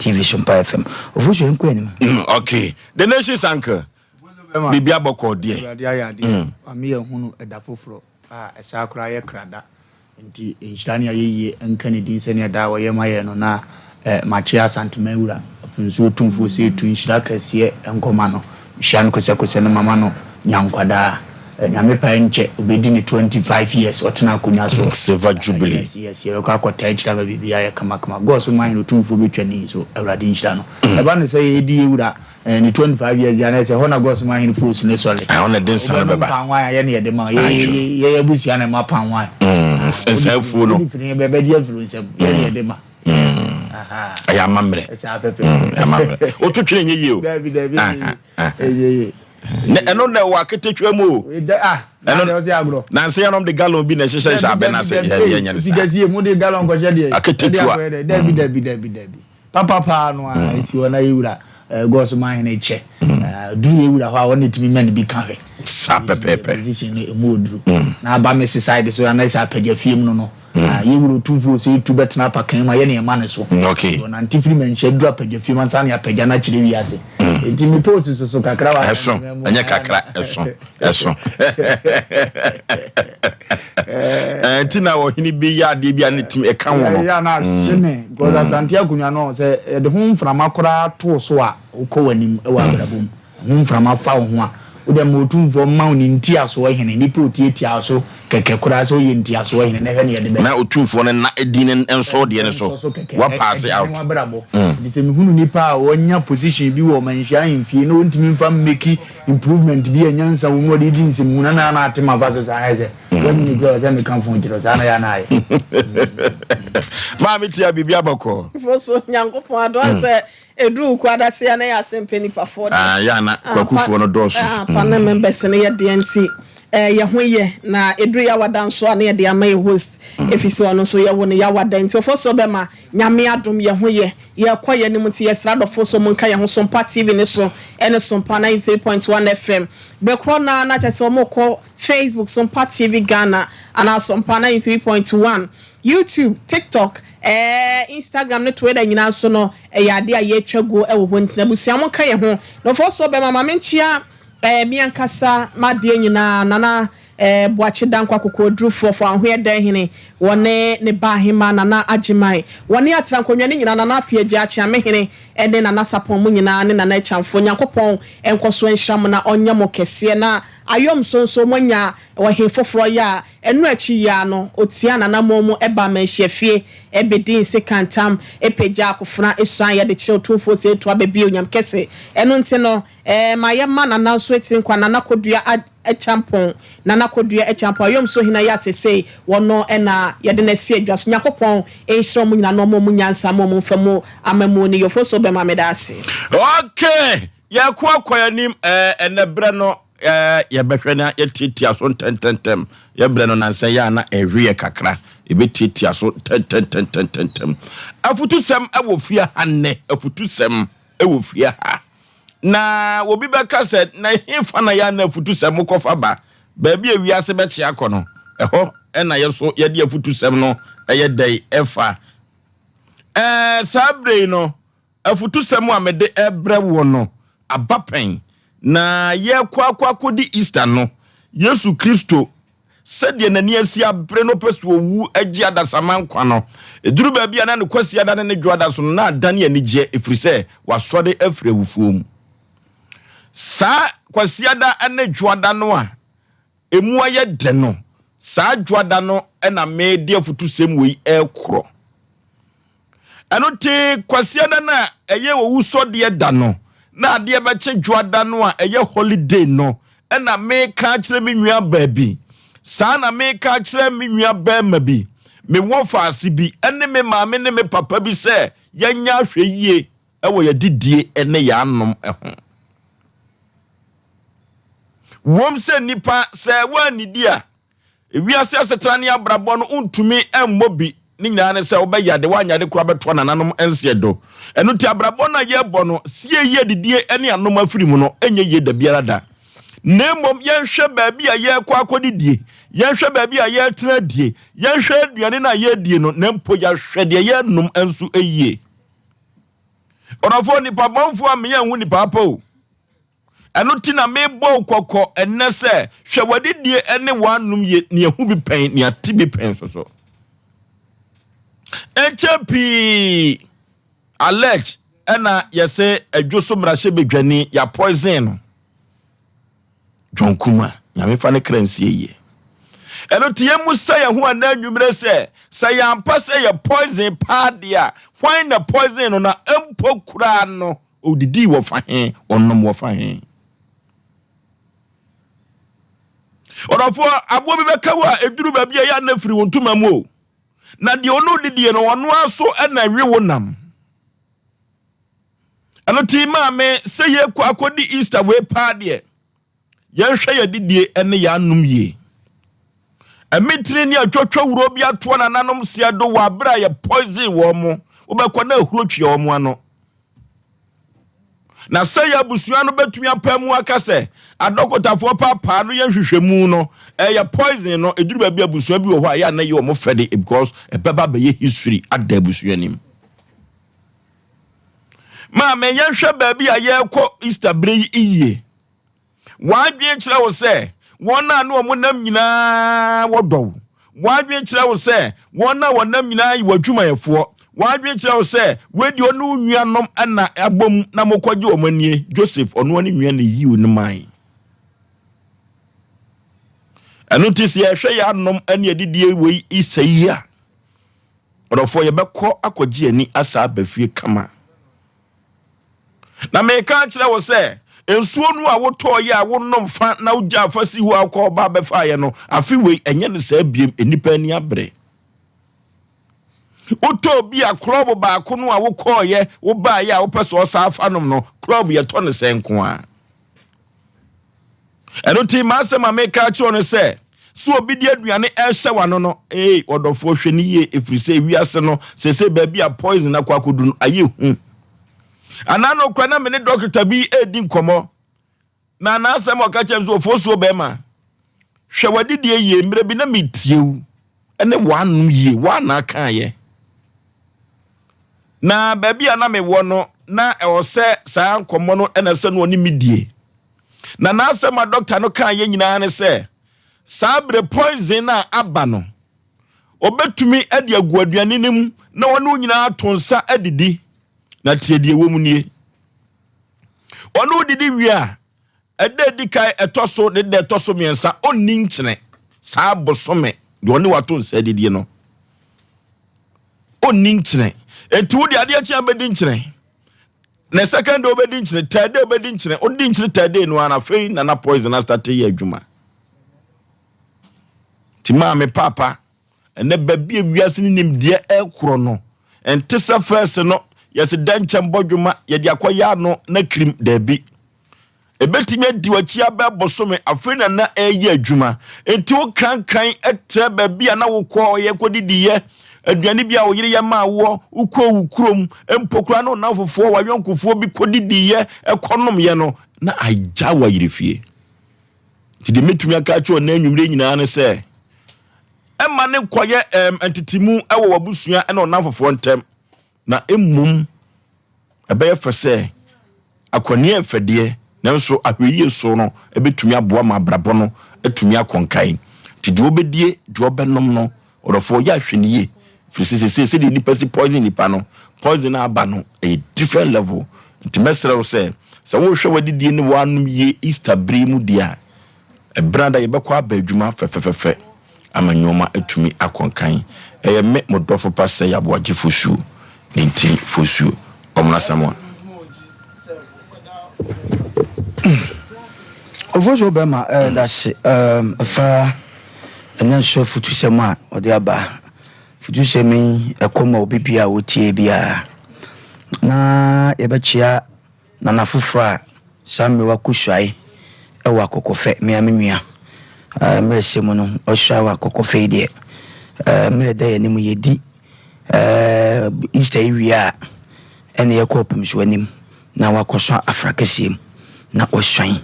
TV Sompa FM. Ofosu, yɛnkɔ anim. Okay, the nation's uncle, biribi abɔkɔ deɛ. Awurade ayɛ adeɛ ame yɛ hunu ɛda foforɔ a ɛsaa koraa yɛ krada, nti nhyira ne ayɛyie nka ne din sɛnea daa wɔyɛ ma yɛ no. Na makyea Asantema wura nso, Otumfoɔ sɛ ɛtu nhyira kɛseɛ nkɔma no, hyira no kosɛkosɛ no, mama no nyankwadaa. Nyame pae nkyɛ obɛdi ne 25 years ɔtena akonnwa so. Silver jubilee. Yes, yɛbɛkɔ akɔtaa akyira ma biribiaa yɛ kamakama. God so man no, Otumfoɔ bɛtwa ni so, Awurade nhyira no. Ɛba no sɛ yɛdi yɛwura ne 25 years bia na ɛsɛ hɔ na God so man hene post ne sɔre. Ɛhɔ na de nsa no bɛba. Palm wine a yɛne yɛde ma yɛyɛ abusua na ɛma palm wine. Nsafuo no. Bɛbɛgye afiri nsɛm yɛne yɛde ma. Ɛyɛ amammerɛ. Ɛsɛ apɛpɛ. Amammerɛ wotwetwene nyɛ yie o. Dabi, dabi. Ah, ah, ah. Ɛyɛ. Ne ɛno na ɛwɔ aketetwa mu o. Ah, na deɛ ɔsɛ agorɔ. Nansi yɛnom de gallon bi na ɛhyehyɛ hyɛ abɛ n'ase, yɛ nyɛ ne saa. Sikasi mu de gallon kɔhyɛ deɛ. Aketetua. Dabi, dabi, dabi, dabi, papa paa no a esi hɔ na yɛwura gɔɔso maa hene kyɛ duru yɛwura hɔ a wɔn tumi mɛ ne bi ka hwɛ. Saa pɛpɛɛpɛ. Position no emu oduru na aba me side so ana sɛ apagya fie mu no, yɛwura Otumfuo sɛ etu bɛtena apakan mu a yɛne ɛma ne so. Ɔnante firi manhyia duru apagya fie mu ansa ne apagya no akyerɛ wiase, nti mi post soso kakra wa. Ɛso ɛnyɛ kakra, ɛso, ɛso. Nti na ɔhene bi yɛ adeɛ bi a ne tim ɛka ho no. Yɛ na ahye me because Asante akonnwa no, sɛ yɛde ho mframa koraa too so a, wokɔ w'anim wɔ abrabɔ mu. Ho mframa fa wo ho a, wode ma Otumfoɔ ma wo ne ntiasoɔ hene, nipa otiatia so kɛkɛ koraa sɛ woyɛ ntiasoɔ hene na ɛhwɛ ne yɛde bɛ Na Otumfoɔ no na ɛdi ne nsɔ deɛ no so kɛkɛ wa pass out. Ɛdane w'abrabɔ. Nti sɛ mehunu nipa a wɔnya position bi wɔ manhyia ahemfie na wɔntumi mfa mmeki improvement bi a nyansa wɔ mu a ɔde di nsɛmhu na ate ma fa so saa ayɛ sɛ wɔnyini kura sɛ meka fo kyerɛ saa na yɛ ana ayɛ. Maame tia, biribi abɔkɔ. Fo so Nyankopɔn adɔ sɛ ɛduru kwadase a na yɛ asɛmpɛ nipafoɔ de. Ah, yɛ ana kwakufoɔ no dɔɔso. Ah, panel members no yɛ deɛ, nti yɛ ho yɛ na ɛduru yɛawada nso a na yɛde ama yɛ host, ɛfiri sɛ ɔno nso yɛwo no yɛawada, nti ɔfo so bɛma Nyame adom yɛ ho yɛ, yɛkɔ yɛ anim. Nti yɛsrɛ adɔfoɔ so monka yɛn ho Sompa TV ne so ɛne Sompa 93.1 FM berɛ na kyerɛ sɛ ɔmokɔ Facebook, Sompa TV Ghana anaa Sompa 93.1, YouTube, TikTok, Instagram ne Twitter nyinaa nso no, ɛyɛ ade a yɛatwa guo ɛwɔ hɔ. Ntina abusua mo nka yɛn ho na ɔfɔ so bɛma maame nkyia mi ankasa madeɛ nyinaa, Nana Boakye Dankwa Kokoɔdurufoɔ fo ahoyɛ dan hene, wɔne ne ba ahema Nana Agyeman, wɔne atena nkonnwa no nyinaa, Nana Apia Gya Akyeame hene ɛne Nana Sapɔn mu nyinaa ne Nana Akyamfo. Nyankopɔn nkɔ so nhyira mo na ɔnyɛ mo kɛseɛ na ayɔm so nso moanya ɔhen foforɔ yɛ a ɛno akyi yia no otia nanammɔ mu ɛba amanhyia fie ɛbɛdi nsekantam ɛpagya akofena esuan yɛde kyerɛ Otumfoɔ sɛ etu abɛbi onyam kɛse. Ɛno nti no ma yɛma Nana nso etiri nkwa, Nana Kodua Akyampɔn, Nana Kodua Akyampɔn ayɔm so hena yɛ asese wɔno ɛna yɛde no asi adwa so. Nyankopɔn nhyira mu nyinaa na ɔmo mu nyansa ma ɔmo mfa mu amamu ne yɔfo so bɛma meda ase. Okay, yɛkɔ akɔ anim. Ɛnɛ berɛ no yɛbɛhwɛ na yɛtiatia so ntɛntɛntɛm. Yɛbrɛ no nansɛ yɛ a na ɛhwe yɛ kakra, yɛbɛtiatia so ntɛntɛntɛntɛntɛm. Afutusɛm ɛwɔ fie ha nnɛ, afutusɛm ɛwɔ fie ha, na obi bɛka sɛ na hefa na yɛ ana afutusɛm kɔfa ba? Baabi a wiase bɛkye akɔ no, ɛhɔ ɛna yɛ so yɛde afutusɛm no ɛyɛ dɛn ɛfa saa bere yi no. Afutusɛm a mede ɛbrɛ wɔ no aba pɛn na yɛkɔ akɔ akɔdi Easter no. Yesu Kristo, sɛdeɛ n'ani asi abere no pɛ so owu agye adasama nkwa no, ɛduru baabi a na ne kwasi ada ne ne dwoada so no na adane anigyeɛ, ɛfiri sɛ wasɔre afiri awufuo mu. Saa kwasiada ne dwoada no a emu ayɛ dɛ no, saa dwoada no ɛna mede afutusɛm wei ɛrekorɔ. Ɛno te kwasiada no a ɛyɛ owusɔdeɛ da no na adeɛ bɛkye dwoada no a ɛyɛ holiday no, ɛna meka akyerɛ me nua baa bi saa, na meka akyerɛ me nua bɛrima bi, mewɔ faase bi, ɛne me maame ne me papa bi sɛ yɛnyɛ ahwɛ yie ɛwɔ yɛdidie ne yɛanom ho. Wɔm sɛ nipa sɛ woannidi a, ewiase asetena ne abrabɔ no ntumi mmɔ bi ne nyinaa ne sɛ wobɛyade woanyade koraa bɛtoa nananom nseɛ do. Ɛno nti abrabɔ no a yɛrebɔ no sie yie, didie ne anom afiri mu no ɛnyɛ yie da biara da, na mmom yɛnhwɛ baabi a yɛrekɔ akɔdidie, yɛnhwɛ baabi a yɛretena die, yɛnhwɛ aduane no a yɛredie no, na mpo yɛahwɛ deɛ yɛrenom nso yie. Ɔdɔfoɔ, nipa bɔnfoɔ a meyɛ nhu nipa apa o. Ɛno ti na mebɔ wo kɔkɔ ɛnnɛ sɛ, hwɛ w'adidie ne w'anom yie, na yɛhu bi pɛn, na yɛate bi pɛn nso so. Ɛnkyɛ pii, alleged ɛna yɛsɛ adwo so mmarahyɛbadwani yɛ poison no. John Kuma, Nyame fa ne kra nsie yie. Ɛno nti yɛmmu sɛ yɛn ho ɛnɛ anwummerɛ sɛ, sɛ yɛampa sɛ yɛ poison paa deɛ a, hwan na poison no na mpo koraa no, ɔdidii wɔ fa he, ɔnom wɔ fa he. Ɔdɔfoɔ, aboɔ bi bɛka wo a ɛduru baabi a ɛyɛ a na firi wo ntoma mu o. Na deɛ ɔne wodidie no, ɔno ara so na ɛwe wo nam. Ɛno nti maame sɛ yɛkɔ akɔdi Easter wei paa deɛ, yɛnhwɛ yɛ didie ne yɛ anom yie. Ɛmitini ne atwotwo wuro bi atoɔ nananom seɛ do wɔ abere a yɛ poison wɔn mo, wobɛkɔ na ahuro twea wɔn ano. Na sɛ yɛ abusua no bɛtumi apaa mu aka sɛ adɔkotafoɔ paapaa no yɛ nhwehwɛmu no ɛyɛ poison no, ɛduru baabi abusua bi wɔ hɔ a yɛ a na yɛ wɔn fɛ de because ɛbɛba bɛyɛ history ada abusua nim. Maame, yɛnhwɛ baabi a yɛrekɔ Easter bere yi yie. W'adwene kyerɛ wo sɛ wɔn a ne wɔn nam nyinaa wɔdɔ wo. W'adwene kyerɛ wo sɛ wɔn a wɔnam nyinaa yɛ w'adwumayɛfoɔ. W'adwene kyerɛ wo sɛ wei deɛ ɔne wo nuanom na abom na mokɔgye wɔn anie. Joseph, ɔno ne nua na eyiw no mae. Ɛno nti sɛ yɛhwɛ yɛn anom ne adidie wei Easter yi a, Ɔdɔfoɔ, yɛbɛkɔ akɔgye ani asa aba fie kama. Na meka akyerɛ wo sɛ, nsuo no a wotɔɔyɛ a wonom fa na wogyaa fa si hɔ a wokɔ ɔba bɛfaeɛ no, afe wei ɛnyɛ no saa biem, nnipa ani abere. Wotɔɔ bi a klɔb baako no a wokɔɔyɛ wobaeɛ a wopɛ sɛ ɔsan fa nom no, klɔb yɛtɔ no sɛ nko a. Ɛno nti m'asɛm a meka akyerɛ wo no sɛ, sɛ obi de aduane ɛrehyɛ w'ano no, ee ɔdɔfoɔ hwɛ no yie, ɛfiri sɛ wiase no seesei baabi a poison akɔ akɔduru no ayɛ hu. Anaa no kora na me ne dɔkta bi redi nkɔmmɔ, na n'asɛm a ɔka kyerɛ me sɛ ɔfosuo bɛrima, hwɛ w'adidie yie, mmerɛ bi na metie wo ne w'anom yie, woana kaeɛ. Na baabi a na mewɔ no, na ɛwɔ sɛ saa nkɔmmɔ no na ɛsɛ no ɔne me die. Na n'asɛm a dɔkta no kaa yɛ nyinaa ne sɛ, saa bere poison a aba no, obetumi de agu aduane no mu na ɔne wo nyinaa ato nsa adidi. Na tie deɛ ɛwɔ mu nie. Ɔne wo didi wie a, ɛda edi kan ɛtɔ so ne da ɛtɔ so mmiɛnsa ɔnni nkyene saa bosome deɛ ɔne wato nsa adidie no. Ɔnni nkyene. Enti wo deɛ adeɛ kye a bɛdi nkyene. Na second day wobɛdi nkyene, third day wobɛdi nkyene, wodi nkyene third day no ara afei na na poison astate yɛ adwuma. Nti maame paapa, ɛnɛ baabi a wiase no nimdeɛ ɛkorɔ no, ɛnte sɛ first no, yɛse dɛnkyɛm bɔ dwuma, yɛde akɔyɛ ano na kirim, daabi. Ebetumi adi w'akyi abɛ bosome, afei na na ɛreyɛ adwuma. Enti wokrankran trɛ baabi a na wokɔ yɛ kɔdidiiɛ, aduane bi a wo yere yɛ maa woɔ, wokɔɔ wo kurom, mpo koraa ne wo nnamfofoɔ, w'ayɔnkofoɔ bi kɔdidiiɛ, kɔnomyɛ no, na agya wo ayere fie. Nti deɛ mɛtumi aka akyerɛ wo nnɛ anwummerɛ nyinaa ne sɛ, ɛmma ne nkɔyɛ ɛm, ntetemu wɔ w'abusua ne wo nnamfofoɔ ntam, na mmom Ɛbɛyɛ fɛ sɛ akwanni yɛ fɛ deɛ, nanso ahwɛyie so no ɛbɛtumi aboa ma abrabɔ no atumi akɔ nkan. Nti deɛ wobɛdie, deɛ wobɛnom no, ɔdɔfoɔ yɛ ahwɛ no yie. Firi sɛ seesei sɛdeɛ nnipa si poison nnipa no, poison a aba no ɛyɛ different level. Nti mɛsrɛ wo sɛ, sɛ worehwɛ w'adidie ne w'anom yie Easter bere yi mu deɛ a, Ɛberɛ a yɛbɛkɔ aba adwuma fɛfɛfɛfɛ ama nnoɔma atumi akɔ nkan. Ɛyɛ me mo dɔfo pa sɛ Yaboagye Fosuo, ne nti Fosuo, Ɔmono Asamoah. Ofosuo bɛma dase ɛfa ɛnɛ nso afutusɛm a ɔde aba. Afutusɛm yi ɛkɔ ma obi biara a ɔtie biara. Na yɛbɛkyea Nana foforɔ a saa mmerɛ wakɔsuae wɔ Akɔkɔfɛ, me ara me nua, mmerɛ sɛ mu no ɔsuae wɔ Akɔkɔfɛ yi deɛ, mmerɛ da yɛn anim yɛdi Easter yi wie a, ɛne yɛkɔ ɔpem so anim na wakɔsɔ afra kɛseɛ mu na wasuan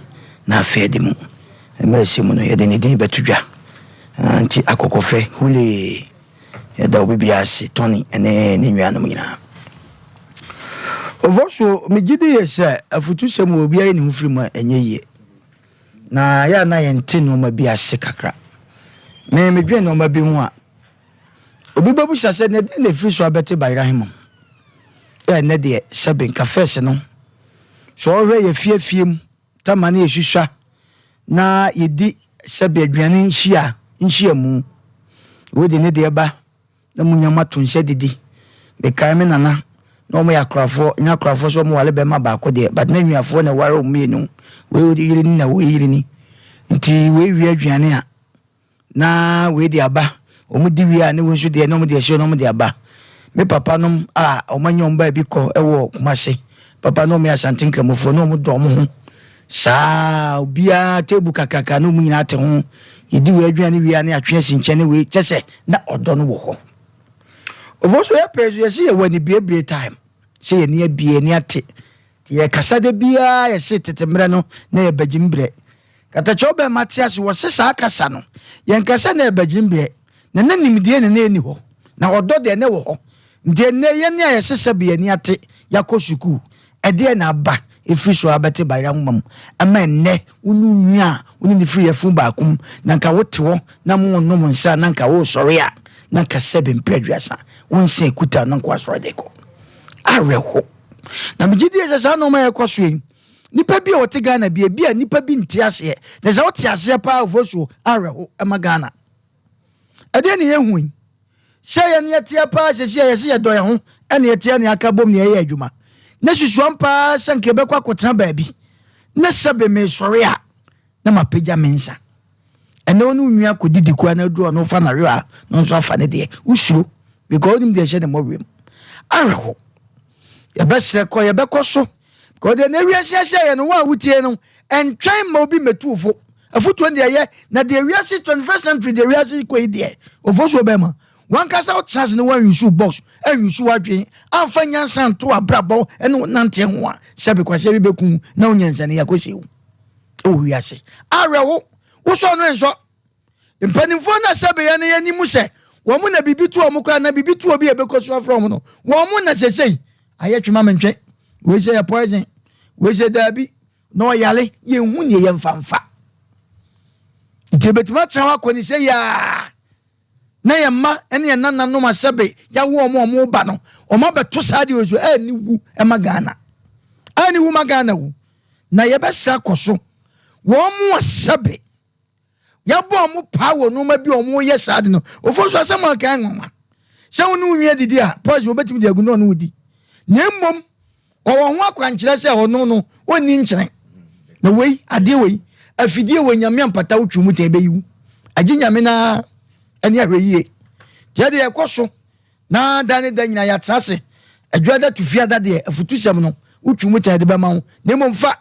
na afei de mu. Mmerɛ sɛ mu no yɛde ne din bɛto dwa. Nti Akɔkɔfɛ, hulee! Yɛda obi biara ase, Tony ne ne nuanom nyinaa. Ofosuo, megye di yie sɛ afutusɛm wɔ obiara yi ne ho firi mu a ɛnyɛ yie. Na yɛ a na yɛnte nneɛma bi ase kakra. Me medwene nneɛma bi ho a, obi bɛbusa sɛ na ɛdɛn na ɛfiri so abɛte Bayerɛ Ahemam? Yɛ ɛnnɛ deɛ sɛbe nka fɛs no, sɛ ɔhwɛ yɛ fie fie mu tama ne yɛsusua na yɛdi sɛbe aduane nhyia nhyiamu. Wei de ne deɛ ba na mo nya moato nsa didi. Mekae me nana na wɔn yɛ akorafoɔ, nyɛ akorafoɔ sɛ wɔn ware bɛrima baako deɛ, but na nnuafoɔ na ɛware wɔn mmienu, wei yere ni na wei yere ni. Nti wei wie aduane a, na wei de aba, wɔn di wie a ne wei nso deɛ na wɔn de ahyɛ na wɔn de aba. Me papa nom a wɔn anya wɔn baabi kɔ wɔ Kumasi, papa na wɔn yɛ Asante Nkramofoɔ na wɔn dɔ wɔn ho saa, obiara table kakraka na wɔn nyinaa te ho, yɛdi wei aduane wie a na yɛatwe asi nkyɛn ne wei, kyɛ sɛ na ɔdɔ no wɔ hɔ. Ofo so yɛpɛ so yɛse yɛwɔ anibuebue time sɛ yɛni abue yɛni ate nti yɛkasa da biara yɛse tete mmerɛ no na yɛ bagyim berɛ katakyɛw bɛn ma te ase wɔse saa kasa no yɛnkasa na yɛ bagyim berɛ na na nimdeɛ na na ɛni hɔ na ɔdɔ deɛ na ɛwɔ hɔ nti ɛnnɛ yɛne a yɛse sɛbe yɛni ate yɛakɔ sukuu Ɛdeɛn na aba ɛfiri so abɛte bayerɛ nwoma mu ama ɛnnɛ wo ne wo nua a wo ne no firi yafunu baako mu na nka wote hɔ na morenom nsa na nka woresɔre a na nka sɛbe mprɛ aduasa wo nsa ɛkuta na nka wasɔre de kɔ? Awerɛho. Na megye die sɛ saa nnoɔma a ɛkɔ so yi nipa bi a ɔte Ghana bi ebi a nipa bi nte aseɛ na sɛ wote aseɛ paa ofosuo awerɛho ɛma Ghana. Ɛdeɛn na yɛhu yi? Sɛ yɛn yɛteɛ paa sɛsi a yɛse yɛdɔ yɛn ho ɛna yɛteɛ ne aka bom ne yɛyɛ adwuma na susuam paa sɛ nka yɛbɛkɔ akɔtena baabi na sɛbe mesɔre a na mapagya me nsa ɛnɛ wo ne wo nua kɔdidi koraa na aduru ɔno fa nawewa a na nso afa ne deɛ wosuro because wonim deɛ ɛhyɛ ne mmɔwerɛ mu awerɛho yɛbɛsrɛ kɔ yɛbɛkɔ so Because deɛ na wiase ahyɛ yɛ no, wo a wotie no, ɛntwɛn ma obi mmɛtu wo fo. Afotuo no deɛ ɛyɛ, na deɛ wiase 21st century deɛ wiase kɔ yi deɛ, ofosuo bɛma. Wankasa wotena ase na woanyusu box, anyusu w'adwene, amfa nyansa anto w'abrabɔ ne wo nanteɛ ho a, sɛbe kwasia bi bɛku na wo nyansa no yɛakɔsie wo wɔ wiase. Awerɛho, wosɔ no ɛnsɔ. Mpanimfoɔ no a sɛbe yɛn yɛn mu sɛ wɔn na biribi to wɔn koraa na biribi to obi a ɛbɛkɔ so afrɛ wɔn no, wɔn na sesei ayɛ twema mentwe, wei sɛ yɛ poison, wei sɛ daabi, na ɔyare, yɛnhu neɛ yɛmfa mfa. Nti ɛbɛtumi atena hɔ akɔ ne sɛ yaa na yɛn mma ne yɛn nananom asɛbe yɛawo wɔn a wɔn ba no, wɔn abɛto saa deɛ wɔ so ɛni wu ɛma Ghana, ɛni wu ma Ghana wu, na yɛbɛsɛ akɔ so wɔn mu asɛbe Yɛabɔ wɔn paa wɔ nneɛma bi a wɔyɛ saa de no. Ofo nso asɛm a ɔka nwanwa. Sɛ wo ne wo nua didi a, poison obetumi de agu na ɔne wo di. Na mmom ɔwɔ ho akwankyerɛ sɛ ɔno no ɔnni nkyene. Na wei, adeɛ wei, afidie wei nyame ampata wo twi mu tɛn bɛyi wo. Agye nyame na ɛne ahwɛ yie. Deɛ deɛ ɛkɔ so na da ne da nyinaa yɛatena ase. Adwada to fiada deɛ afutusɛm no wotwi mu tɛn de bɛma wo. Na mmom fa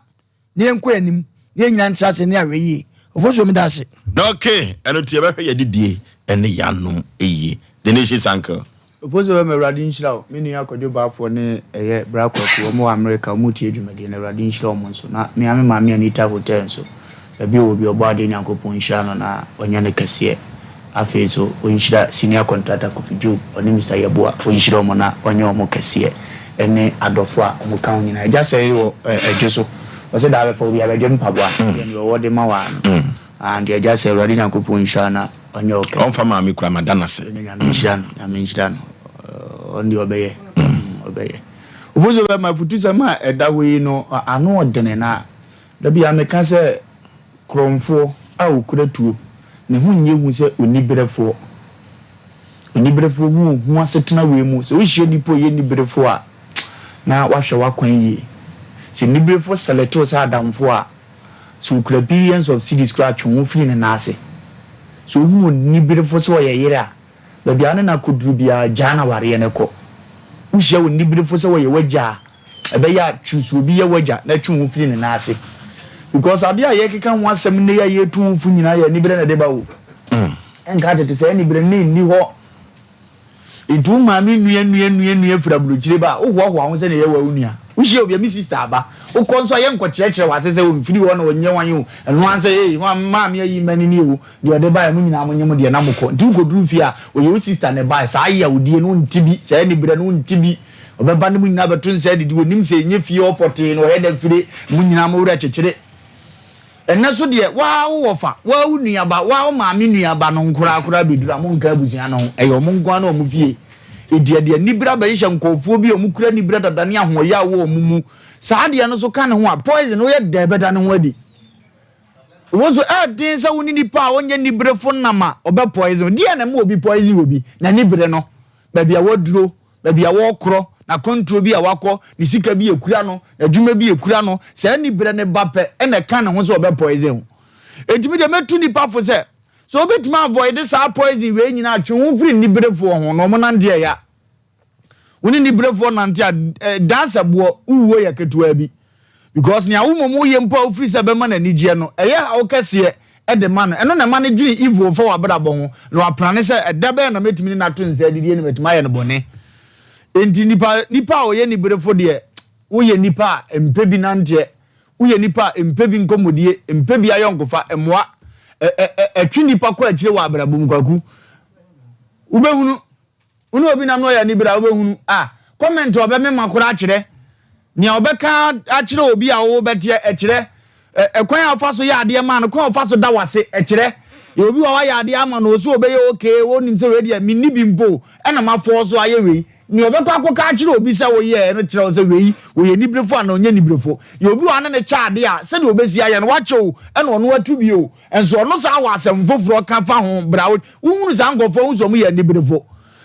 na yɛnkɔ yɛn anim na yɛn nyinaa ntra ase ne ahwɛ yie. Ofosuo meda ase. Ok, ɛno nti yɛbɛhwɛ yɛn adidie ne yɛn anom yie. The Nation's Uncle. Ofosuo bɛma Awurade nhyira wo. Me nua Kwadwo Baafoɔ ne ɛyɛ Bra Kwaku wɔn wɔ America wɔn retie dwumadie no Awurade nhyira wɔn nso na me ara me maame Anita Hotel nso baabi a ɔwɔ biara Ɔbɔadeɛ Nyankopɔn nhyira no na ɔnyɛ no kɛseɛ Afei nso ɔnhyira Senior Contractor Kofi Job, ɔne Mister Yeboah, ɔnhyira wɔn na ɔnyɛ wɔn kɛseɛ ɛne adɔfoɔ a wɔka ho nyinaa. Agya sɛe wɔ ɛdwo so, ɔse daa bɛfa obi abɛdwe mpaboa, deɛ neɛ ɔwɔ de ma wo ara no. Ah nti Agya sɛe, Awurade Nyankopɔn nhyira wo na ɔnyɛ wo kɛseɛ. Ɔmfa maa me koraa mada no ase. Nyame nhyira no, Nyame nhyira no, ɔno deɛ ɔbɛyɛ, ɔbɛyɛ. Ofosu bɛma afutusɛm a ɛda hɔ yi no ano ɔdene na da biara meka sɛ Korɔmfoɔ a ɔkura tuo, ne ho nyɛ hu sɛ oniberefoɔ. Oniberefoɔ hu hu asetena wei mu. Sɛ wohyia nipa a ɔyɛ niberefoɔ a, na wahwɛ w'akwan yie. Sɛ niberefoɔ select wo sɛ adamfoɔ a, sɛ ɔkura billions of cedis koraa a, twe wo ho firi ne nan ase. Sɛ wohunu oniberefoɔ sɛ ɔyɛ yere a, Baabi a wo ne no akɔduru biara, gyaa no awareɛ no kɔ. Wohyia oniberefo sɛ ɔyɛ w'agya a, ɛbɛyɛ a choose obi yɛ w'agya na twe wo ho firi ne nan ase. Because adeɛ a yɛrekeka ho asɛm nnɛ yi a yɛretu ho fo nyinaa yɛ aniberɛ na ɛde ba o. Ɛnka tete saa aniberɛ no na ɛnni hɔ. Nti wo maame nua nua nua nua firi aburokyire ba a, wohoahoa ho sɛdeɛ ɛyɛ wo nua. Wohyia obi a, me sister aba. Wokɔ nso a, yɛnkɔkyerɛkyerɛ wo ase sɛ ɔmfiri hɔ na ɔnyɛ hwan o. Ɛno ara sɛ, ei, maame ayi mma no nie o. Deɛ ɔde baeɛ, mo nyinaa monye mo deɛ na mokɔ. Nti wokɔduru fie a, ɔyɛ wo sister na ɛbaeɛ. Saa yawdie no wonte bi, saa aniberɛ no wonte bi. Ɔbɛba ne mo nyinaa bɛto nsa adidi, ɔnim sɛ ɛnyɛ fie hɔ pɔtee na ɔyɛ da fire, mo nyinaa mo werɛ kyekyere. Ɛnnɛ so deɛ, woaa wo wɔfa, woaa wo nuaba, woaa wo maame nuaba no nkoraa koraa bɛduru a, monka abusua no ho, ɛyɛ wɔn nko ara ne wɔn fie. Enti ɛde anibere abɛhyehyɛ nkurɔfoɔ bi a wɔkura anibere dada ne ahoɔyaw wɔ wɔn mu. Saa adeɛ no nso ka ne ho a, poison no yɛ dɛ bɛda ne ho adi. Wo nso, ɛyɛ den sɛ wo ne nipa a ɔnyɛ niberefo nam a ɔbɛ poison. Deɛ na ɛma obi poison obi? N'anibere no, baabi a waduro, baabi a wɔrekorɔ, n'akwantuo bi a wakɔ, ne sika bi a ɛkura no, n'adwuma bi a ɛkura no. Saa aniberɛ no ba pɛ na ɛka ne ho sɛ ɔbɛ poison wo. Enti me deɛ mɛtu nipa fo sɛ, sɛ wobɛtumi avoid saa poison wei nyinaa, twe wo ho firi nniberefoɔ ho na wɔn nante ɛya. Wo ne nniberefoɔ nante a, dan sɛ boɔ, wo wuo yɛ ketewa bi. Because nea wo mmom woyɛ mpo a wofiri sɛ ɛbɛma no anigyeɛ no, ɛyɛ haw kɛseɛ de ma no. Ɛno na ɛma no dwene evil fa w'abrabɔ ho, na waprane sɛ ɛda bɛn na mɛtumi ne no ato nsa adidie na matumi ayɛ no bɔne. Enti nipa, nipa a ɔyɛ niberefo deɛ, woyɛ nipa a mpɛ bi nanteɛ, woyɛ nipa a mpɛ bi nkɔmmɔdie, mpɛ bi ayɔnkofa, mmoa. Ɛ, ɛ, ɛ, ɛtwe nipa kɔ akyire wɔ abrabɔ mu, Kwaku. Wobɛhunu. Wo ne obi nam na ɔyɛ anibere a, wobɛhunu. A Comment a ɔbɛmema koraa kyerɛ nea ɔbɛka akyerɛ obi a wobɛteɛ, ɛkyerɛ ɛkwan a ɔfa so yɛ adeɛ ma no, kwan a ɔfa so da w'ase, ɛkyerɛ. Yɛ obi wɔ hɔ wayɛ adeɛ ama no, ɔsɛ ɔbɛyɛ okay, wonim sɛ wei deɛ menni bi mpo, ɛna mafɔɔ so ayɛ wei. Nea ɔbɛkɔ akɔka akyerɛ obi sɛ woyɛɛ no kyerɛ wo sɛ wei ɔyɛ niberefo anaa ɔnyɛ niberefo. Yɛ obi wɔ hɔ a ne no kyɛ adeɛ a, sɛdeɛ ɔbɛsi ayɛ no, wakyɛ o, ɛna ɔno atu bi o. Nso ɔno saa wɔ asɛm foforɔ ka fa ho bra wo wohunu saa nkurɔfoɔ hu sɛ ɔmo yɛ aniberefo.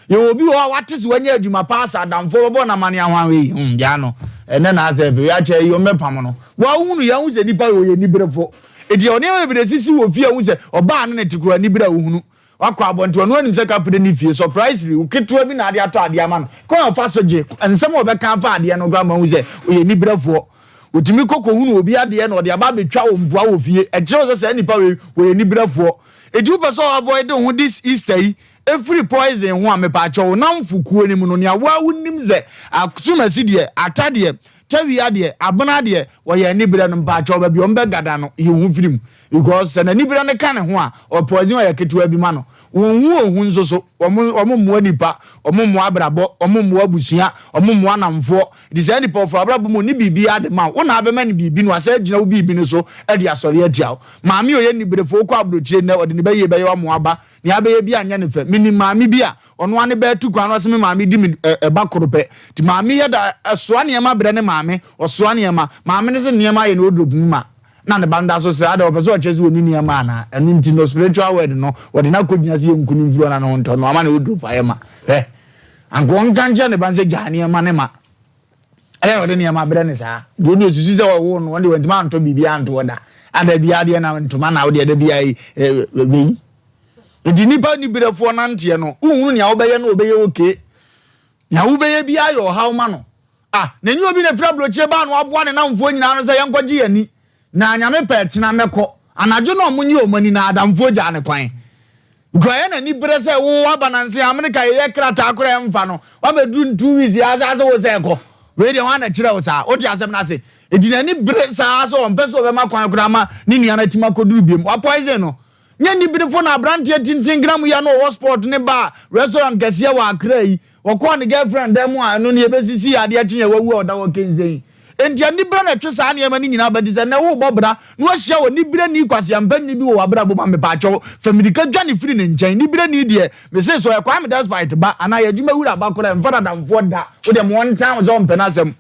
Yɛwɔ obi wɔ hɔ a wate sɛ wanya adwuma paa sɛ adamfoɔ bɛbɔ no amane ahwan wei hmm gyaa no ɛnɛ na asɛ afei akyɛ yi ɔmo bɛpam no. Wa wohunu yɛ hu sɛ nipa yɛ ɔyɛ aniberefo. Eti yɛwɔ nneɛma bebree sisi wɔ fie a wohu sɛ ɔbaa ne ne te koraa anibere a wohunu. Wakɔ abɔnten ɔno anim sɛ kapre ne fie surprisingly wo ketewa bi na ade atɔ adeɛ ama no. Kwan a ɔfa so gye nsɛm a ɔbɛka afa adeɛ no koraa ma wohu sɛ ɔyɛ aniberefoɔ. Otumi kɔ kɔhunu obi adeɛ na ɔde aba abɛtwa wo mpoa wɔ fie. Ɛkyerɛ wo sɛ saa nipa wei wɔyɛ aniberefoɔ. Enti wopɛ sɛ wo avoid wo ho this Easter yi ɛfiri poison ho a mepaakyɛw wo namfo kuo no mu no nea woa wonim sɛ asumasi deɛ, ata deɛ, tawia deɛ, abena deɛ wɔyɛ aniberɛ no mpaakyɛw baabi a wɔbɛgada no yi wo ho firi mu because sɛ n'aniberɛ no ka ne ho a ɔpoison ɔyɛ ketewa bi ma no. Wɔn ho ohu nso so, wɔn wɔn mmoa nnipa, wɔn mmoa abrabɔ, wɔn mmoa abusua, wɔn mmoa nnamfoɔ. Nti saa nipa ɔfiri abrabɔ mu ɔnni biribiara de ma wo. Wo na abɛma no biribi na wasan agyina wo biribi no so de asɔre atia wo. Maame a ɔyɛ niberefoɔ wokɔ aburokyire nnɛ ɔde ne ba yie bɛyɛ wo ama waba. Nea abɛyɛ biara nyɛ no fɛ. Menim maame bi a ɔno ara ne ba atu kwan na ɔse me maame di me ba koro pɛ. Nti maame yɛ da soa nneɛma brɛ ne maame, ɔsoa nneɛma. Maame no se nneɛma ayɛ no wardrobe mu ma. Na ne ba no da so srɛ, adɛn, ɔpɛ sɛ ɔkyerɛ sɛ ɔnni nneɛma anaa? Ɛno nti no, spiritual word no, wɔde no akɔgyina sɛ yɛnku no mfiri hɔ na ne ho ntɔ no, ama ne wardrobe ayɛ ma. Hwɛ, anka ɔnka nkyerɛ ne ba no sɛ gyaa nneɛma no ma. Ɛdɛn na ɔde nneɛma brɛ no saa? Deɛ ɔne ɔsusu sɛ ɔwoo no, ɔno deɛ wantumi antɔ biribiara anto hɔ da. Ada biara deɛ na ntoma na wodeɛ da biara yi, wei. Nti nnipa niberefoɔ nanteɛ no, wohunu nea wobɛyɛ no ɔbɛyɛ okay. Nea wobɛyɛ biara yɛ ɔhaw ma no. Ah, na ɛnyɛ obi na ɛfiri aburokyire baa na waboa ne namfoɔ nyinaa ano sɛ yɛnkɔgye yɛn ani, na Nyame pɛ kyena mɛkɔ. Anadwo na ɔmo nye ɔmo ani na adamfoɔ gyaa no kwan. Because ɛyɛ n'ani bere sɛ wo waba nanse America yɛyɛ krataa koraa ɛmfa no, wabɛduru no 2 weeks yi ara saa sɛ wo sɛ kɔ. Wei deɛ hwan na ɛkyerɛ wo saa? Wote asɛm no ase? Enti n'ani bere saa sɛ ɔmpɛ sɛ ɔbɛma kwan koraa ma ne nua no atumi akɔduru biom. Wa poison no. Nyɛ niberefo na abranteɛ tenten gram yi a na ɔwɔ sport ne bar restaurant kɛseɛ wɔ Accra yi. Ɔkɔɔ ne girlfriend dan mu a ɛno no yɛbɛsisi adeɛ kye yɛ wawu a ɔda hɔ kensɛn. Enti anibere na ɛtwe saa nneɛma no nyinaa ba nti sɛ nnɛ worebɔ bra na woahyia onibereni kwaseampani bi wɔ w'abrabɔ mu a mepaakyɛw fa mirika dwane firi ne nkyɛn. Nibereni deɛ mese sɛ ɔyɛ Kwame Despite ba anaa yɛ adwuma wura ba koraa mfa no adamfoɔ da. Wodeɛ ma ɔntan wo sɛ ɔmpɛ n'asɛm.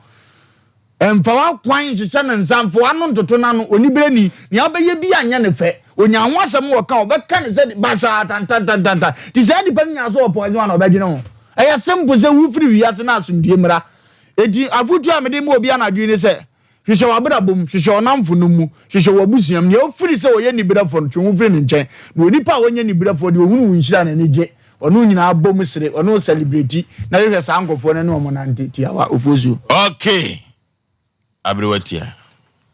Mfa w'akwan nhyehyɛ ne nsa, mfa w'ano ntoto n'ano. Onibereni, nea wobɛyɛ biara nyɛ no fɛ. Onya ho asɛm a ɔka a, ɔbɛka no sɛ basaa tantantantantan. Nti saa nipa no nya so ɔpoison a na ɔbɛdwene ho. Ɛyɛ simple sɛ wu firi wiase na asomdwie mmra. Enti afotu a mede ma obi anadwo yi ne sɛ, hwehwɛ w'abrabɔ mu, hwehwɛ wo nnamfonom mu, hwehwɛ w'abusua mu. Nea ofiri sɛ ɔyɛ niberɛfoɔ no, twe wo ho firi ne nkyɛn. Na onipa a ɔnyɛ niberɛfoɔ deɛ, ɔhunu wo nhyira a n'ani gye. Ɔne wo nyinaa bɔ mu sere, ɔne wo celebrate, na hwehwɛ saa nkurɔfoɔ no ne wɔn nante. Tiawa, Ofosuo. Okay aberewa tia.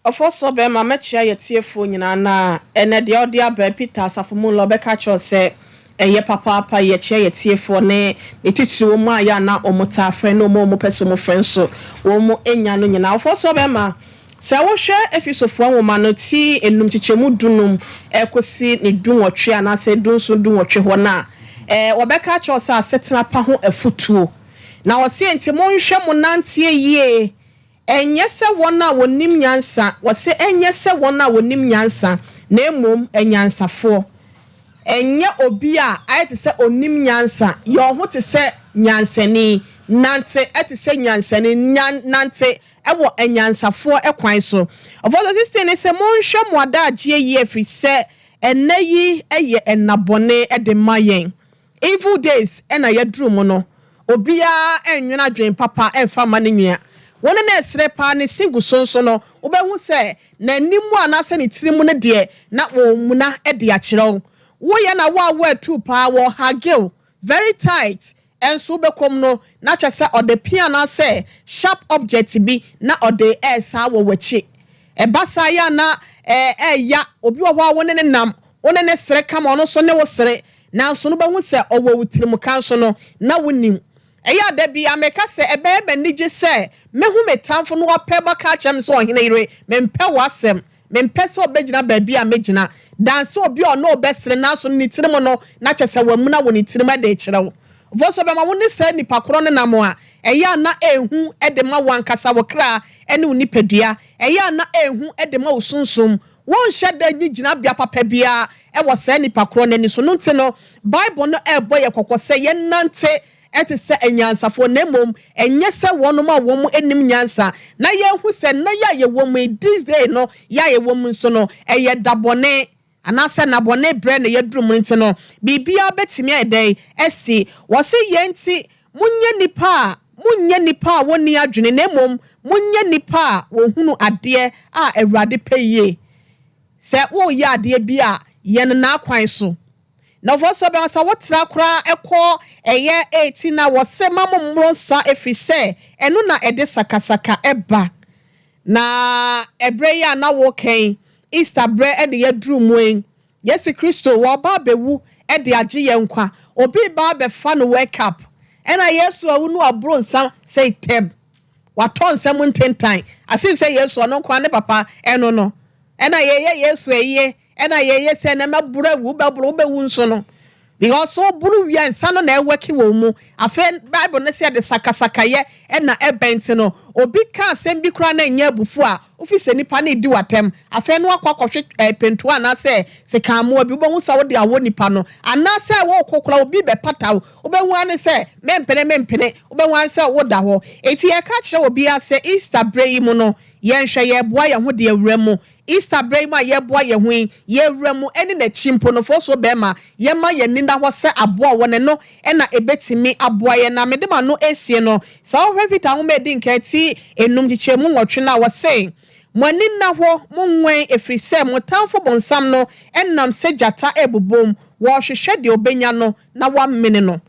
Ɔfɔsɔ bɛɛma mɛkyea yɛ tiefoɔ nyinaa na ɛnɛ deɛ ɔde aba Peter asafo mu nla ɔbɛka akyerɛ wo sɛ ɛyɛ papaapa yɛkyea yɛ tiefoɔ ne ne titiri wɔn a yɛ a na wɔn taa frɛ ne wɔn a wɔn pɛ sɛ wɔn frɛ nso wɔn nya no nyinaa Ɔfɔsɔ bɛɛma Sɛ wohwɛ Efesofoɔ nwoma no ti nnum nkyekyɛmu dunum kɔsi ne dunwɔtwe anaasɛ dunson dunwɔtwe hɔ no a, wɔbɛka akyerɛ wo sɛ asetena pa ho afotuo. Na ɔse enti monhwɛ mo nanteɛ yie, ɛnyɛ sɛ wɔn a wɔnim nyansa, ɔse ɛnyɛ sɛ wɔn a wɔnim nyansa, na mmom anyansafoɔ. Ɛnyɛ obi a ayɛ te sɛ ɔnim nyansa, yɛ wo ho te sɛ nyansani, nante te sɛ nyansani, nyan, nante wɔ anyansafoɔ kwan so. Verse 16 ne sɛ, Monhwɛ mo adagyeɛ yie, ɛfiri sɛ ɛnnɛ yi yɛ nna bɔne de ma yɛn. Evil days na yɛaduru mu no, obiara nnwene adwene papa mfa mma ne nua. Wo ne no resere paa, ne se gu so nso no, wobɛhu sɛ n'anim anaasɛ ne tiri mu no deɛ, na wɔremuna de akyerɛ wo. Woyɛ na wo a woatuu paa, wɔrehugge wo very tight, nso wobɛkɔ mu no, na kyerɛ sɛ ɔde pea anaasɛ sharp object bi na ɔde resa wɔ w'akyi. Ɛba saa yɛ a na ɛɛya. Obi wɔ hɔ a wo ne no nam, wo ne no sere kama, ɔno nso ne wo sere, nanso no wobɛhu sɛ ɔwɔ wo tirim ka nso no, na wonnim. Ɛyɛ a da biara meka sɛ ɛbɛyɛ me anigye sɛ mɛhu me tamfo na wapɛ bɛka akyerɛ me sɛ ɔhene yere, mempɛ w'asɛm. Mempɛ sɛ ɔbɛgyina baabi a mɛgyina, dan sɛ obi a ɔne wo bɛsere nanso ne tirim no na kyerɛ sɛ wamuna wɔ ne tirim de rekyerɛ wo. Mfomsoɔ bɛma wo ne saa nipa korɔ no nam a, ɛyɛ a na ɛhu de ma wo ankasa wo kra ne wo nipadua, ɛyɛ a na ɛhu de ma wo sunsum. Wonhyɛ da nyi gyinabea papa biara wɔ saa nipa korɔ no ani so. No nti no, Bible no rebɔ yɛn kɔkɔ sɛ yɛnnante te sɛ anyansafoɔ, na mmom ɛnyɛ sɛ wɔnom a wɔn nnim nyansa, na yɛahu sɛ nna yi a yɛwɔ mu yi, this day no yi a yɛwɔ mu nso no, ɛyɛ da bɔne, anaasɛ nna bɔne berɛ na yɛaduru mu nti no, biribiara bɛtumi ayɛ dɛn? Asi. Wɔse yei nti, monyɛ nnipa a, monnyɛ nnipa a wɔnni adwene, na mmom monyɛ nnipa a wɔhunu adeɛ a Awurade pɛ yie. Sɛ woreyɛ adeɛ bi a, yɛ no n'akwan so. Na wɔfɔ so bɛma sɛ wotra koraa kɔ ɛyɛ 18 a wɔse ma mo mmoro nsa ɛfiri sɛ ɛno na ɛde sakasaka ba. Na ɛberɛ yi a na woka yi, Easter berɛ de yɛaduru mu yi, Yesu Kristo wɔreba abɛwu de agye yɛn nkwa. Obi reba abɛfa no wake up. Ɛna Yesu awu no aboro nsa sei tɛm. Watɔ nsa mu ntentan. As if sɛ Yesu ɔno nko ara ne papa ɛno no. Ɛna yɛyɛ Yesu ayie. Ɛna yɛyɛ sɛ na mɛboro awu, wobɛboro, wobɛwu nso no. Because woboro wie a, nsa no na ɛwɛke wɔ wo mu. Afei Bible no sɛ yɛde sakasakayɛ na ɛbɛn nti no, obi ka asɛm bi koraa na ɛnyɛ abufuo a, wofi sɛ nipa no redi w'atɛm. Afei na wakɔ akɔhwe eh, pentoa anaasɛ sekanmoa bi, wobɛhu sɛ wode awɔ nipa no. Anaasɛ wokɔ koraa obi bɛpata wo, wobɛhu ara ne sɛ mempene mempene, wobɛhu ara ne sɛ woda hɔ. Enti yɛka kyerɛ obiara sɛ Easter berɛ yi mu no, yɛnhwɛ yɛreboa yɛn ho de awura mu. Easter berɛ yi mu a yɛreboa yɛn ho yi, yɛn wura mu ne n'akyi mpo no, fɔɔsuo bɛrima, yɛmma yɛn ani nna hɔ sɛ aboa a ɔwɔ no, ɛno na ɛbɛtumi aboa yɛn. Na mede m'ano resie no, sɛ wohwɛ Peter nwoma a ɛdi nkan ti nnum nkyekyɛmu nwɔtwe no a, ɔse, Mo ani nna hɔ, monwɛn, ɛfiri sɛ mo tamfo bonsam no nam sɛ gyata rebobom, ɔrehwehwɛ deɛ ɔbɛnya no na wamene no.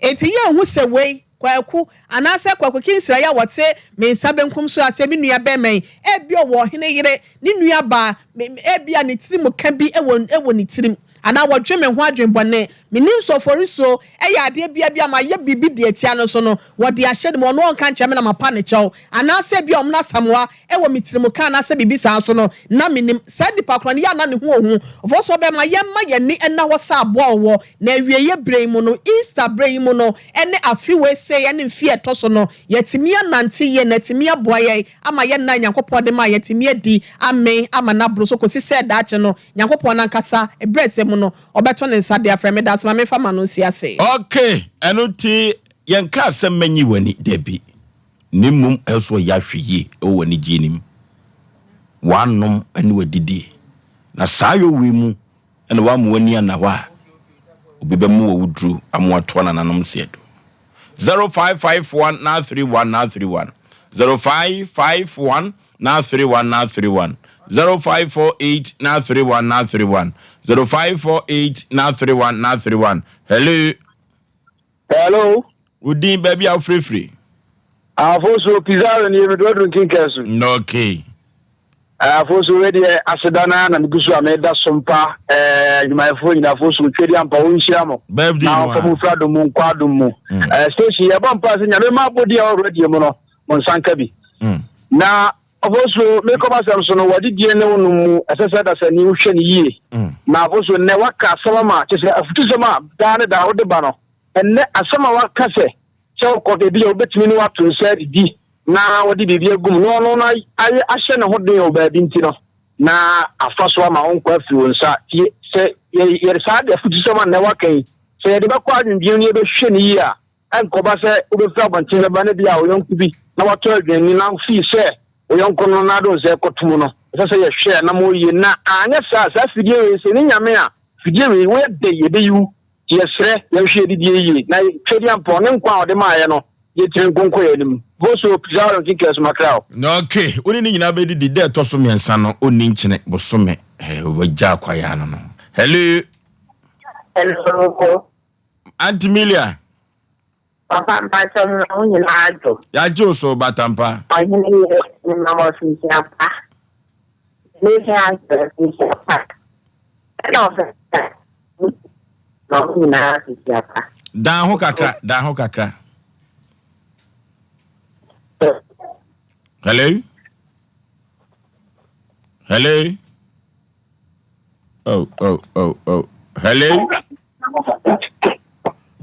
Enti yɛnhu sɛ wei Kwaku, anaasɛ Kwaku Kinsira yi a ɔte me nsa benkum so ha sɛ me nua barima yi, ebia ɔwɔ ɔhene yere, ne nua baa, me, ebia ne tirim ka bi wɔ, wɔ ne tirim, anaa wɔdwen me ho adwen bɔne. Menim sɛ Oforisuo yɛ adeɛ bia bi a mayɛ biribi de atia no nso no, wɔde ahyɛ ne mu, ɔno ɔnka nkyerɛ me na mapa ne kyɛw. Anaasɛ ebia Ɔmena Asamoah wɔ me tirim ka anaasɛ biribi saa nso no, na menim. Saa nipa korɔ no, yɛ a na ne ho ɔhu. Oforisuo bɛma yɛmma yɛn ani nna hɔ sɛ aboa ɔwɔ, na awieeɛ berɛ yi mu no, Easter berɛ yi mu no, ne afe wei sei ne mfeɛ a ɛtɔ so no, yɛatumi anante yie na atumi aboa yɛn ama yɛn nna a Nyankopɔn de maa yɛn atumi adi amee ama no aboro so kɔsi sɛ daakye no Nyankopɔn no ankasa berɛ sɛ mu no ɔbɛto ne nsa de afrɛ me. Meda ase ma memfa m'ano nsi ase. Ok, ɛno nti yɛnkaa sɛ mɛnyi w'ani, dabi, na mmom ɛwɔ sɛ ɔyɛ ahwɛyie wɔ w'anigyeɛ no mu, w'anom ne w'adidie, na saa yɔ wei mu na woamma w'ani anna hɔ a, obi bɛma w'awuduro ama watoa nananom seɛ do. 0551 931 931 0551 931 931 0548 931 931 0548 931 931 Hello. Hello. Wo din baabi a wofirifiri? Afoso Pizarro ni ebi dɔdun kinkɛnso. Okay. Afoso wei deɛ aseda no ara na megu so a meda so mpa adwumayɛfoɔ nyinaa afoso twɛdi ampa wɔnhyira mo Birthday na no ɔmfa a. mo mfiri adom mu nkɔ adom mu. Station yɛbɔ mpa sɛ Nyame ma abɔdeɛ a ɛwɔ radio mu no mo nsa nka bi. Na afoso mekɔ m'asɛm so no wadidie ne wo nom mu ɛsɛ sɛ dasani wohwɛ no yie. Na afoso nnɛ waka asɛm ama kyɛ sɛ afutusɛm a daa ne daa wode ba no ɛnnɛ asɛm a waka sɛ. Sɛ wokɔ baabi a wobɛtumi ne wato nsa adidi na wɔde biribi agu mu na ɔno no ayɛ ahyɛ ne ho den wɔ baabi nti no, na afa so ama wo nkwa afiri wo nsa. Nti sɛ yɛde saa de afotusɛm a nnɛ waka yi, sɛ yɛde bɛkɔ adwendwene no yɛbɛhwɛ no yie a, ɛnkɔba sɛ wobɛfiri abɔnten bɛba na bi a wo yɔnko bi na watɔ aduane na wofii sɛ wo yɔnko no na ade wo nsa ɛkɔto mu no. Ɛsɛ sɛ yɛhwɛ anammɔn yie na anyɛ saa a, saa fidie wei sɛ ne nyame a, fidie wei woyɛ dɛ yɛbɛyi wo. Nti yɛsrɛ yɛnhwɛ yɛdidie yie na Twedeampɔn ne nkwa a ɔde maaeɛ no yɛtiri nko nkɔ yɛn anim. Voso Pizarro nkinkɛɛ so makra o. Na ok, wo ne ne nyinaa bɛdidi, da ɛtɔ so mmiɛnsa no ɔnni nkyene bosome eh, wagya akwayaa no no. Hello. Hello. Auntie Milia. Papa mpakyɛ mo mo nyinaa adwo. Yɛagye wo so Batampa. Ɔhene yɛ mema mo afinhyia pa. Ne hia asɛ afinhyia pa. Ɛna ɔfɛ ma mo nyinaa afinhyia pa. Dan ho kakra, dan ho kakra. Hello? Hello? Oh, oh, oh, oh. Hello?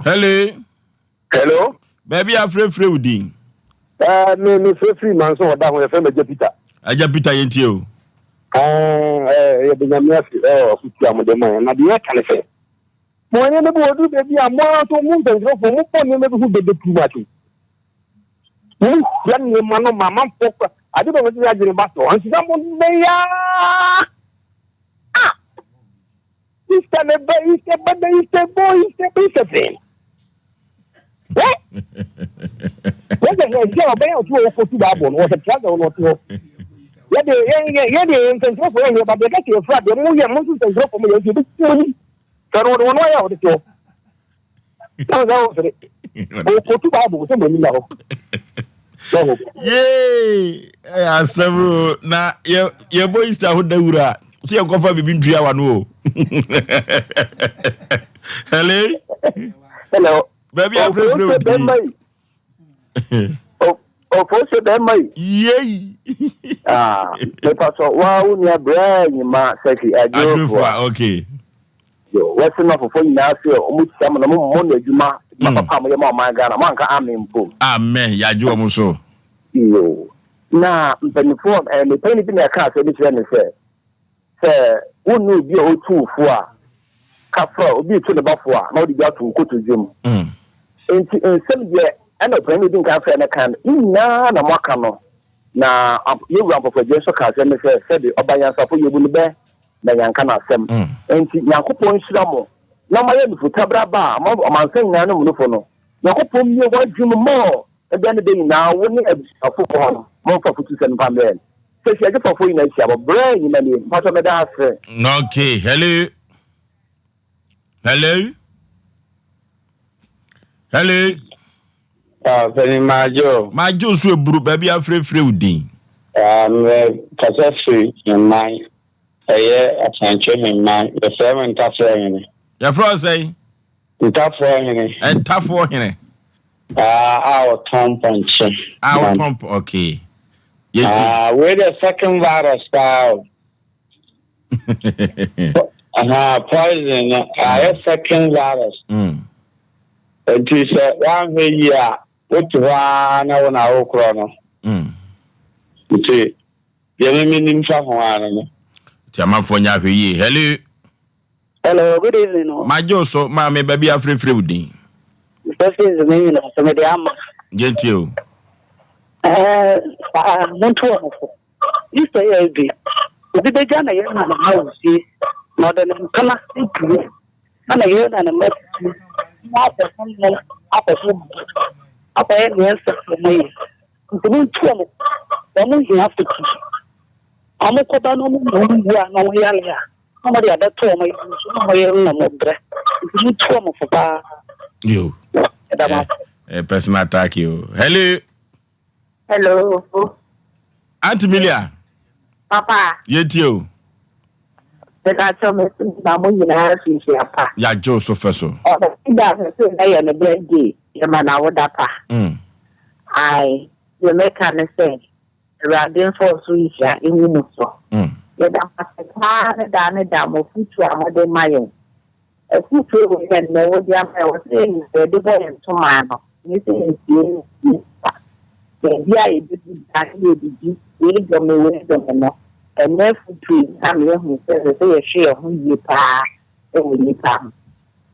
Hello. Hello. Baabi a frɛfrɛ wo din. Ɛɛ eh, me me frɛfrɛ manso ɔda ho yɛfrɛ me Agya Peter. Agya Peter yɛn tie o. Ɛɛ eh, yɛde nyame ase ɛwɔ afutu a mode ma yɛn na deɛ yɛka ne sɛ mo nneɛma bi wɔ duru baabi a mo ara nso mo nsɛnkyerɛfoɔ mo bɔ nneɛma bi ho dede too much o. Mo hura nneɛma no ma amanfoɔ kora ade bɛ wɔde adwene ba so nti sɛ mo bɛyɛ ah Easter ne ba Easter ba da Easter bo Easter bo Easter fɛn. Wɛ wọ́n sɛ sɛ ɔbɛyɛ ɔtí wɔ kóòtù baabɔ no wɔsɛ trouser wɔn ɔte hɔ. Yɛde yɛn yɛn yɛde yɛn nsɛntwerɛfoɔ yɛn yɛ ba deɛ kɛse yɛfra deɛ mo yɛ mo nso nsɛntwerɛfoɔ mo yɛ nso ebi ti mo ni. Sɛ no wɔde wɔn ayɛ a wɔde te hɔ. Na sɛ wɔsere ɔkóòtù baabɔ sɛ mo ani na hɔ. Yee ɛyɛ asɛm o na yɛ yɛbɔ Easter ho dawuro a so yɛnkɔfa biribi ntua wa no o. Hello. Hello. Baabi a afurafura wo din. Ofosu bɛrima yi. Yei. Ah, mepa so wa wo nua brɛ nyima sɛhwi adwofoa. Okay. Yo, wɔse no afofo nyinaa se ɔmo tia mo na mo mmɔ no adwuma, adwuma papa a moyɛ ma ɔman Ghana, moanka amen mpo. Amen, yɛagye wɔn so. Yo, na mpaninfoɔ, eh, me panyin bi na ɛka asɛm bi kyerɛ me sɛ, sɛ wonni obi a otu wo fo a, ka frɛ obi retu ne ba fo a, na wode bi ato wo kotodwe mu. Enti nsɛm deɛ ɛna ɔpanyin no di nkan frɛ no kan no, ne nyinaa na moaka no. Na yɛn wura Mpɔfo Adjei nso ka asɛm bi sɛ, sɛbe ɔba nyansafo yɛbu no bɛ na yɛanka no asɛm. Enti Nyankopɔn nhyira mo na moayɛ nufutabraba a ɔmansa nyinaa no munufo no. Nyankopɔn mmue w'adwene mu more na bɛ ne bɛ nyinaa wo ne abusuafo wɔ hɔ no momfa afutusɛm mfa mbrɛ yɛn. Sɛsi adwofafoɔ nyinaa hyia mo brɛ nyima nie. Mpakyɛw meda ase. Okay, hello. Hello. Hello. Ah, Penny Majo. Majo so eburu baabi afrɛfrɛ wo din. Ah, mɛ kasa firi Hemman. Ɛyɛ Asantwe Hemman. Yɛfrɛ me Ntafoɔ Hene. Yɛfrɛ wo sɛn? Ntafoɔ Hene. Ntafoɔ Hene. Ah, a ɔtɔn pɔnkye. A ɔtɔn okay. Yɛti. Ah, wei de second virus paa o. Aha, poison no ayɛ second virus. Nti sɛ woanhwɛ yie a, wote hɔ ara na wo na wokorɔ no. Nti deɛ me menim fa ho ara no no. Nti amanfoɔ nyɛ ahwɛ yie. Hello. Hello, good evening. O. Magye wo so maame baabi afrɛfrɛ wo din. Mr. Fins me nyina so mede ama. Yɛntie o. Ɛɛ, monto wɔn fo. Easter yi a edu yi, obi begya ne yer na ne mba wɔ fie, na ɔdze ne mpena epue, na ne yer na ne mba fie, na wɔakɔ so nom, akɔ so bɔ, akɔyɛ nea ɛnsɛ sɛ wɔyɛ. Ntsi muntu hɔn fo, hɔn hia afotu. Wɔkɔba na wɔnya hɔn wu a na wɔyar a, na wɔdze abɛto hɔn yernom so, na hɔn yernom na wɔbrɛ. Ntsi muntu hɔn fo paa. Yo. Meda mo ase. Eh, personal attack yo. Hello. Hello. Auntie Milia. Papa. Yɛtie o. Meka kyerɛ me na mo nyinaa finhyia pa. Yɛagye wo so fɛ so. Ɔbɛsi da sɛ sɛ ɛyɛ ne birthday yɛma no awoda pa. Ae, deɛ mɛka ne sɛ Awurade mfa ɔsoro nhyira ngu mo so. Yɛda mo ase paa ne daa ne daa mo afotuo a mode ma yɛn. Afotuo wei na nnɛ wode ama yɛn wɔ sɛ yɛn nyinaa yɛde bɔ yɛn ntoma ano. Ɛnyɛ sɛ yɛntie no ntie kwa. Baabi a yɛbɛdu biara ne yɛdidi, wei dɔ me, wei dɔ me no, ɛnnɛ afotuo yi ama yɛahunu sɛ ɛsɛ sɛ yɛhwɛ yɛn ho yie pa ara wɔ nnipa ho.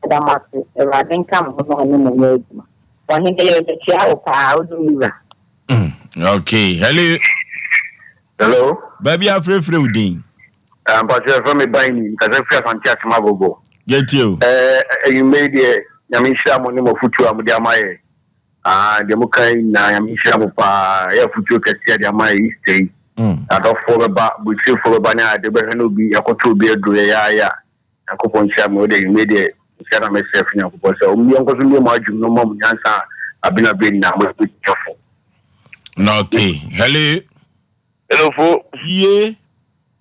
Meda mo ase. Awurade nka mo ho na ɔne mo nyɛ adwuma. Ɔhene yɛbɛkyia wo pa ara, wo ne wo wura. Okay, hello. Hello. Baabi afrɛfrɛ wo din. Ah, mpakyɛ yɛfrɛ me Baini, mekasa firi Asante Akyem Agogo. Yɛtie o. Eh, anwummerɛ yi deɛ, Nyame nhyira mo ne mo afotuo a mode ama yɛ. Ah, deɛ moka yi nyinaa, Nyame nhyira mo paa. Ɛyɛ afotuo kɛseɛ de ama yɛ Easter yi. Adɔfoɔ bɛba, aburokyirifoɔ bɛba ne ade, wobɛhwɛ na obi, yɛakɔto obi aduro yɛyaaya. Nyankopɔn nhyira mo. Wode anwummerɛ yi deɛ, nhyira na mesrɛ firi Nyankopɔn sɛ ɔmmue ɔnkɔ so mmue mo adwene mu na ɔmma mo nyansa a abere ne abere nyinaa mode bɛtu fo. Okay, hello. Hello fo. Ye.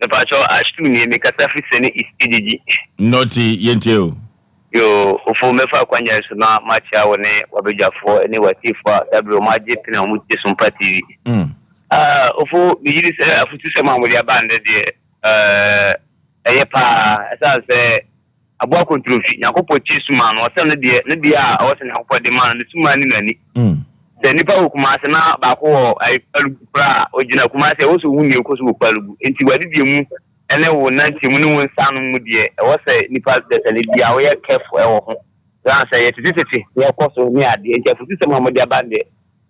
Mepakyɛw Ashtu nie, mekasa firi Sene East Ejiji. Nɔte, yɛntie o. Yoo, Ofo mɛfa akwanya yi so na makyea wo ne w'abadwafoɔ ne w'atiefoɔ a saa berɛ wɔn agye pene a wɔn tie Sompa TV. Ah, Ofo, megye di sɛ afutusɛm a mode aba nnɛ deɛ, eh, ɛyɛ paa, ɛsiane sɛ Aboa kontromfi, Nyankopɔn kyi suma no, ɔsɛ no deɛ, ne deɛ a ɔwɔ sɛ Nyankopɔn de ma no, ne suma nni n'ani. Sɛ nnipa wɔ Kumase na baako wɔ ayi Palugu koraa a, ɔgyina Kumase a, ɛwɔ sɛ ɔhu nea ɛkɔ so wɔ Palugu. Enti w'adidie mu ne wo nanteɛ mu ne wo nsa ano mu deɛ, ɛwɔ sɛ nnipa dasani biara woyɛ careful wɔ ho. Ɛsiane sɛ yɛtetetete nea ɛkɔ so ne adeɛ nti, afutusɛm a mode aba no deɛ,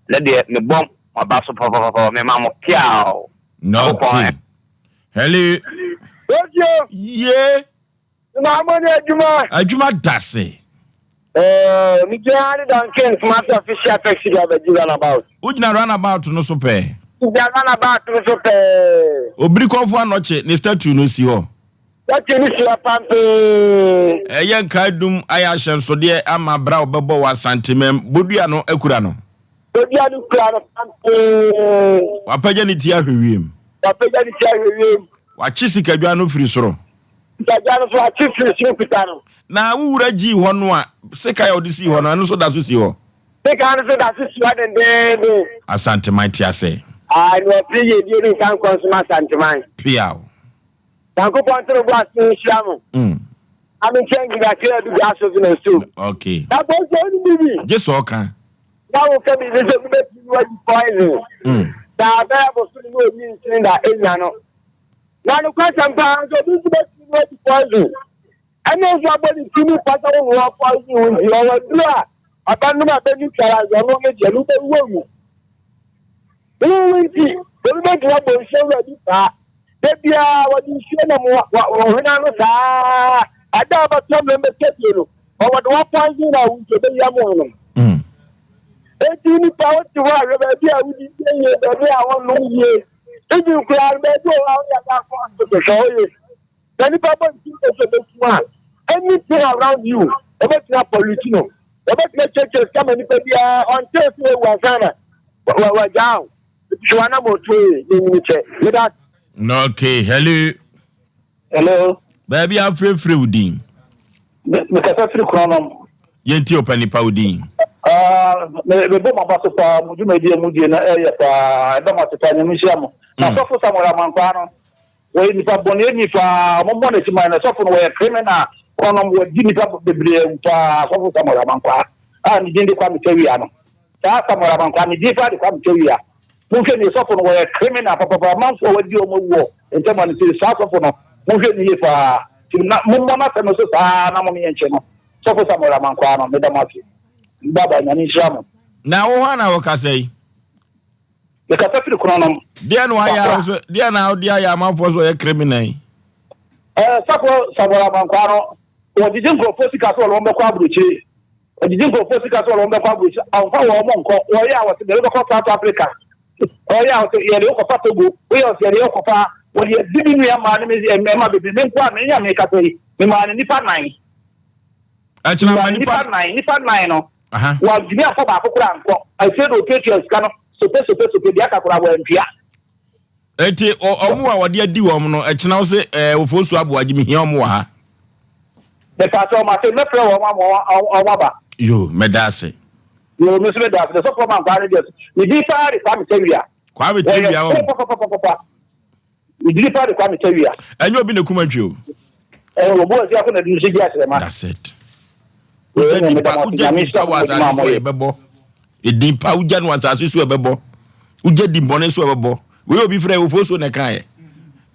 ɛnɛ deɛ mebɔ mo aba so papapapa, mema mo peaw. Nyankopɔn. Okay. Hello. Ojo. Yeah. Maa mo ne adwuma. Adwuma dase. Eh, me gyina ne Duncan Kumasi official taxi driver di runabout. Wogyina runabout no so pɛɛ. Gyina runabout no so pɛɛ. Obirikɔfo anɔkye ne statue no si hɔ. Statue no si hɔ pampee. Ɛyɛ nkaedum ayɛ ahyɛnsodeɛ ama bra a wɔbɛbɔ wɔ Asantemam. Bodua no akura no. Bodua no kura no pampee. Wapagya ne ti ahwɛ wiem. Wapagya ne ti ahwɛ wiem. Wakye sikadwa no firi soro. Sikadwa no so akye firi soro kuta no. Na wo wura gyii hɔ no a, sekan a ɔde sii hɔ no, ɛno nso da so si hɔ. Sekan no nso da so si hɔ dendeenden. Asanteman te ase. Ae, na ɔpere yiedie ne nkankɔ nso ma Asanteman. Peaw. Nyankopɔn nto ne bo ase nhyira mo. Na me nkyɛn gyina sɛ adu gya so so na so. Okay. Na bɔ nso ɔne biribi. Gye sɛ ɔka. Na woka biribi sɛ obi bɛtumi wadi poison. Na bɛyɛ bosome ne oyi nsene da enya no. Na nokwasɛm paa nso, obi nso bɛtumi no adi poison. Ɛne nso abɔ ne ti mu pa sɛ wo noa poison wo nti, ɔwɔ aduru a ɔbɛnom a bɛ neutralize ɔno ne deɛ no wobɛwu awu. Wowu nti, obi bɛtumi abɔ nsuo wura bi saa. Da biara wɔde nsuo nam wɔhwene ano saa. Ɛda a ɔbɛtɔ mmerɛ bɛtɔ bio no, ɔwɔ de wɔ poison na wo nti ɔbɛyi ama wo nom. Enti nipa wote hɔ a hwɛ baabi a wodidi yie, baabi a wɔnom yie. Even koraa no baabi wɔ hɔ a woyɛ ade akɔ hospital hwɛ hɔ yie. Sɛ nipa bɔ ne ti mpo sɛ ɔbɛku a, anything around you wɔbɛtumi apollute no. Wɔbɛtumi akyerɛkyerɛ sika ma nipa biara until sɛ wawu ansa na wagyaa wo. Nti hwɛ w'anammɔntuo yie na ɛnyini kyɛ. Meda ase. Okay, hello. Hello. Baabi afrɛfrɛ wo din. Mekasa firi Korɔnom. Yɛntie ɔpɛ nipa wo din. Ah, mebɔ mo aba so paa, mo dwumadi a modie no ɛyɛ paa, ɛda mo ase paa, Nyame nhyira mo. Na mm. Sɔfo Samuel Amankwaa no, wɔyɛ nipa bɔneɛni paa, mommɔ n'akyi man no, sɔfo no wɔyɛ criminal, Korɔnom wɔadi nipa bebree awu paa, Sɔfo Samuel Amankwaa, a ne din de Kwame Tawia no. Saa Samuel Amankwaa, ne din paa de Kwame Tawia. Monhwɛ nie, sɔfo no wɔyɛ criminal papapa, amanfoɔ a wɔadi wɔn awu wɔ ntɛm a no nti, saa sɔfo no, monhwɛ no yie paa. Nti na mommɔ n'asɛm no so saa na mom yɛnkyɛ no. Sɔfo Samuel Amankwaa no, meda mo ase. Bye bye, Nyame nhyira mo. Na wo hwan na wokasa yi? Mekasa firi Kronom. Deɛ na wayɛ a wosɛ, deɛ na wode ayɛ amanfoɔ sɛ ɔyɛ criminal yi? Ɛɛ, sɔfo Samuel Amankwaa no, wɔgyegye nkurɔfoɔ sika sɛ wɔde wɔn bɛkɔ aburokyire. Wɔgyegye nkurɔfoɔ sika sɛ wɔde wɔn bɛkɔ aburokyire, ɔmfa wɔn nkɔ. Wɔyɛ a wɔse yɛde wo bɛkɔ South Africa. Wɔyɛ a wɔse yɛde wo kɔfa Togo. Woyɛ a wɔse yɛde wo kɔfa. Wɔde adi me nua mmaa ne me mmarima bebree. Me nko a me a mekasa yi, memaa no nnipa nnan. Ɛkyena ma nipa nnan, nnipa nnan no, wɔantumi amfa baako koraa ankɔ. Afei na ɔtuatua sika no sope sope sope, deɛ aka koraa wɔantua. Eti ɔmo a wɔde adi wɔn no, ɛkyena wo se ɛɛ Ofosu Aboagye mehia ɔmo wɔ ha. Mepa kyɛw mate, mɛfrɛ wɔn ama wɔn aba. Yoo, mɛda ase. Yoo, me nso meda ase. Sɔfoɔ Mankwaa no deɛ, ne din paa de Kwame Tawia. Kwame Tawia wɔn. Wɔyɛ papapapapa. Ne din paa de Kwame Tawia. Ɛnyɛ obi na kum antwi o. Ɛɛ, obu ɔsi akɔ na dum si gye akyerɛ ma. That's it. Wogya nipa, wogya nipa wɔ asase so a yɛbɛbɔ. Edin pa wogya no asase so ɛbɛbɔ. Wogya din bɔne so ɛbɛbɔ. Wei obi frɛ ofosuo so na ɛkaeɛ.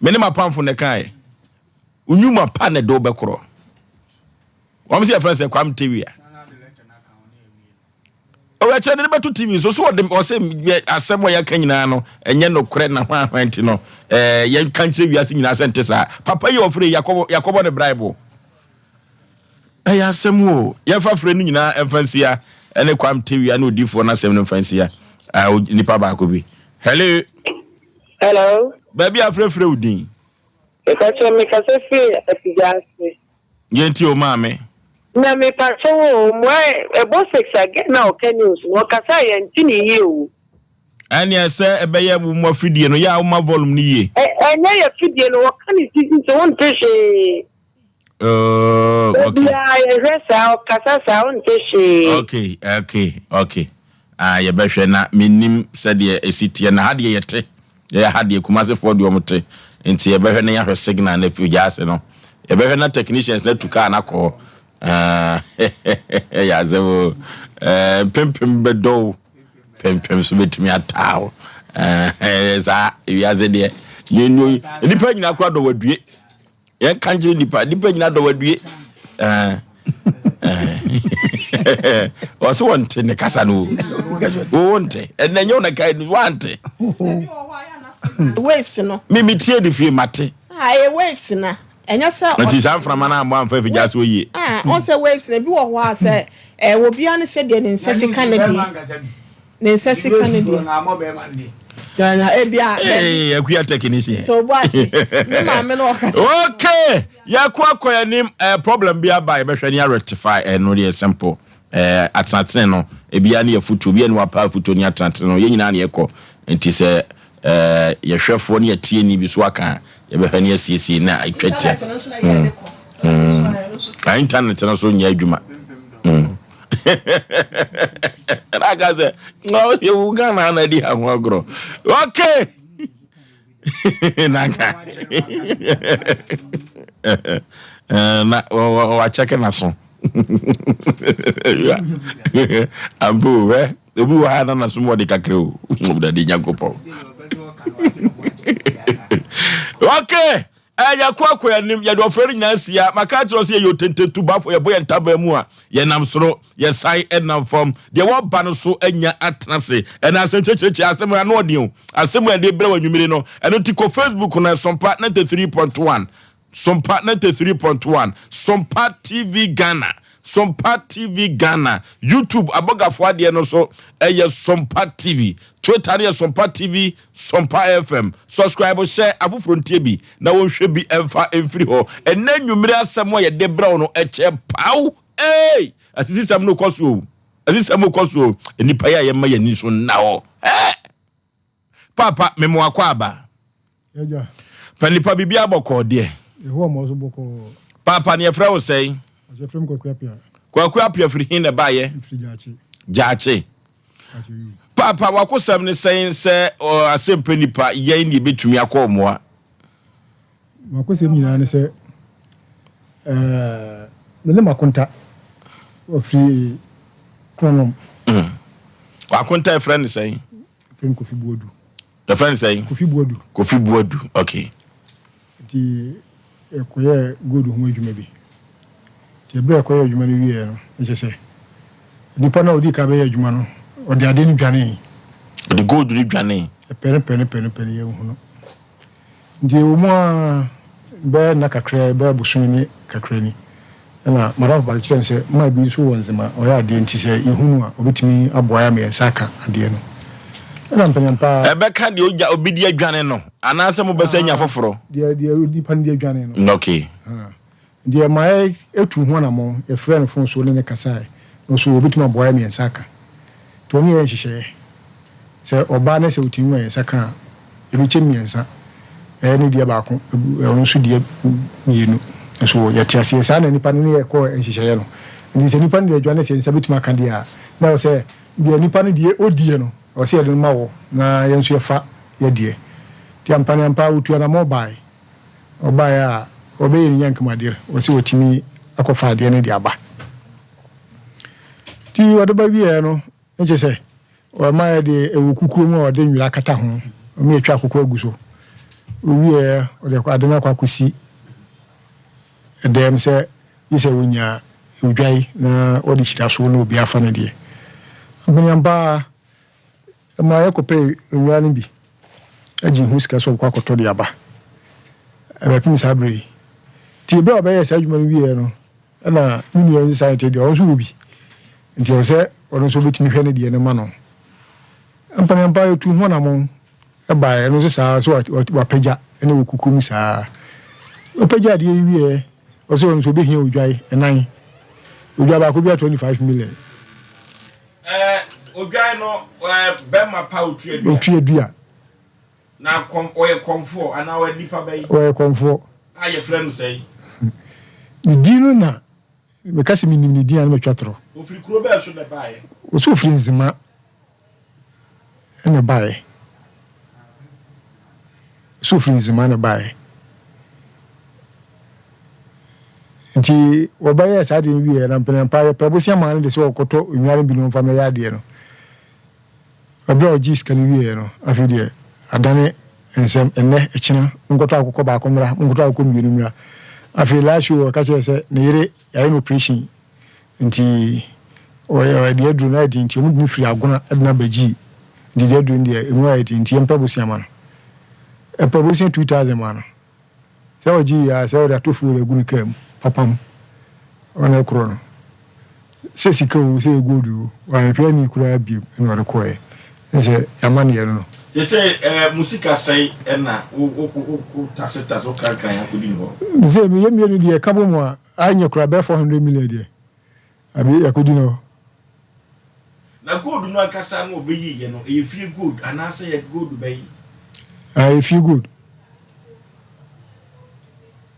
Me ne m'apamfo na ɛkaeɛ. Wo nnwuma pa na ɛde wo bɛkorɔ. Wɔn sɛ yɛfrɛ sɛ Kwame Tewia. Ɔwɛkyerɛ de ne bɛto TV so so ɔde ɔsɛ asɛm a yɛka nyinaa no ɛnyɛ nokorɛ na hwan hwan nti no ɛɛ yɛnka nkyerɛ wiase nyinaa sɛ nte saa. Papa yi ɔfrɛ yi yakɔbɔ yakɔbɔ ne bribe. Ɛyɛ asɛm o. Yɛmfa frɛ no nyinaa ɛmfa nsia ɛne Kwame Tewia ne odiifoɔ no asɛm no mfa nsia. Nipa baako bi. Hello. Hello. Baabi a frɛfrɛ wo din. Mepakyɛ mekasa firi afigya ase. Yɛntie o maame. Na mepakyɛ wo o mua ɛbɔ sex a girl no a ɔka news no ɔkasa a yɛnte ne yie o. Ɛneɛ sɛ ɛbɛyɛ wo mo afidie no yɛ a woma volume no yie. Ɛnyɛ yɛ fidie no ɔka ne sisi nti wonte hwee. Oh, okay. Obiara yɛhwɛ saa ɔkasa saa wonte hwee. Okay, okay, okay. Ah, yɛbɛhwɛ na mennim sɛdeɛ ɛsi teɛ na ha deɛ yɛte. Yɛyɛ ha deɛ Kumasefoɔ deɛ wɔn te nti yɛbɛhwɛ na yɛahwɛ signal na fi gya ase no yɛbɛhwɛ na technicians na tu kaa na kɔ hɔ yɛ asɛm o mpempem bɛdɔ o pempem so bɛtumi ataa o saa wiase deɛ nnipa nyinaa kora dɔ wadue Yɛn ka nkyerɛ nipa, nipa nyina dɔ wadue. Ɔsɛ wɔnte ne kasa no o. Wo nte. Ɛnna nyɛ wo na ka ni wante. Waves no. Mi mi tie de fie mate. Ah, ɛyɛ waves na. Ɛnyɛ sɛ. Nti saa mframa no ammɔ amfa afigya ase yie. Ah, ɔn sɛ waves na ebi wɔ hɔ a sɛ ɛwɔ obiara ne sɛdeɛ ne nsa si ka ne deɛ. Ne nsa sika no deɛ. Na ebi a. Ee akuya technician. To bo ase. Me maame no ɔkasa. Okay, yɛkɔ akɔ yɛn anim eh, problem bi aba yɛbɛhwɛ ne rectify ɛno deɛ simple eh, atenatene no ebia ne yɛfotuo bia ne wapa afotuo ne atenatene no yɛn nyinaa ne yɛkɔ nti sɛ eh, yɛhwɛfoɔ ne yɛtieni bi so aka a yɛbɛhwɛ ne asiesie na atwa tia mm. mm. internet no so nyɛ adwuma mm. na aka sɛ yɛwu ghana na adi ha ho agorɔ okay nanka na wakyɛke naso ampo hwɛ obi wɔ ha na nasom wɔde kakra o wurade nyankopɔn okay Ɛɛ, yɛkɔ akɔ yɛn anim, yɛde ɔfrɛ no nyinaa si ha. Maka akyerɛ wo sɛ yɛyɛ otententu bafo, yɛbɔ yɛn ntaban mu a, yɛnam soro, yɛsan nam fam. Deɛ wɔba no so anya atena ase. Ɛna asɛm kyerɛkyerɛkyerɛ asɛm ano ɔden o. Asɛm a yɛde brɛ wɔ anwummere no. Ɛno nti kɔ Facebook no, Sompa 93.1, Sompa 93.1, Sompa TV Ghana. Sompa TV Ghana, YouTube abɔgafoɔ adeɛ no so ɛyɛ Sompa TV, Twitter no yɛ Sompa TV, Sompa FM. Subscribe hyɛ afoforɔ ntie bi na wɔnhwɛ bi ɛmfa mfiri hɔ. Ɛnɛ nnwummere asɛm a yɛde brɛ wo no ɛkyɛ paw. Ee! Asisisɛm no kɔ so o. Asisisɛm kɔ so o. Nnipa yi a yɛma yɛn ani so nna hɔ. Ɛɛ! Paapa, mema wakɔ aba. Agya. Pa nipa biribi abɔkɔɔ deɛ. Yehowa ma ɔso bɔkɔɔ. Paapa ne yɛfrɛ wo sɛn? Yɛfrɛ me Kwaku Apia. Kwaku Apia firi he na ɛbaeɛ? Mfiri Gyaakye. Gyaakye. Paapa wakosɛm ne sɛn sɛ asɛmpɛ nipa yɛn ne yɛbɛtumi akɔ mmoa? Makosɛm nyinaa ne sɛ ɛɛ me ne makonta ɔfiri Kronom. Mm. Wakonta yɛfrɛ ne sɛn? Yɛfrɛ no Kofi Buodu. Yɛfrɛ no sɛn? Kofi Buodu. Kofi Buodu, okay. Nti yɛkɔyɛɛ gold ho adwuma bi. Nti ɛberɛ a yɛkɔyɛɛ adwuma no wieɛ no, nkyɛ sɛ nipa no a ɔdii kan bɛyɛ adwuma no, ɔde adeɛ no dwanee. Ɔde gold no dwanee. Yɛpɛ no pɛ no pɛ no pɛ no yɛnhu no. Nti ɛwɔ mu ara bɛyɛ nna kakra bɛyɛ bosome ne kakra ni, ɛna madamfo baako kyerɛɛ me sɛ man bi nso wɔ Nzema, ɔyɛ adeɛ nti sɛ yɛhu no a ɔbɛtumi aboa yɛn ama yɛn nsa aka adeɛ no. Ɛna mpanyampa ara. Ɛbɛka deɛ ogya obi de adwane no anaasɛ mobɛsan anya foforɔ? Deɛ deɛ nipa no de adwane no. Okay. Nti ɛma yɛtuu ho anammɔn, yɛfrɛɛ no fon so ne no kasae, na ɔso obetumi aboa yɛn ma yɛn nsa aka. Nti ɔne yɛn yɛɛ nhyehyɛe sɛ ɔba na sɛ otumi ma yɛn nsa ka a, yɛbɛkyɛ mu mmiɛnsa, ɛyɛ ne deɛ baako, ɔno nso deɛ mmienu. Nso yɛte aseɛ, saa na nipa no ne yɛn kɔɔ nhyehyɛeɛ no. Nti sɛ nipa no deɛ adwane sɛ yɛn nsa bɛtumi aka deɛ a, na ɛwɔ sɛ deɛ nipa no deɛ ɔdiiɛ no, ɛwɔ sɛ yɛde no ma wɔ na yɛn nso yɛfa yɛn deɛ. Nti ampa ne ampa ɔtuu anammɔn baeɛ. Ɔbaeɛ a, ɔbɛyɛ ne nyankum adeɛ, ɔse ɔtumi akɔfa adeɛ no de aba. Nti ɔde ba wieɛ no, ne kyerɛ sɛ. Ɔma yɛ de ɛwɔ kukuo mu a ɔde nwera akata ho. Ɔma yɛtwa akokɔ agu so. Ɔwieɛ ɔde ade no akɔ akɔsi ɛdɛm sɛ gye sɛ ɔnya odwan na ɔde hyira so na obi afa no deɛ. Ampaniampa ara, ɛmaa yɛkɔpɛɛ nwera no bi gye ho sika sɛ ɔbɛkɔ akɔtɔ de aba. Ɛbɛpem saa berɛ yi. Nti berɛ a ɔbɛyɛɛ saa adwuma no wieɛ no, ɛna me nua nso saa nti deɛ ɔno nso wɔ bi. Nti ɛwɔ sɛ ɔno nso ɔbɛtumi hwɛ ne deɛ no ma no. Ampaniampa ara yɛtuu ho anammɔn baeɛ, ɛno nso saa ara, sɛ wapagya ne wɔ kukuo mu saa ara. Ɔpagya adeɛ yi wieɛ, ɔsɛ ɔno nso ɔbɛhia odwan ɛnan. Odwan baako biara 25 million. Ɛɛ odwan no ɛɛ bɛrima pa otua dua. Otua dua. Na kɔm ɔyɛ kɔmfoɔ anaa ɔyɛ nipa bɛyi. Ɔyɛ kɔmfoɔ. A yɛfrɛ no sɛn? Ne din no na meka sɛ menim ne din a na matwa torɔ. Ofiri kuro bɛn so na ɛbaeɛ? Ɔsɛ ofiri Nzema. na ɛbaeɛ. So ofiri Nzema na ɛbaeɛ. Nti wɔbɛyɛɛ saa adeɛ no wieɛ na mpenampa yɛpɛ bosea maa no de sɛ ɔkɔtɔ nnwa no bi na ɔmfa mmɛyɛ adeɛ no. Ɛberɛ a ɔgyee sika no wieɛ no, afei deɛ adane nsɛm, ɛnnɛ, ɛkyena, monkɔtɔ akokɔ baako mmra, monkɔtɔ akokɔ mmienu mmra. Afei last show ɔka kyerɛɛ sɛ ne yere yɛayɛ no operation Nti ɔyɛ deɛ aduro no ayɛ den nti wɔn de no firi agona de no aba gyii nti deɛ aduro no deɛ emu ayɛ den nti yɛmpɛ bosea ma no ɛpɛ bosea 2000 ma no sɛ ɔgye yi a sɛ ɔde ato fuel agu ne kaa mu papam ɔna ɛkorɔ no sɛ sika o sɛ gold o wanhwɛ ani koraa biem ɛna ɔde kɔɛ ne sɛ yɛama ne yɛ no no. Sɛ sɛ ɛɛ mo sika sɛe ɛna wo wo wo wo tase tase wo krankran akɔdi ne hɔ. Sɛ yɛ mmienu deɛ ɛka bɔ mu a Anyɛ koraa bɛyɛ 400 million deɛ abi yɛkɔdi no hɔ. Na gold no ankasa no ɔbɛyiiɛ no ɛyɛ fie gold anaasɛ ɛyɛ gold bɛn? Ɛyɛ fie gold.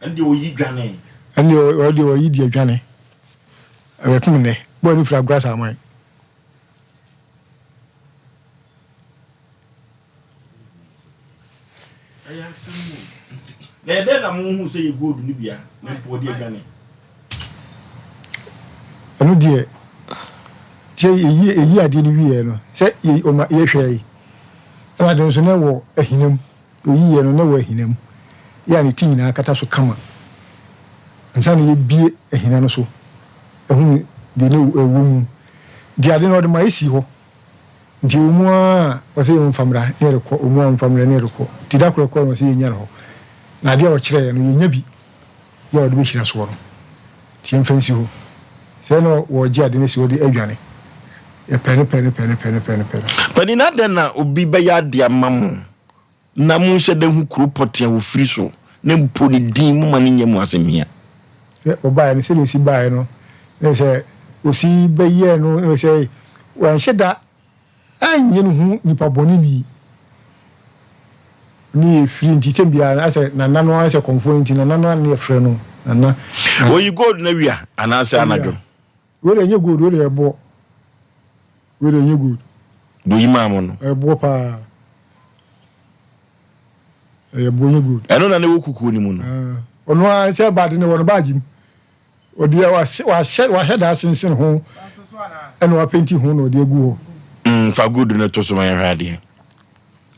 Ɛno deɛ ɔyi dwane. Ɛno deɛ ɔyɛ deɛ ɔyi deɛ dwane. Ɛbɛpem nnɛ. Bɔɔ no firi agorɔ asaman. Ɛyɛ asɛm o. Na ɛyɛ dɛn na mohu sɛ yɛ gold no bia na mpo ɔde adwane? Ɛno deɛ sɛ yɛyi ɛyi adeɛ no wieɛ no sɛ yɛ ɔma yɛhwɛ yi ɛna adeɛ nso na ɛwɔ ahina mu oyiiɛ no na ɛwɔ ahina mu yɛ a ne ti nyinaa kata so kama ansa na yɛbie ahina no so ɛhunu deɛ na ɛwɔ mu nti ade no ɔde ma ɛsi hɔ Nti ɛwɔ mu ara a ɔsɛ yɛmfa mmra na yɛrekɔ, ɛwɔ mu ara ɔmfa mmra na yɛrekɔ. Nti da koro ɛkɔɔ no ɔsɛ yɛnnya no hɔ. Na adeɛ a ɔkyerɛeɛ no yɛnnya bi yɛ a ɔde bɛhyira soɔ no. Nti yɛmfa nsi hɔ. Sɛ na wɔregye ade no asi hɔ de adwane. Yɛpɛ no pɛ no pɛ no pɛ no pɛ no pɛ no. Panin adɛn na obi bɛyɛ adeɛ ama mo na monhyɛ da hu kuro pɔtee a wɔfiri so, na mpo ne din momma no nyɛ mo asɛm hia. Sɛ ɔbaeɛ no, sɛdeɛ ɔsi baeɛ no, ne sɛ ɔsi bɛyɛɛ no, ne sɛ wanhyɛ da anyɛ ne ho nipa bɔneni. Ne yɛ firi nti sɛm biara no asɛ nana no asɛ kɔmfoɔ no nti nana no ne yɛfrɛ no nana. Oyi gold no awia anaasɛ anadwo? Wei deɛ ɛnyɛ gold, wei deɛ ɛboɔ. Wei deɛ ɛnyɛ gold. Deɛ oyi maa mo no. Ɛyɛ boɔ paa. Ɛyɛ boɔ nyɛ gold. Ɛno na ne wɔ kukuo no mu no. Ɔno ara sɛ baade no wɔ no baagye mu. Ɔde wahyɛ wahyɛ da asensen ho ɛna wapenti ho na ɔde agu hɔ. Mm, fa gold no to so ma yɛhwɛ adeɛ.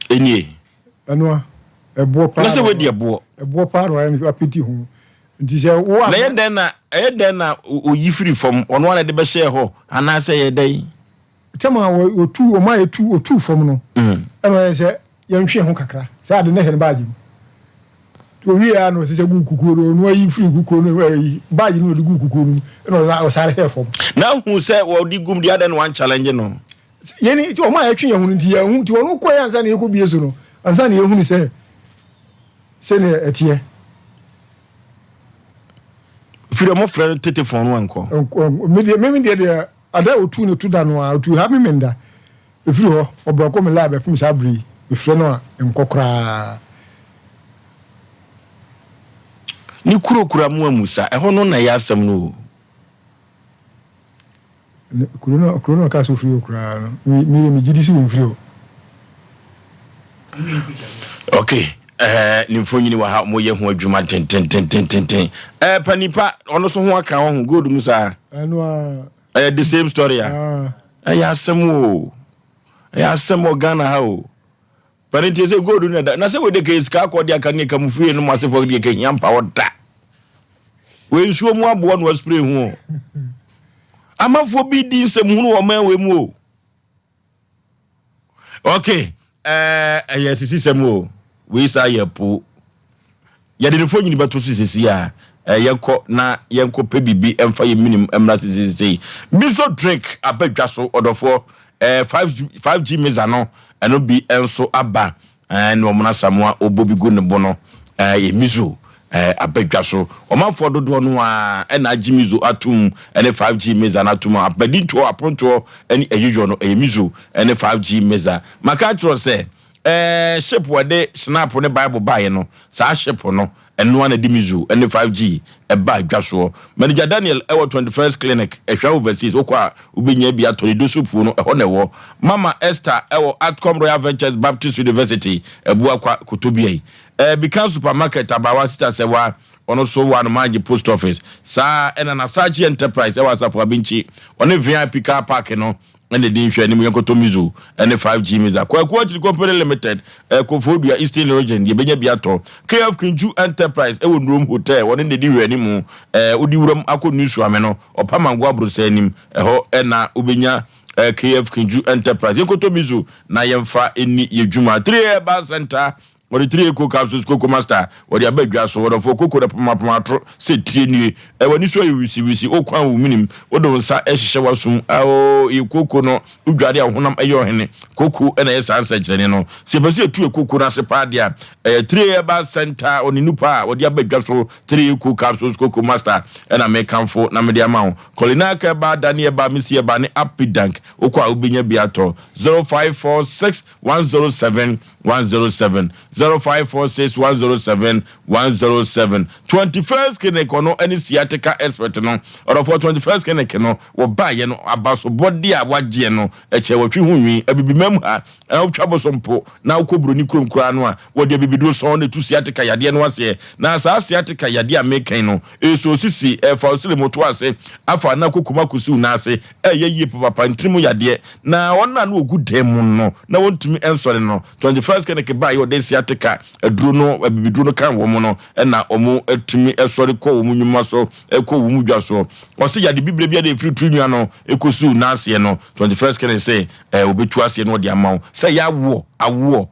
Ɛnie. Ɛno a ɛboɔ paa. Na sɛ wadi ɛboɔ. Ɛboɔ paa na wayɛ wapenti ho. Nti sɛ wo a. Na ɛyɛ dɛn na ɛyɛ dɛn na oyi firi fam ɔno ara na ɛde bɛhyɛɛ hɔ anaasɛ ɛyɛ dɛn? Tɛm a wɔtu wɔn a yɛtu otu fam no mm. ɛna ɔyɛ sɛ yɛntwe ho kakra sɛ ade ne hɛn baagye mu nti owie a na ɔsɛ sɛ gu kukuo no ɔno ayi firi kukuo no ɛyi baagye no ɔde gu kukuo no mu ɛna ɔsare hɛɛ fam. Na hu sɛ wɔde gum deɛ adɛn na wɔn challenge no. Yɛn wɔn a yɛtwe yɛn ho no nti yɛn ho nti wɔn kɔ yɛ ansa na yɛkɔ bie so no ansa na yɛhunu sɛ sɛnea ɛteɛ. Firi ɔmo frɛ no tete fɔn no ankɔ. Me deɛ me deɛ deɛ ada otu ne to da no a otu ha me menda efiri hɔ ɔbrɔko me laa bɛpem saa bere yi mefrɛ no a nkɔ koraa. Ne kuro kura mu amusa ɛhɔ no na ɛyɛ asɛm no o. Kuro no kuro no ɔka sɛ ofiri hɔ koraa no me me me gye di sɛ wɔmfiri hɔ. Ok ɛɛ ne mfonyini wɔ ha wɔyɛ ho adwuma dendendendenden ɛɛ pa nipa ɔno so ho aka ho gold mu saa. Ɛno a. Ɛyɛ the same story a. Ɛyɛ asɛm o. Ɛyɛ asɛm wɔ Ghana ha o. Pɛne nti sɛ gold no da na sɛ wei de ka sika akɔ de aka ne ka mu fie no mu asefoɔ de ka hia mpa hɔ da. Wei nsuo mu aboɔ na waspray ho o. Amanfoɔ bi di nsɛm hunu wɔ ɔman wei mu o. Ok, ɛɛ ɛyɛ sisi sɛm o. Wei saa yɛ po. Yɛde ne mfonyin bɛto so sisi a yɛnkɔ na yɛnkɔ pɛ biribi mfa yɛn menim mmra sisi sisi. Miso drink aba dwa so ɔdɔfoɔ. Eh, 5 5G meza no ɛno bi nso aba. Eh, ne wɔn asamoa ɔbɔ bi gu ne bo no. Eh, yɛ miso eh, aba dwa so. Ɔmanfoɔ dodoɔ no a ɛna agye miso atum ɛne 5G meza no atum. Abadintoɔ, apontoɔ ɛne ayiyɔ no ɛyɛ miso ɛne 5G meza. Maka akyerɛ sɛ Ɛɛ, ship wɔde snap ne Bible baeɛ no, saa ship no, ɛno ara na ɛde Mizu ne 5G ɛbaa dwa soɔ. Manager Daniel ɛwɔ 21st Clinic, Ɛhwa Overseas, wokɔ a wobɛnya bi atɔ, ne Dosu puo no, ɛhɔ na ɛwɔ. Mama Esther ɛwɔ Atcom Royal Ventures Baptist University, Abuakwa, Kotobiai. Ɛɛ, Bikan Supermarket, Abaawa Sita Sɛwa, ɔno nso wɔ Anomaagye Post Office. Saa ara ɛna Nasachi Enterprise ɛwɔ Asafo Abinkyi, ɔne VIP Car Park no, ɛna ɛdi nhwɛanim yɛnkɔtɔ Mizo ɛne 5G Miza Kwaku Akyiri Company Limited eh, Koforidua Eastern Region yɛbɛnya bi atɔ KF Kinchu Enterprise ɛwɔ Nurom Hotel wɔne na ɛdi nhwɛanim eh, wodi wuram akɔ New Suame no Ɔpamango Aborosa anim ɛhɔ ɛna wobɛnya eh, KF Kinchu Enterprise yɛnkɔtɔ Mizo na yɛmfa ɛni yɛ dwuma 3 Herbal Center Wɔde tiri eko capsules koko master wɔde aba dwa so ɔdɔfoɔ koko na pomapoma atoro sɛ tire nie ɛ w'ani so ayɛ wisiwisi wo kwan wo menim wode wo nsa hyehyɛ w'asom aoo yɛ koko no wo dware a wo honam ɛyɛ ɔhene koko na ɛyɛ saa nsɛnkyerɛnne no sɛ yɛpɛ sɛ yɛtu koko no ase paa deɛ a ɛyɛ tire herbal center ɔne nupa a wɔde aba dwa so tire eko capsules koko master ɛna mekamfo na mede ama wo Colinac herbal Dani herbal Misi herbal ne Apidank wokɔ a wobɛnya bi atɔ 0546 107 107 0546 107 107 21st clinic ɔno ne sciatica expert no ɔdɔfoɔ 21st clinic no wɔbaeɛ no abasobɔde a wagyeɛ no ɛkyɛ wɔtwe ho nwi abibima mu ha na wotwa bosom po na wokɔ buroni kurom koraa no a wɔde abibiduro sɔn na ɛtu sciatica yadeɛ no aseɛ na saa sciatica yadeɛ a mekan no ɛsɛ osisi ɛfa osile moto ase afa na kokoma kosiw n'ase ɛyɛ yie papapa ntiri mu yadeɛ Na wɔn a na wɔgu dan mu no, na wɔntumi nsɔre no, 21st Clinic baeɛ wɔde sciatica aduro no, abibiduro no kan wɔn no, ɛna wɔtumi sɔre kɔ wɔn nnwuma so, kɔ wɔn dwa so. Ɔse yade bibire biara a ɛfiri tiri nwa no kɔsiw n'aseɛ no, 21st Clinic se wɔbɛtu aseɛ na wɔde ama wo. Sɛ ɛyɛ awoɔ, awoɔ,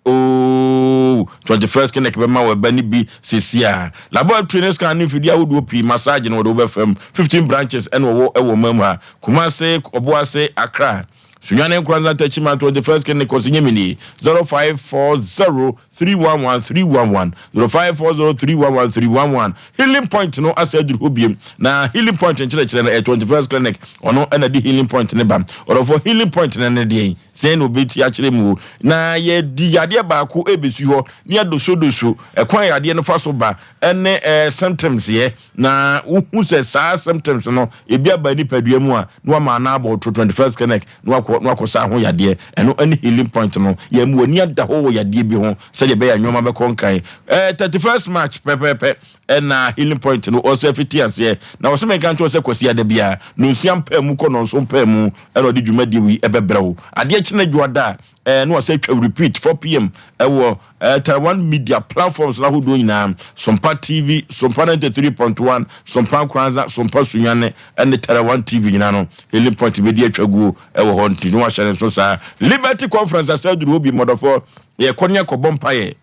Ooh 21st clinic bɛma wo ɛbɛ no bi sesia a. Laboratory ne scan ne mfidie ahodoɔ pii, massage no wɔde wo bɛfam. 15 branches ɛna wɔwɔ ɛwɔ ɔman mu ha. Kumase, Ɔboase, Accra, Sunyani Nkoranza Techiman 21st clinic kɔ so nyɛ me nie 0540 311 311 0540 311 311 Healing point no asɛ aduru hɔ biem na healing point nkyerɛkyerɛ no ɛyɛ 21st clinic ɔno ɛna de healing point ne ba. Ɔdɔfoɔ healing point no ne deɛn? Sɛn na obeti akyerɛ mu o? Na yɛde yadeɛ baako rebɛsi hɔ na yɛadosodoso ɛkwan a yadeɛ no fa so ba ne ɛɛ symptoms yɛ na wohu sɛ saa symptoms no ebi aba nipadua mu a na wama ana abɔ to 21st clinic na wakɔ na wakɔ saa ho yadeɛ. Ɛno ɛne healing point no. Yɛn mu ani ada hɔ wɔ yadeɛ bi ho sɛdeɛ ɛbɛyɛ a nneɛma bɛkɔ nkan. Ɛɛ 31st March pɛpɛɛpɛ ɛna healing point no ɔsɛ fiti aseɛ na ɔsɛ menka nkyɛw sɛ kwasi ada biara nonsia mpaa mu kɔ nɔnso mpaa mu ɛna ɔde dwumadie wei ɛbɛbrɛ wo adeɛ kye no dwoada a ɛɛ na wasɛ atwa repeat 4pm ɛwɔ ɛɛ Taiwan media platforms no ahodoɔ nyinaa Sompa TV Sompa 93.1 Sompa Nkoranza Sompa Sunyane ɛne Taiwan TV nyinaa no healing point bɛdi atwa guo ɛwɔ hɔ nti no wahyɛ ne nso saa Liberty Conference asɛ aduru hɔ bi mmɔdɔfoɔ yɛkɔ ne akɔbɔ mpaeɛ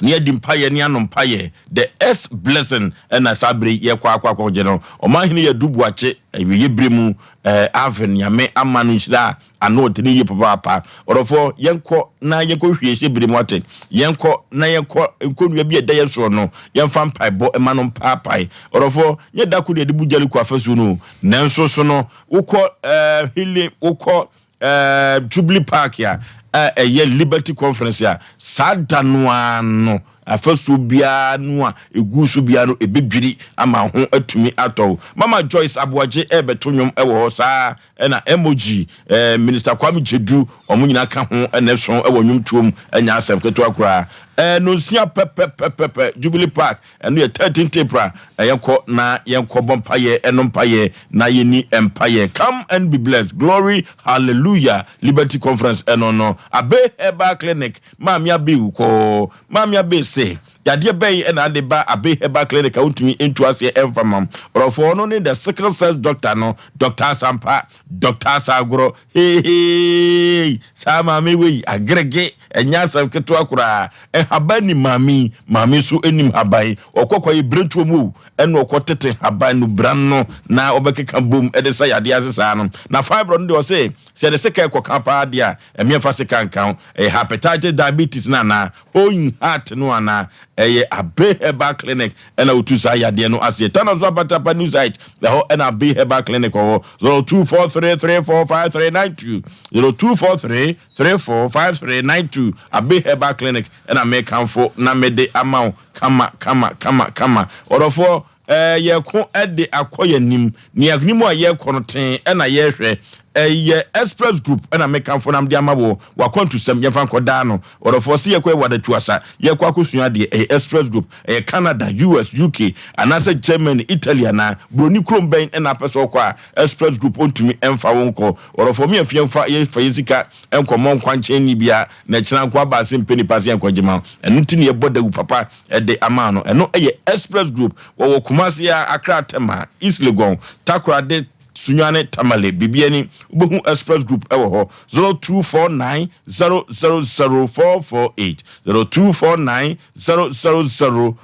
ne adi mpaeɛ ne ano mpaeɛ the S blessing ɛna saa bere yi yɛkɔ akɔ akɔgye no ɔmanhene yɛ adu buakye awieɛ bere mu ɛɛ Alvin nyame ama no nhyira a ano ɔdene yie papaapa ɔdɔfoɔ yɛnkɔ na yɛnkɔ hwie hyɛ bere mu ate yɛnkɔ na yɛnkɔ nkonnwa bi a ɛda yɛ soɔ no yɛmfa mpaebɔ ɛma no mpaapae ɔdɔfoɔ nyɛ da ko na yɛde bu Jericho afasuo no nanso so no wokɔ ɛɛ healing wokɔ Jubilee Park a ɛyɛ Liberty Conference a saa da no ara no Afasuo biara no a ɛgu so biara no ɛbɛdwiri ama ho atumi atɔ wo. Mama Joyce Aboagye ɛrebɛto nnwom wɔ hɔ saa ɛna MOG, eh, Minister Kwame Gyedu, wɔn nyinaa ka ho na ɛso wɔ nnwomtoɔ mu, ɛnyɛ asɛm ketewa koraa. Eh, nonsia pɛpɛpɛpɛpɛ, Jubilee Park, ɛno yɛ 13th April, eh, yɛnkɔ na yɛnkɔ bɔ mpaeɛ, ɛno mpaeɛ na yɛni mpaeɛ. Come and be blessed, glory, hallelujah, Liberty Conference ɛno no, Abe Herbal Clinic, Maame Abe kɔɔ, Maame Abe se, Yadeɛ bɛn na ade ba Abbey Herbal Clinic a wontumi ntu aseɛ mfa ma? Ɔdɔfoɔ no ne the sickle cell doctor no, Doctor Asampa, Doctor Asagorɔ, heeheey, saa maame wei, agerege, ɛnyɛ asɛm ketewa koraa. Nhaban nim maame yi, maame nso nim haban. Ɔkɔ kwaeɛ birentuo mu o, ɛna ɔkɔ tete haban no bran no na ɔbɛkeka bom de sa yadeɛ ase saa no. Na fibroid no deɛ ɔse, sɛ yɛde sekan kɔka paa deɛ a, ɛmeɛ mfa sekan nka ho. Ɛyɛ hepatitis, diabetes no anaa? Oyin heart no anaa? Ɛyɛ Abbey Herbal Clinic ɛna otu saa yadeɛ no aseɛ. Tana so Abatapa New Site ɛhɔ ɛna Abbey Herbal Clinic ɔwɔ 0243345392 0243345392 Abbey Herbal Clinic ɛna mekamfo na mede ama wo kama kama kama kama. Ɔdɔfoɔ Ɛɛ, yɛreko de akɔ yɛn anim. Nea anim a yɛrekɔ no tee na yɛrehwɛ. Ɛyɛ Express Group na mekamfo na mede ama wo. W'akwantusɛm, yɛmfa nkɔ daa no. Ɔdɔfoɔ, se yɛkɔ yɛ wadatuasa, yɛrekɔ akɔsua adeɛ, ɛyɛ Express Group. Ɛyɛ Canada, US, UK, anaasɛ Germany, Italy anaa? Buroni kurom bɛn na apɛ sɛ ɔkɔ a Express Group ɔntumi mfa wo nkɔ? Ɔdɔfoɔ, me afie mfa yɛmfa yɛn sika nkɔmmɔ nkwankyɛnni biara na ɛkyena nko aba ase mpɛ nipa se yɛnkɔgye ma wo. Ɛno nti na yɛbɔ dawu papa de ama no. Ɛno yɛ Express Group. Wɔwɔ Kumasi a, Accra, Tema, East Legon, Takoradi, Sunyani, Tamale, Bibiani. Wobɛhu Express Group wɔ hɔ. 0249 000 448 0249 000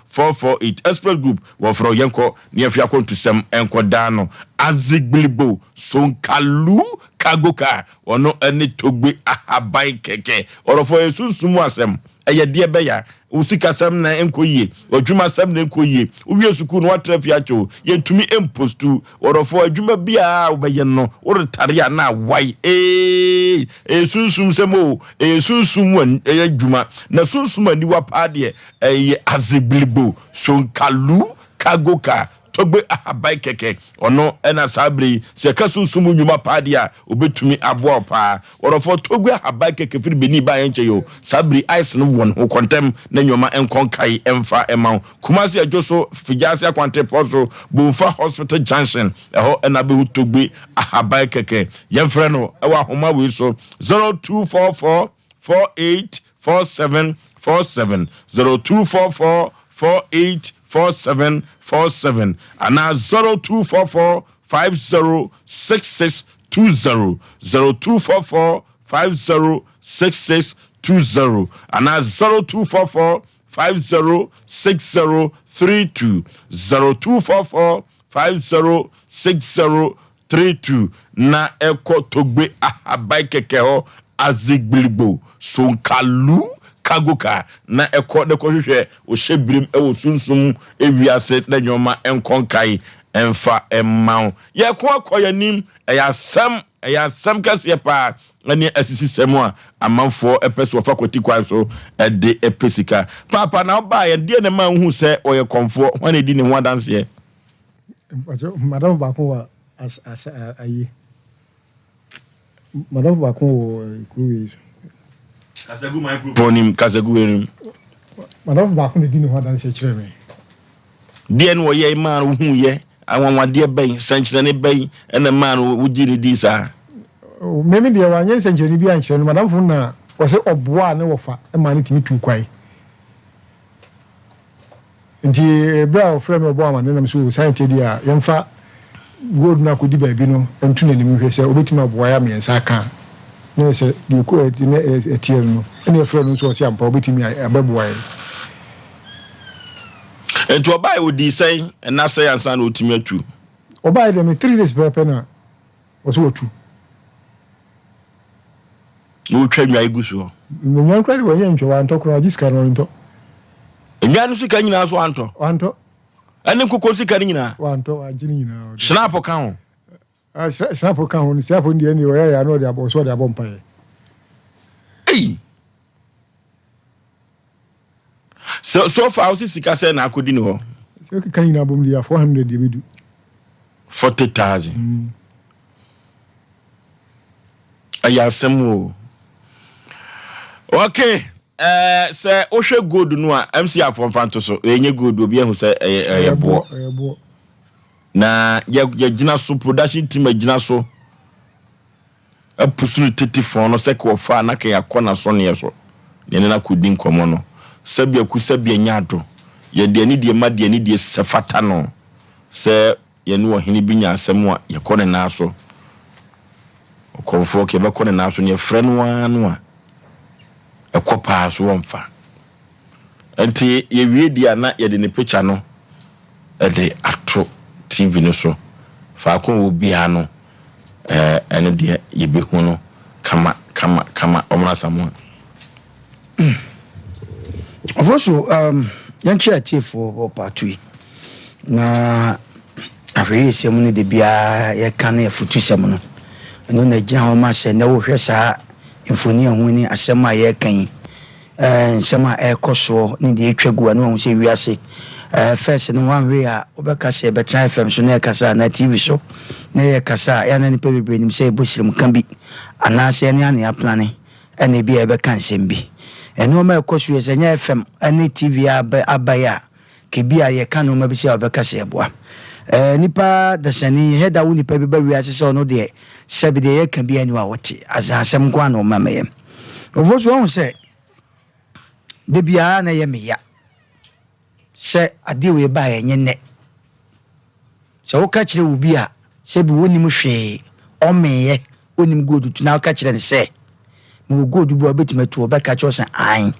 448 Express Group wɔfrɛ wo yɛnkɔ ne yɛmfa akwantusɛm nkɔdaa no. Azigblibo Sonkalu Cargo Car ɔno ne Togbe Ahaban kɛkɛ. Ɔdɔfoɔ yɛ sunsum mu asɛm. Ɛyɛ deɛ bɛya. Wo sikasɛm na ɛnkɔ yie, w'adwumasɛm na ɛnkɔ yie, wowie sukuu no woatra fie akyɛ o, yɛntumi mpostu. Ɔdɔfoɔ, adwuma biara a wobɛyɛ no, woretare a na awae. Eei, ɛyɛ sunsum sɛm o, ɛyɛ sunsum mu adwuma. Na sunsum aniwa paa deɛ, ɛyɛ azegbiligbo, sonkalu, kagoka, Togbe ahaban kɛkɛ. Ɔno na saa bere yi, sɛ yɛka sunsum mu nnwuma paa deɛ a, obetumi aboa wo paa. Ɔdɔfoɔ, Togbe ahaban kɛkɛ firi Benin baa yɛn nkyɛn yi o. Saa bere yi, ice no wɔ ne ho. Kɔ ntɛm na nneɛma nkɔ nkae mfa mma wo. Kumasi Adwo so, Fijaase Akwantepɔ so, Bomfa Hospital Junction, ɛhɔ na wobɛhu Togbe ahaban kɛkɛ. Yɛmfrɛ no wɔ ahoma wei so, 0244 48 47 47, 0244 48 47 47 anaa 0244 50 66 20, 0244 50 66 20 anaa 0244 50 60 32, 0244 50 60 32 na ɛkɔ Togbe Ahaban kɛkɛ hɔ, Azigbiligbo, Sonkalu, Kagoka na ɛkɔ na ɛkɔhwehwɛ ɔhyɛbirim wɔ sunsum wiase na nneɛma nkɔ nkae mfa mma wo. Yɛko akɔ yɛn anim, ɛyɛ asɛm, ɛyɛ asɛm kɛseɛ paa ne asisisɛm a amanfoɔ pɛ sɛ wɔfa kwati kwan so de pɛ sika. Paapa na wobaeɛ, deɛ na ɛma wohu sɛ ɔyɛ kɔmfoɔ, hwan na ɛdi ne ho adanseɛ? Mpakyɛ madamfo baako wɔ as as ayi madamfo baako wɔ kuro wei so. Kasa gu microphone nim kasa gu wei nim. Madamfo baako na di ne ho adanseɛ kyerɛ me. Deɛ na ɔyɛ maa no wohu yɛ anwanwadeɛ bɛn sɛnkyerɛnne bɛn ɛna maa no wogye ne dii saa. Meme deɛ wanyɛ nsɛnkyerɛnne bi ankyerɛ no madamfo na ɔsɛ ɔboaa ne wɔfa maa no tumi tuu kwae. Nti berɛ a ɔfrɛɛ me ɔbɔɔ amanneɛ na me sɛ oh saa nti deɛ a yɛmfa gold no akɔdi baabi no nto n'anim nhwɛ sɛ ɔbɛtumi aboa yɛ ama yɛn nsa aka a na yɛ sɛ deɛ ɛkɔ ɛte na ɛteɛ no no ɛna yɛfrɛ no nso ɔse ampa ɔbɛtumi abɛboa yɛn. Nti ɔbaeɛ ɔdii sɛn nna sɛn ansa na ɔtumi atu? Ɔbaeɛ deɛ me 3 days pɛpɛpɛ na ɔse watu. Na wotwa nnwan gu soɔ. Nnwan koraa de wɔnyɛ ntwa, wantɔ koraa, ɔgye sika no ɔntɔ. Nnwan no sika nyinaa so wantɔ. Wantɔ. Ɛne nkokɔ sika no nyinaa. Wantɔ, wagye ne nyinaa. Schnapp ka ho. Ah, schnapp ka ho, schnapp no deɛ ɛne ɔyɛ yɛ ano ɔde abɔ so ɔde abɔ mpaeɛ. Ei! So so far wosi sika sɛ na akɔdi ne hɔ? Sɛ wokeka nyinaa bom deɛ a 400 deɛ bɛdu. 40,000. Ɛyɛ asɛm o. Okay. Eh, sɛ wohwɛ gold no a MC afɔ mfa nto so. Ɛnyɛ gold obi ahu sɛ ɛyɛ ɛyɛ boɔ. Ɛyɛ boɔ. Na yɛ yɛgyina so production team agyina so. Apusu no tetefon no sɛ kɛ ɔfa a na kɛ yɛakɔ n'asɔneɛ so na yɛne no akɔdi nkɔmmɔ no. Sɛbi aku sɛbi anya ado. Yɛde anidie ma deɛ anidie sɛ fata no. Sɛ yɛne ɔhene bi nya asɛm a, yɛkɔ ne nan so. Ɔkɔmfoɔ kɛ yɛbɛkɔ ne nan so no yɛfrɛ no ara no a, ɛkɔ paa so wɔmfa. Nti yɛwie deɛ a na yɛde ne picture no de ato TV no so. Faako a ɔwɔ biara no, ɛno deɛ yɛbɛhu no kama kama kama. Ɔmena Asamoah. Ɔfo so um, yɛnkyerɛ atiefoɔ wɔ paato yi na ahwɛyiesɛm no de biara yɛka ne afutusɛm no ɛno na ɛgyina hɔ ma sɛ na wohwɛ saa mfoni a ɛho ne asɛm a yɛreka yi eh, nsɛm a ɛrekɔ soɔ ne deɛ ɛtwa gu a na wahu sɛ wiase eh, first no wanhwɛ a wobɛka sɛ yɛbɛtena FM so na yɛkasa anaa TV so na yɛkasa a, ɛyɛ a na nnipa bebree nim sɛ yɛbɔ sirim ka bi anaasɛ yɛne anea plane ɛna ebi a yɛbɛka nsɛm bi. Nneɛma a ɛkɔ so yɛ sɛ ɛnyɛ FM ne TV aba aba yi a, ka ebi a yɛka nneɛma bi sɛ a wɔbɛka sɛ yɛboa. Ɛɛ nipa dasani, yɛhɛ da wo nipa bi ba wiase sɛ ɔno deɛ sɛbi deɛ yɛka bi ani a ɔte azan asɛm nko ara na ɔma mɛyɛ. Ɔfo so ɔhu sɛ da biara na ɛyɛ me ya sɛ adeɛ wei baeɛ ɛnyɛ nnɛ. Sɛ woka kyerɛ obi a sɛbi wonnim hwee, ɔmmeeɛ, ɔnnim gold tu na woka kyerɛ no sɛ, mewɔ gold bi a wobɛtumi atu a, ɔbɛka kyerɛ wo sɛ aane.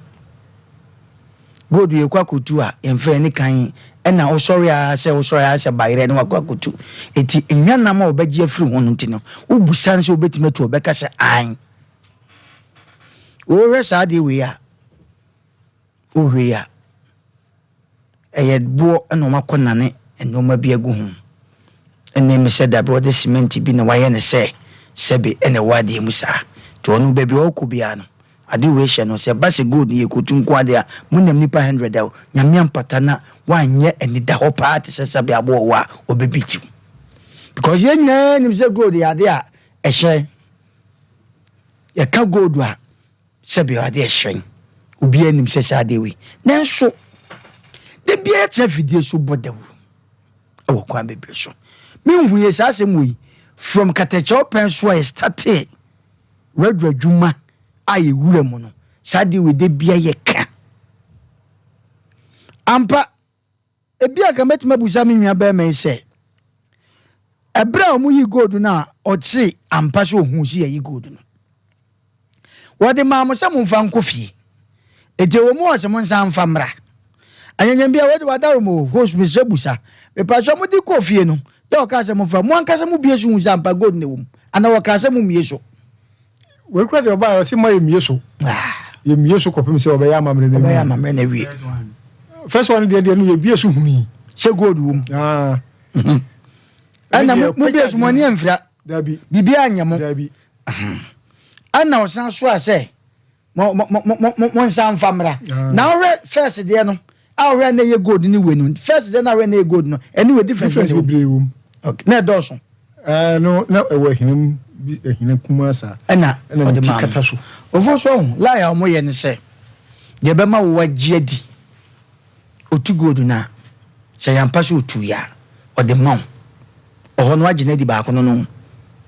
Gold yɛkɔ akɔtu a, yɛmfa yɛn ani kan ɛna wosɔre ara sɛ wosɔre ara sɛ bayerɛ na wakɔ akɔtu. Enti nnwa nam a wɔbɛgye afiri ho no nti no, wobusa no sɛ wobɛtumi atu a, ɔbɛka sɛ aane. Wohwɛ saa adeɛ wei a, wohwɛ yi a, Ɛyɛ boɔ na wɔakɔ nane nnoɔma bi agu ho. Ɛnne me sɛ dabi wɔde cement bi na wɔayɛ no sɛ sɛbe na ɛwɔ adeɛ mu saa. Nti ɔno baabi a ɔrekɔ biara no, adeɛ wei hyɛ no. Sɛ ɛba sɛ gold no yɛkɔtu nko ara deɛ a, monam nnipa hundred a, Nyame ampata na wanyɛ anidahɔ paa te sɛ sɛbe aboɔ wɔ a, ɔbɛbeat wo. Because yɛn nyinaa nim sɛ gold yɛ adeɛ a ɛhyerɛn. Yɛka gold a, Sɛbea ade ɛhyerɛn. Obiara nim sɛ saa adeɛ wei. Nanso, da biara yɛtena afidie so bɔ dawuro wɔ kwan bebree so. Menhuiɛ saa asɛm wei from katakyɛw pɛn so a yɛstartee radio adwuma a yɛwura mu no, saa adeɛ wei da biara yɛka. Ampa, Ebia anka mɛtumi abisa me nua barima yi sɛ, ɛberɛ a wɔyi gold no a ɔte ampa sɛ ohuu sɛ yɛyi gold no, wɔde maa mo sɛ momfa nkɔ fie. Enti ɛwɔ mu a sɛ monsan mfa mmra. Anyanyam bi a wɔde wadaro mo host mesrɛ busa. Mepatwa mode kɔɔ fie no, yɛ ɔkaa sɛ momfa, mo ankasa mobie so hu sɛ ampa gold na ɛwɔ mu, anaa wɔkaa sɛ mommie so? Wei kura deɛ ɔbaa ɔsi ma yɛ mie so. Yɛ mie so kɔpem sɛ ɔbɛyɛ amammerɛ na ɔbɛyɛ amammerɛ na wie. First one deɛ deɛ no yɛ bie so huni. Sɛ gold wom. Ah. Mhm. Ɛna mo mo bie so mo ani amfira. Dabi. Biribi anyɛ mo. Dabi. Ɛna ɔsan so a sɛ mo mo mo mo mo mo nsa nfa mmra. Ah. Na ɔhwɛ first deɛ no a ɔhwɛ na ɛyɛ gold ne wei no first deɛ na ɔhwɛ na ɛyɛ gold no ɛne wei difference difference bebree wom. Okay na ɛdɔɔso. Ɛɛ no na ɛwɔ ahina mu bi ahina kumaa saa. Ɛna ɛna ne ti kata so. Ofo so ɔho lie a wɔyɛ ne sɛ deɛ ɛbɛma wo agye adi otu gold no a sɛ yɛampa sɛ otu yɛ a ɔde ma wo ɔhɔ no wagye no adi baako no no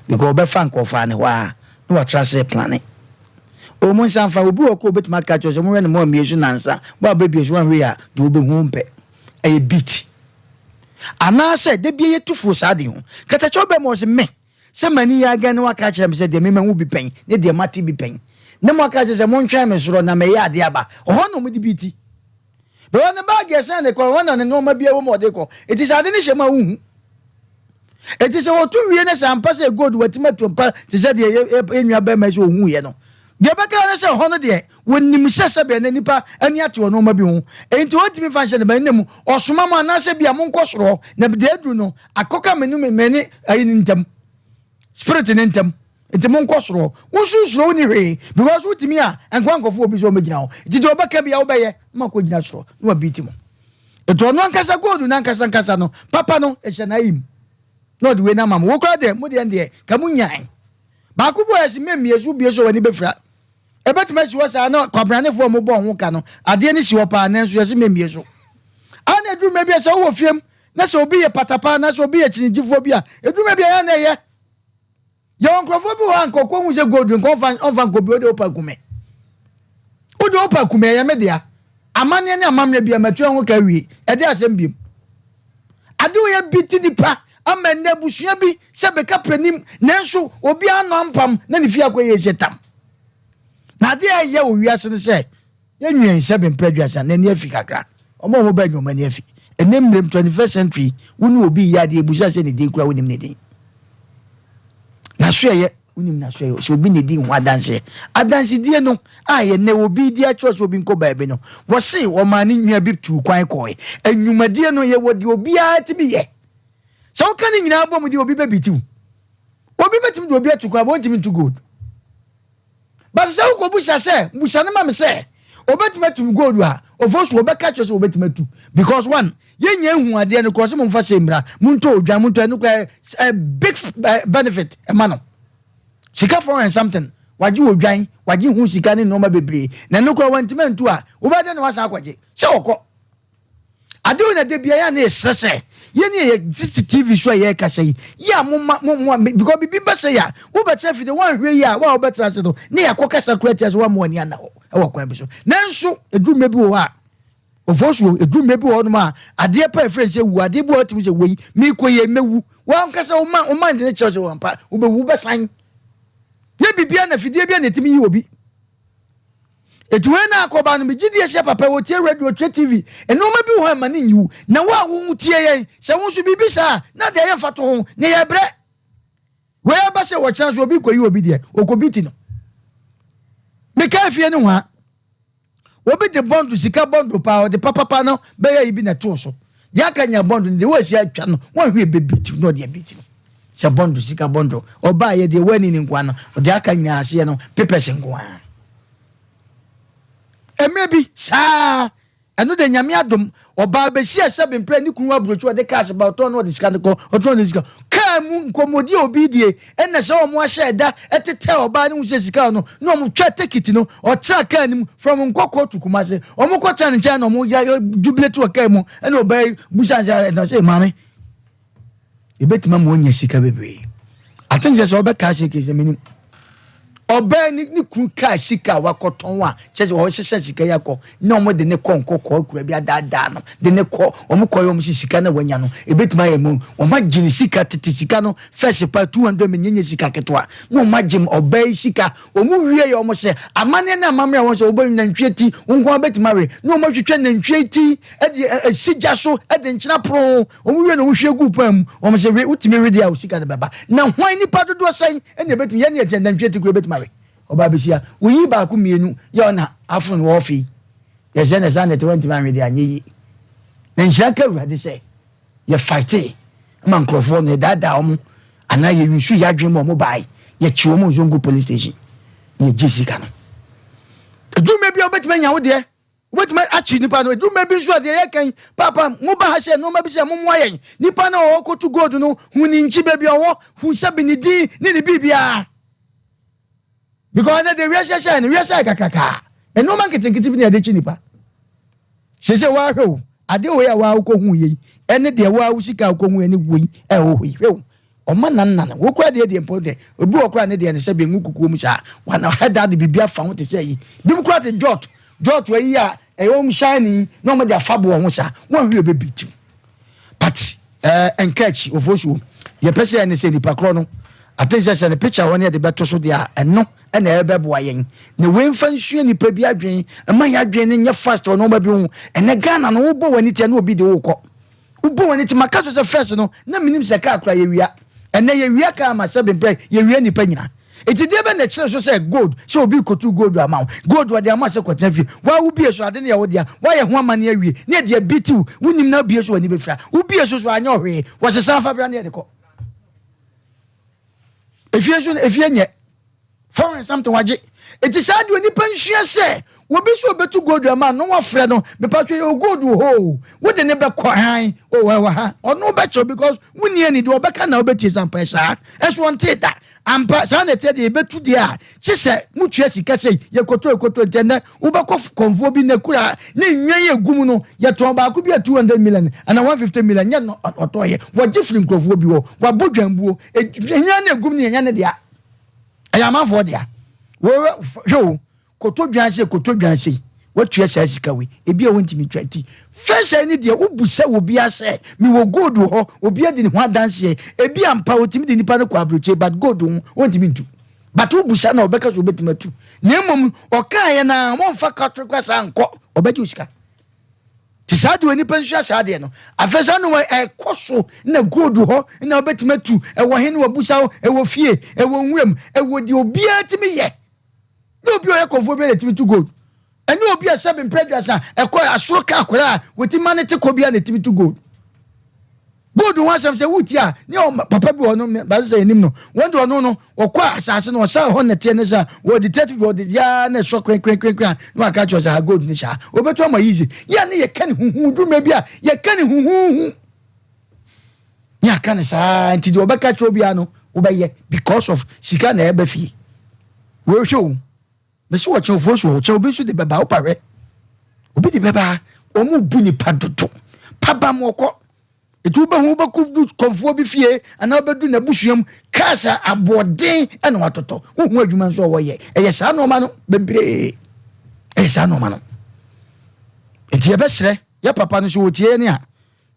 because ɔbɛfa nka ɔfaa ne hɔ a na watra ase plane o mo nsa nfa obi wɔ kɔ obetumi aka kyerɛ sɛ mo hwɛ ne mo amie so nansa mo a bɛbie so wanhwɛ yɛ a deɛ wobɛhu mpɛ ɛyɛ beat Anaasɛ da biara yɛtu fo saa ade yi ho? Katakyɛw bɛn ma ɔse me sɛ m'ani yɛ agan na waka akyerɛ me sɛ deɛ me mahu bi pɛn ne deɛ mate bi pɛn na moaka akyerɛ sɛ montwɛn me soro na mɛyɛ adeɛ aba ɔhɔ na wɔde bi ti bɛwɔ ne baage ɛsɛn ne kɔ ɛhɔ na ne nneɛma bi ɛwɔ mu ɔde kɔ eti sɛ ade ne hyɛ mu a wohu eti sɛ wɔto wie ne sɛ ampa sɛ gold watumi atu mpa te sɛ deɛ yɛ nua bɛrima sɛ ohu yɛ no Deɛ ɛbɛka ara ne sɛ ɛhɔ no deɛ, wɔnim sɛ sɛdeɛ na nnipa ani ate wɔ nnoɔma bi ho, enti wɔntumi mfa nhyɛ ne ba nna mu. Ɔsoma mo anaasɛ ebia monkɔ soro hɔ, na deɛ aduru no, akɔka me ne me ne ayi no ntam, spirit no ntam. Nti monkɔ soro. Wo nso nsuro wonni hwee because wotumi a nkoa nkɔfo obi sɛ ɔmmɛgyina hɔ. Nti deɛ ɔbɛka bia wobɛyɛ na makɔgyina soro na wabiiti mo. Nti ɔno ankasa gold no ankasa ankasa no papa no ɛhyɛ n'ayi mu na ɔde wei no ama mo. Wo koraa deɛ mo deɛ deɛ ka mo nyae. Baako bi wɔ hɔ yɛse memmie so wobie so a w'ani bɛfira. Ɛbɛtumi asi hɔ saa na kwabranefoɔ a wɔbɔɔ ho ka no adeɛ no si hɔ paa nanso yɛse memmie so. A na ɛduru mmerɛ bi a sɛ wowɔ fiem na sɛ obi yɛ patapaa anaasɛ obi yɛ kyinigyifoɔ bi a ɛduru mmerɛ bi a ɛyɛ a na ɛyɛ. Yɛwɔ nkurɔfoɔ bi wɔ hɔ a nka ɔkɔhu sɛ gold nka ɔmfa ɔmfa nkɔ bi wode wopa ku me. Wode wopa ku me ɛyɛ me dea. Amanneɛ ne amammerɛ bi a matua ho ka awie. Ɛde asɛm biom. Ade wei abi ti nipa ama nnɛ abusua bi sɛ bɛka pranim nanso obiara ano ampam na ne fie akɔyɛ sɛ tam. Na ade a ɛyɛ wɔ wiase no sɛ Yɛn nua yi sɛbe mpɛ aduasa n'ani afi kakra. Wɔn a wɔba nyɛ wɔn ani afi. Ɛnɛ mmerɛm 21st century wo ne obi yɛ adeɛ ebusa sɛ ne din kura wonim ne din. Naso ɛyɛ wonim naso ɛyɛ sɛ obi ne din ho adanseɛ. Adansedie no a yɛ nɛ obi di akyerɛ sɛ obi nkɔ baabi no wɔse wɔmaa ne nua bi tuu kwan kɔɛ. Anwumadie no yɛwɔ deɛ obiara tumi yɛ. Sɛ woka ne nyinaa bɔ mu deɛ obi bɛbitiw. Obi bɛtumi de obi atu kwan bɔ ɔntumi ntu gold. But sɛ wokɔ busa sɛ busa no ma me sɛ obetumi atu gold a ofo so wɔbɛka kyerɛ sɛ obetumi atu because one yɛnya ehu adeɛ no korɔ sɛ momfa sɛ mmra montɔ odwan montɔ ɛno korɔ ɛ big benefit ɛma no sika four and something wagye odwan wagye ho sika ne nneɛma bebree na ɛno korɔ wantumi antu a wobɛde na wasan akɔgye sɛ wɔkɔ Ade wei na da biara yɛ a na yɛsrɛ sɛ yɛn ne yɛ tete TV so a yɛrekasa yi yɛ a moma mo mo because biribi ba sɛ yɛ a wobɛtena afidie woanhwɛ yi a wo a wobɛtena ase no ne yɛakɔ kasa kora tia sɛ woamma w'ani anna hɔ ɛwɔ kwan bi so nanso ɛduru mmerɛ bi wɔ hɔ a ɔfɔ so ɛduru mmerɛ bi wɔ hɔnom a adeɛ pa ɛfrɛ sɛ wu adeɛ bi wɔ hɔ tumi sɛ wei meekɔ yɛ mɛwu wankasa wo ma wo mind ne kyerɛ sɛ wɔmpa wobɛwu wobɛsan ne biribiara na afidie bi a na ɛtumi yi obi Eti wei na akɔba no, megye die sɛ papa wɔtie radio, wɔtie TV, nneɛma bi wɔ hɔ a ɛma ne nyi wo. Na wo a wotie yɛn, sɛ wo nso biribi saa a, na deɛ yɛmfa to ho, na yɛbrɛ. Wei aba sɛ wɔkyena so obi kɔyi obi deɛ, ɔkɔbi ti no. Meka afie no hwa, obi de bɔndo, sika bɔndo paa, ɔde papapa no bɛyɛ yi bi na ɛtoo so. Deɛ aka nya bɔndo no deɛ wɔasi atwa no, wɔnhwɛ bɛbi ti no, ɔde abi ti no. Sɛ bɔndo, sika bɔndo, ɔbaa yɛ deɛ wɔani ne nkoa no, ɔde aka nyinaa aseɛ no, papers nkoa. Mmerɛ bi saa ɛno de nyame adom ɔbaa bɛsi a sɛbe mprɛ ne kunu aburokyi ɔde cars ba ɔtɔn no ɔde sika no kɔ ɔtɔn ne sika kaa mu nkɔmmɔdi a obi die ɛna sɛ wɔn ahyɛ ɛda ɛtetɛ ɔbaa no ho sɛ sika no na wɔn twa tekiti no ɔtra kaa no mu from nkɔkɔ to Kumase wɔn kɔ tra ne nkyɛn na wɔn yɛ jubilate wɔ kaa mu ɛna ɔbaa yi busa sɛ ɛna sɛ maame Ebetumi ama wanya sika bebree. I think sɛ sɛ ɔbɛka ase kese menim. Ɔbaa ne ne kunu kaa sika a wakɔtɔn a kyerɛ sɛ ɔhyehyɛ sika yi akɔ na wɔn de ne kɔ nkɔkɔɔ akura bi adaadaa no de ne kɔ wɔn kɔ yɛ wɔn sɛ sika na wanya no ebetumi ayɛ mu wɔn agye ne sika tete sika no first pa 200 million nyɛ sika ketewa na wɔn agye ɔbaa yi sika wɔn wie yɛ wɔn sɛ amanneɛ ne amammerɛ a wɔn sɛ wɔbɛ nantwie ti wɔn nko abɛtumi awe na wɔn atwitwa nantwie ti ɛde esi gya so ɛde nkyena pono Wɔn wie na wɔn hwie guu pan mu. Wɔn sɛ we wotumi we deɛ a osika no bɛba. Na hwan nipa dodoɔ sɛn ɛna ebetumi yɛn ne yɛgyina nantwie ti kura ebetumi awe. Ɔbaa besia woyi baako mmienu yɛ ɔna afono wɔ ɔfe yi. Yɛsɛ na saa na ɛte wɔntumi anwe deɛ anyɛ yie. Na nhyira nka Awurade sɛ yɛ fightee ma nkurɔfoɔ no yɛdaadaa wɔn anaa yɛ yusu yɛ adwene ma wɔn bae yɛkye wɔn nso ngu police station na yɛgye sika no. Adwuma bi a wobɛtumi anya wo deɛ. Wobɛtumi akye nipa no. Ɛduru mmerɛ bi nso a deɛ yɛka yi, paapa, moba ha sɛ nnoɔma bi sɛ mommoa yɛn. Nipa no a ɔrekɔtu gold no, hu ne nkyi baabi a ɔwɔ, hu sɛbi ne din ne ne biribiara. Because ɛnɛ deɛ wiase ahyɛ no, wiase ayɛ kakrakaa. Nnoɔma nketenkete bi na yɛde kye nipa. Sese woahwɛ o, adeɛ wei a woa wokɔhu yei, ɛne deɛ woa wo sika a wokɔhu ɛne wei ɛwɔ hɔ yi, hwɛ o. Ɔma nan nane. Wo koraa deɛ deɛ mpo deɛ obi wɔ koraa ne deɛ ne sɛ bi ngu kukuo mu saa. Wana ɔhɛ da de biribi afa ho te sɛ yi. Binom koraa te jot jot ayi a ɛyɛ wɔn shiny na wɔn de afa boɔ ho saa. Wɔn hwi ebe bi tiw. But ɛɛ eh, nka akyi ofosuo. Yɛpɛ sɛ ɛne sɛ nipa korɔ no. Ate sɛ sɛ ne picture hɔ ne yɛde bɛto so deɛ a ɛno ɛna ɛbɛboa yɛn. Na wei mfa nsua nipa bi adwene ɛma yɛn adwene no nyɛ fast wɔ nneɛma bi ho. Ɛnɛ Ghana no wobɔ w'ani tia na obi de wokɔ. Wobɔ w'ani ti maka so sɛ first no na menim sɛ kaa kora yɛwia. Ɛnɛ yɛwia kaa ma sɛ bemprɛ yɛwia nnipa nyina. Enti deɛ bɛn na ɛkyerɛ so sɛ gold sɛ obi rekɔtu gold ama wo. Gold wɔde ama sɛ kɔtena fie. Waa wobie so ade no yɛ wo dea. Woayɛ ho amanneɛ awie na yɛde abi tiw. Wonim na wobie so w'ani bɛfira. Wobie so so anyɛ ɔhwee. Wɔsesa fa bra na yɛde kɔ. Efie nso efie nyɛ. 400 something wagye. Eti saa deɛ onipa nsua sɛ obi sɛ obetu gold ama no wafrɛ no mepatwa yɛ gold wɔ hɔ o wode ne bɛkɔ han o ɛwɔ ha ɔno bɛkyɛw because wonni ani deɛ ɔbɛka na wobɛtie sampa saa ɛso ɔnte da ampa saa na ɛteɛ deɛ yɛbɛtu deɛ a kye sɛ mutua sika sɛ yɛkɔtɔ yɛkɔtɔ nkyɛn nɛ wobɛkɔ kɔnfoɔ bi na kura ne nnwan yɛ gu mu no yɛtɔn baako bi a 200 million ana 150 million nyɛ no ɔtɔɔyɛ wɔgye firi nkurɔfoɔ bi hɔ wabɔ dwanbuo nnwan no egum no yɛnyɛ ne dea ɛyɛ amanfoɔ dea hwɛ o koto dwan sei koto dwan sei watua saa sika wei ebi a wɔntumi ntua nti fɛsɛ ne deɛ wobu sɛ obi asɛ mewɔ gold wɔ hɔ obi adi ne ho adanseɛ ebi ampa otumi de nipa no kɔ aburokye but gold ho wɔntumi ntu but wobu sa na ɔbɛka so obɛtumi atu na mmom ɔkaeɛ na wɔmfa katokwa saa nkɔ ɔbɛgye wo sika nti saa deɛ onipa nsua saa deɛ no afei saa no ɛkɔ so na gold hɔ na wobɛtumi atu ɛwɔ he ne wabusa wo ɛwɔ fie ɛwɔ nwuram ɛwɔ deɛ obiara tumi yɛ ne obi a ɔyɛ kɔnfoɔ biara na ɛtumi tu gold ɛne obi a sɛbe mpɛ aduasa ɛkɔ asoro ka akwadaa a wɔtumi ma ne te kɔ biara na ɛtumi tu gold gold ho asɛm sɛ wotie a ne papa bi wɔ no baso sɛ yɛnim no wɔn de ɔno no ɔkɔ asase no ɔsan hɔ nɛteɛ ne sa wɔde tɛtu wɔde yaa na ɛsɔ kwenkwenkwenkwen a na waka kyerɛ sɛ ha gold ne saa wɔbɛtu ama yizi yɛ ne yɛka ne huhu dwuma bi a yɛka ne huhuhu ne aka ne saa nti deɛ ɔbɛka kyerɛ obiara no wobɛyɛ because of sika na ɛbɛ fie wɔhwɛ o Mese ɔkyɛwfoɔ so ɔkyɛw obi nso de bɛba wopa hwɛ obi de bɛba wɔn bu nipa dodo pabam ɔkɔ etu wobɛhu wobɛkɔ du kɔnfoɔ bi fie anaa wobɛdu n'abusua mu cars a aboɔden ɛna watotɔ wohu adwuma nso a wɔyɛ ɛyɛ saa nneɛma no bebree ɛyɛ saa nneɛma no nti yɛbɛsrɛ yɛ papa no so wɔtie ne a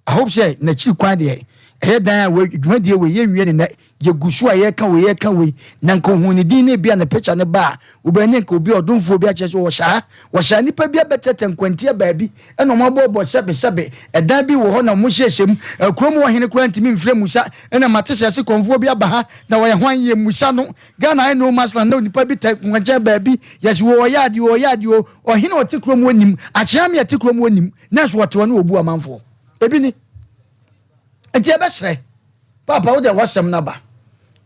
I hope sɛ n'akyiri kwan deɛ ɛyɛ dan a wei dwumadie wei yɛnwie ne nɛ yɛgu so a yɛka wei yɛka wei na nka ohun ne din ne ebi a ne picture ne ba a wobɛn ne nka obi ɔdomfoɔ bi akyerɛ sɛ wɔhyɛ wɔhyɛ nipa bi abɛtɛtɛ nkwantia baabi ɛna wɔn abɔbɔ sɛbe sɛbe ɛdan bi wɔ hɔ na wɔn hyehyɛ mu kurom wɔ hene koraa ntumi mfrɛ musa ɛna mate sɛ ɛse kɔnfoɔ bi aba ha na wɔyɛ hwan yɛ musa no Ghana ayɛ no man's land na onipa bi tɛ nkwankyɛn baabi yɛse wɔ ɔyɛ adeɛ ɔyɛ adeɛ ɔhene ɔte kurom wɔ nim akyea me ɛte kurom wɔ nim Nurse wɔte hɔ ne wɔbu amanfoɔ. Ebi ni. Nti yɛbɛsrɛ. Paapa wo deɛ w'asɛm no aba.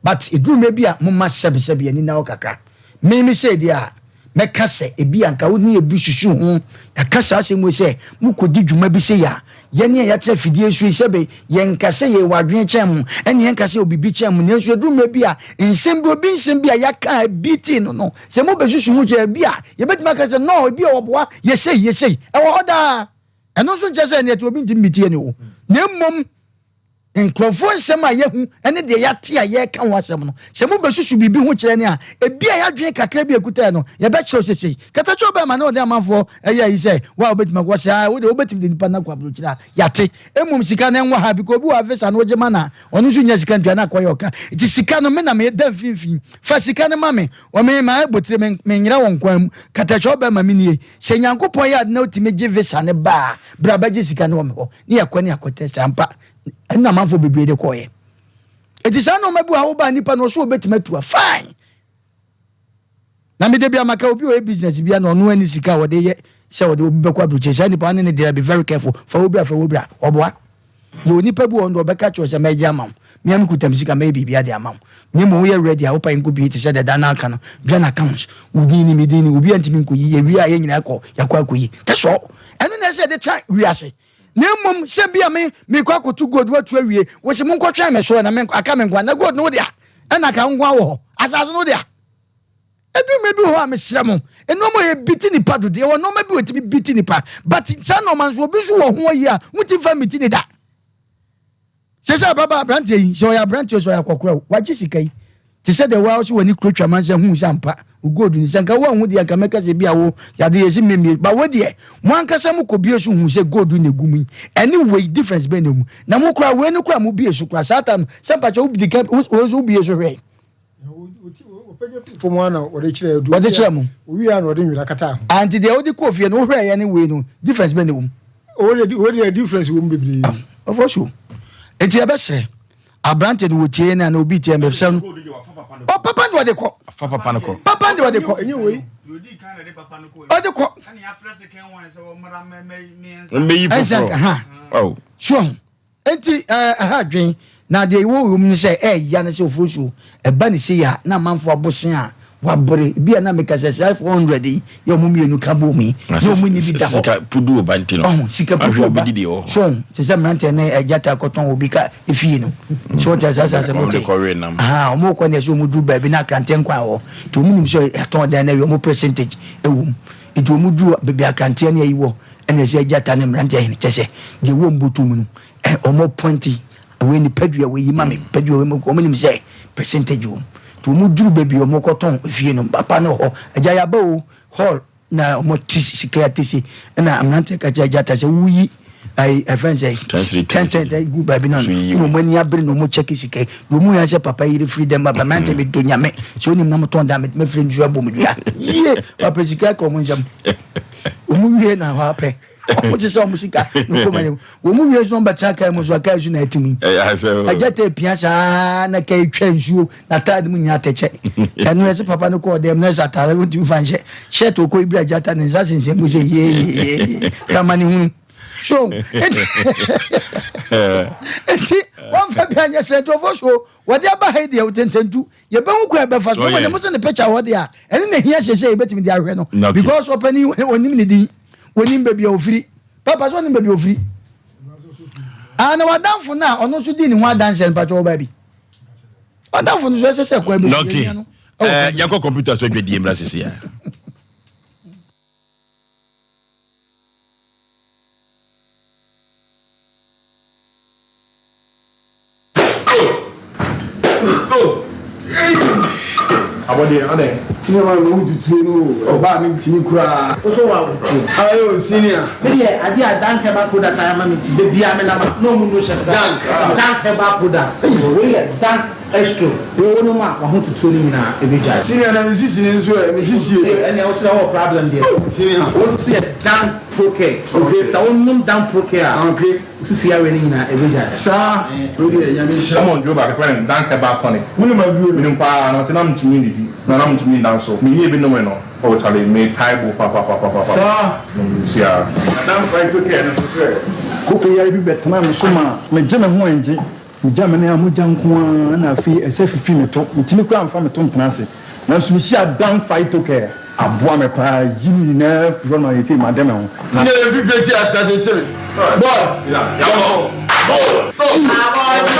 But ɛduru mmerɛ bi a momma sɛbe sɛbe ani nna hɔ kakra. Me me sei deɛ a mɛka sɛ ebi a nka wo ne ebi susu ho yɛaka saa asɛm wei sɛ mokɔdi dwuma bi sei a yɛne a yɛatena fidie so yi sɛbe yɛnka sɛ yɛwɔ adwene kyɛn mo ɛne yɛnka sɛ obibi kyɛn mo nanso ɛduru mmerɛ bi a nsɛm bi obi nsɛm bi a yɛaka a ebi tee no no Sɛ mobɛsusu ho kyerɛ bi a, yɛbɛtumi aka sɛ, No, ebi a wɔboa, yɛ sei, yɛ sei. Ɛwɔ hɔ daa. Ɛno nso nkyerɛ sɛ ɛnneɛ te obi ntumi mmetie ne o. Na mmom, nkurɔfoɔ nsɛm a yɛahu ne deɛ yɛate a yɛreka ho asɛm no, sɛ mobɛsusu biribi ho kyerɛ ne a, ebi a yɛadwene kakra bi a ɛkutaɛ no, yɛbɛkyerɛw sɛ sei. Katakyɛw bɛn ma ne ɔde amanfoɔ ɛyɛ ayi sɛ, wo a wobɛtumi akɔ sɛ, ah, wo deɛ wobɛtumi de nipa no akɔ aburokyire a, yɛate. Mmom sika no ɛnwɔ ha, because obi wɔ ha visa no wogye ma no a, ɔno nso nya sika ntua na akɔyɛ ɔka. Nti sika no me na meda mfimfini. Fa sika no ma me. Wɔ me ma botire me menyera wɔ nkwan mu. Katakyɛ ɔbɛ ma me nie. Sɛ Nyankopɔn yɛ ade na otumi gye visa no ba a, bra bɛgye sika no wɔ me hɔ. Ne yɛkɔ ne yɛakɔ test ampa. Ɛna amanfoɔ bebree de kɔɔyɛ. Eti saa nneɛma bi wɔ ha wobaa nipa no ɔso obetumi atu a fine. Na me da bi a maka obi ɔyɛ business bi a na ɔno ani sika a ɔde yɛ sɛ ɔde obi bɛkɔ aburokyire saa nipa ɔne ne deɛ be very careful fa wo bra fa wo bra ɔboa yɛ onipa bi wɔ hɔ no ɔbɛka kyerɛ sɛ mɛgye ama wo mea me kuta me sika mɛyɛ biribi ade ama wo na mmom woyɛ ready a wopa nkɔ bie te sɛ dada no aka no dwɛn accounts wo din ni me din ni obi antumi nkɔyi yɛwie a yɛ nyinaa kɔ yɛakɔ akɔyi that's all ɛno na ɛsɛ yɛde tra wiase na mmom sɛ bi a me mekɔ akɔto gold watu awie wo se monkɔtwɛn me so na me aka me nkoa na gold no wo dea ɛna ka nkoa wɔ hɔ asase no wo dea ɛdu mmerɛ bi wɔ hɔ a mesrɛ mo nneɛma yɛ biti nipa dodo yɛwɔ nneɛma bi wɔtumi biti nipa but saa nneɛma nso obi nso wɔ ho ayi a wotumi fa miti ne da Sɛ sɛ ababaa aberanteɛ yi, sɛ ɔyɛ aberanteɛ sɛ ɔyɛ akɔkora o, wagye sika yi. Te sɛ deɛ waa sɛ w'ani kuro twa mansa huu sɛ ampa wo gold ni. Sɛ nka woanhu deɛ nka mɛka sɛ bi a wo yade yɛ sɛ mmemmie. Ba wo deɛ, mo ankasa mo kɔ bie so huu sɛ gold na egu mu yi. Ɛne wei difference bɛn na emu. Na mo koraa wei no koraa mo bie so koraa saa time no sɛ mpakyɛ wo di kan wo nso wo bie so hwɛe. Fam ara na wɔde kyerɛ adu. Wɔde kyerɛ mo. Owie a na wɔde nwera kata ho. Anti deɛ wode kɔɔ fie no wohwɛɛ yɛ ne wei no difference bɛn na ɛwɔ mu? Wei deɛ difference wɔ mu bebree. Ah, ɔfɔ so. Eti ɛbɛsrɛ aberante no wɔtie ne ana obi tie mbɛsɛ no. Ɔ papa de wɔde kɔ. Fa papa no kɔ. Papa de wɔde kɔ. Ɛnyɛ wei. Ɔde kɔ. Mmeyi foforɔ. Sure. Enti ɛha adwene, na deɛ ɛwɔ wɔ mu ne sɛ ɛɛya ne sɛ oforisuo ɛba ne sei a na amanfoɔ abose a Wabere bi a na meka sɛ saa 400 yi yɛ ɔmo mmienu ka bom yi na ɔmo nni bi da hɔ. Sika pudu ba nti no. Ɔho sika pudu ba. So te sɛ mmeranteɛ ne agya ta kɔtɔn obi ka efie no. So ɔte asa asa asɛm te. Aha ɔmo kɔ ne ɛsɛ ɔmo duru baabi na akranteɛ nkwan wɔ. Nti ɔmo nim sɛ yɛatɔn dan no awie ɔmo percentage ɛwɔ mu. Nti ɔmo duru baabi akranteɛ ne ayi wɔ ɛna ɛsɛ agya ta ne mmeranteɛ hene kyɛ sɛ deɛ ɛwɔ mbotu mu no Wɔn pɔnti wei ni padua wei yi ma me padua wei ma wɔn nim sɛ percentage wɔm nti wɔn duru baabi wɔn kɔtɔn efie no papa no hɔ agya yaba o hall na wɔn ti sika yɛ tese ɛna mmeranteɛ kakyɛ agya ta sɛ wuyi ayi ɛfɛn sɛ tɛnsɛn gu baabi na na wɔn ani abere na wɔn kyɛke sika yi na wɔn yɛn sɛ papa yere firi dɛm ba mmeranteɛ mi do nyame sɛ onim na mo tɔn dan mɛ firi nsuo abɔ mu dua yie papa sika ka wɔn nsam wɔn wie na hɔ apɛ. Wɔn sesa wɔn sika na wɔkɔ mɛni. Wɔn mu wie nso wɔn bɛtena kaa mu nso kaa nso na ɛte mu yi. Agya tɛ pia saa na kaa etwa nsuo na ataade mu nyinaa atɛkyɛ. Ɛno ɛsɛ papa no kɔɔ dɛm na ɛsɛ ataade no ntumi fa nhyɛ. Shirt okɔ ibira agya ta ne nsa sensɛn mu sɛ yeeyeye hwɛ ne hunu. So eti eti wɔn fɛ bi anyɛ sɛ nkurɔfoɔ so wɔde aba ha yi deɛ tententu yɛbɛhu kwan ɛbɛfa so. Wɔn mo sɛ ne picture hɔ deɛ a ɛne na ehia sɛ sɛ yɛbɛtumi de ahwɛ no because ɔpɛni onim ne din. Wɔnim baabi a ɔfiri. Papa sɛ ɔnim baabi a ɔfiri. Ah, na wadamfo no a ɔno nso di ne ho adanseɛ no pakyɛ wɔ baabi. Wadamfo no so ɛsɛ sɛ kwan bi so yɛhia no. Eh, yɛnkɔ kɔmputa so adwadie mmra sisi a. Abɔdeɛ adɛn? Senior man no wo tutue no o ɔbaa me ntimi koraa. Wo so wa wo tuo. Ayo senior. Me deɛ adeɛ a Dank herbal product ayɛ ama me nti da biara me nam a na ɔmo nu hyɛ me Dank. Dank herbal product wei yɛ Dank Estro wei wo nom a wahotutuo no nyinaa ɛbɛgyae. Senior na me sisi no nso ɛ me sisi e. Ɛnneɛ wo so deɛ wowɔ problem deɛ. Senior. Wo nso yɛ Dank Procare. Okay. Sɛ wo nom Dank Procare a. Okay. Wo sisi yareɛ no nyinaa ɛbɛgyae. Saa wei deɛ Nyame nhyira. Wɔn duro baako yɛfrɛ no Dank Herbal Tonic. Wonim aduro no? Menim paa nanso na mentumi nnidi na na mentumi nda nso. Menyɛɛ bi nomee no oh charlie metae bo papapapapapa. Saa. Nsia. Na Dank Phyto Care no nso sɛ. Kooko yare bi bɛtenaa me so maa megye me ho angye. Megya me nan a mogya nko ara na afei ɛsɛ fifi me to. Mentumi koraa mfa me to ntena ase. Nanso mihyiaa Dan Phytocare. Aboa me paa yi ne nyinaa firi hɔ no ma seesei made me ho. Na. Senior yɛ fifire ti ase ase ti me boy yabɔ go go go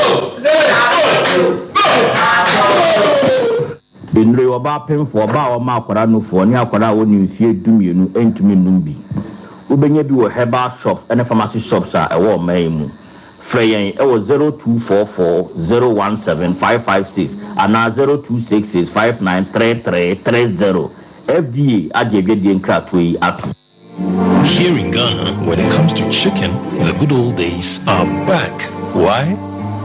go. Nnuro yi, ɔbaa pemfoɔ, ɔbaa a ɔma akwadaa nufoɔ ne akwadaa a ɔnni mfeɛ dumienu ntumi nnom bi. Wobɛnya bi wɔ herbal shops ne pharmacy shops a ɛwɔ ɔman yi mu. Frɛ yɛn wɔ 0244 017 556 anaa 0266 5933 30. FDA agye adwadie nkratoɔ yi atom. Here in Ghana, when it comes to chicken, the good old days are back. Why?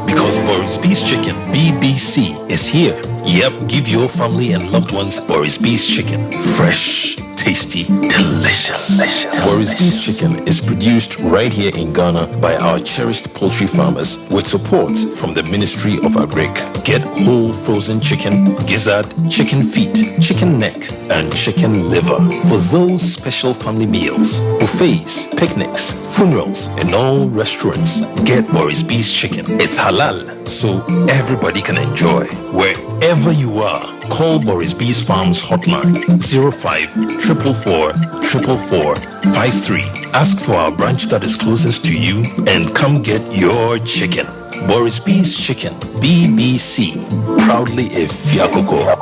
Because Boris B's Chicken, BBC, is here. Yep, give your family and loved ones Boris B's Chicken. Fresh, tasty, delicious. delicious. Boris B's Chicken is produced right here in Ghana by our cherished poultry farmers with support from the Ministry of Agric. Get whole frozen chicken, gizzard, chicken feet, chicken neck, and chicken liver for those special family meals, buffets, picnics, funerals, and all restaurants. Get Boris B's Chicken. It's halal, so everybody can enjoy. Wherever you are, call Boris B's Farms hotline 05 444 444 53. Ask for our branch that is closest to you and come get your chicken. Boris B's Chicken, BBC, proudly a Fiakoko.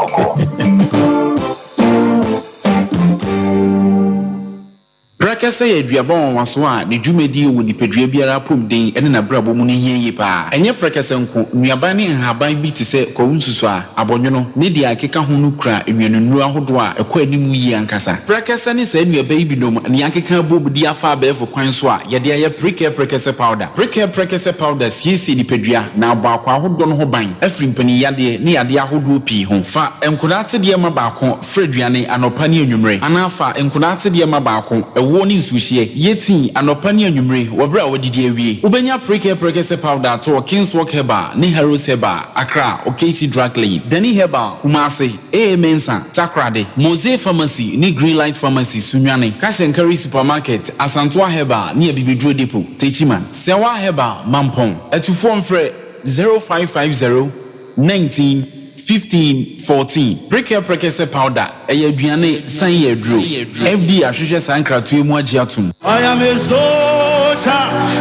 Prɛkɛsɛ yɛ aduaba nwanwaso a ne dwumadi wɔ nipadua biara apɔmuden ne n'abrabɔ mu no hia yie paa. Ɛnyɛ prɛkɛsɛ nko, nnuaba ne nhaban bi te sɛ kwawu nsusuaa, abɔnwono, ne deɛ ɛkeka ho no kura nnuanennuro ahodoɔ a ɛkɔ anim yie ankasa. Prɛkɛsɛ ne saa nnuaba yi binom na yɛakeka abom de afa abɛɛfo kwan so a yɛde ayɛ Prekɛ Prɛkɛsɛ Powder. Prekɛ Prɛkɛsɛ Powder siesie nipadua na abɔ akwaa ahodoɔ no ho ban afiri mpaninyadeɛ ne yadeɛ ahodoɔ pii ho. Fa nkwadaa atedeɛ ma baako Fra aduane anɔpa ne anwummere, anaa fa nkwadaa atedeɛ ma baako, ɛwoɔ ne nsuohyeɛ. Yɛ tii anɔpa ne anwummere wɔ berɛ a woadidi awie. Wobɛnya Prekɛ Prɛkɛsɛ Powder atɔ wɔ Kingswalk Herbal ne Harrods Herbal, Accra, Okaishie Drug Lane, Dani Herbal, Kumasi, AA Mensah, Takoradi, Mosey Pharmacy ne Greenlight Pharmacy, Sunyani, Cash and Carry Supermarket, Asantoa Herbal ne Abibiduro Depot, Techiman, Sɛwa Herbal, Mampong. Atufoɔ mfrɛ 0550 19. 15 14. Preker Prekese Powder, ɛyɛ aduane, san yɛ aduro. FDA ahwehwɛ saa nkratoɔ yi mu agye atom. I am a soldier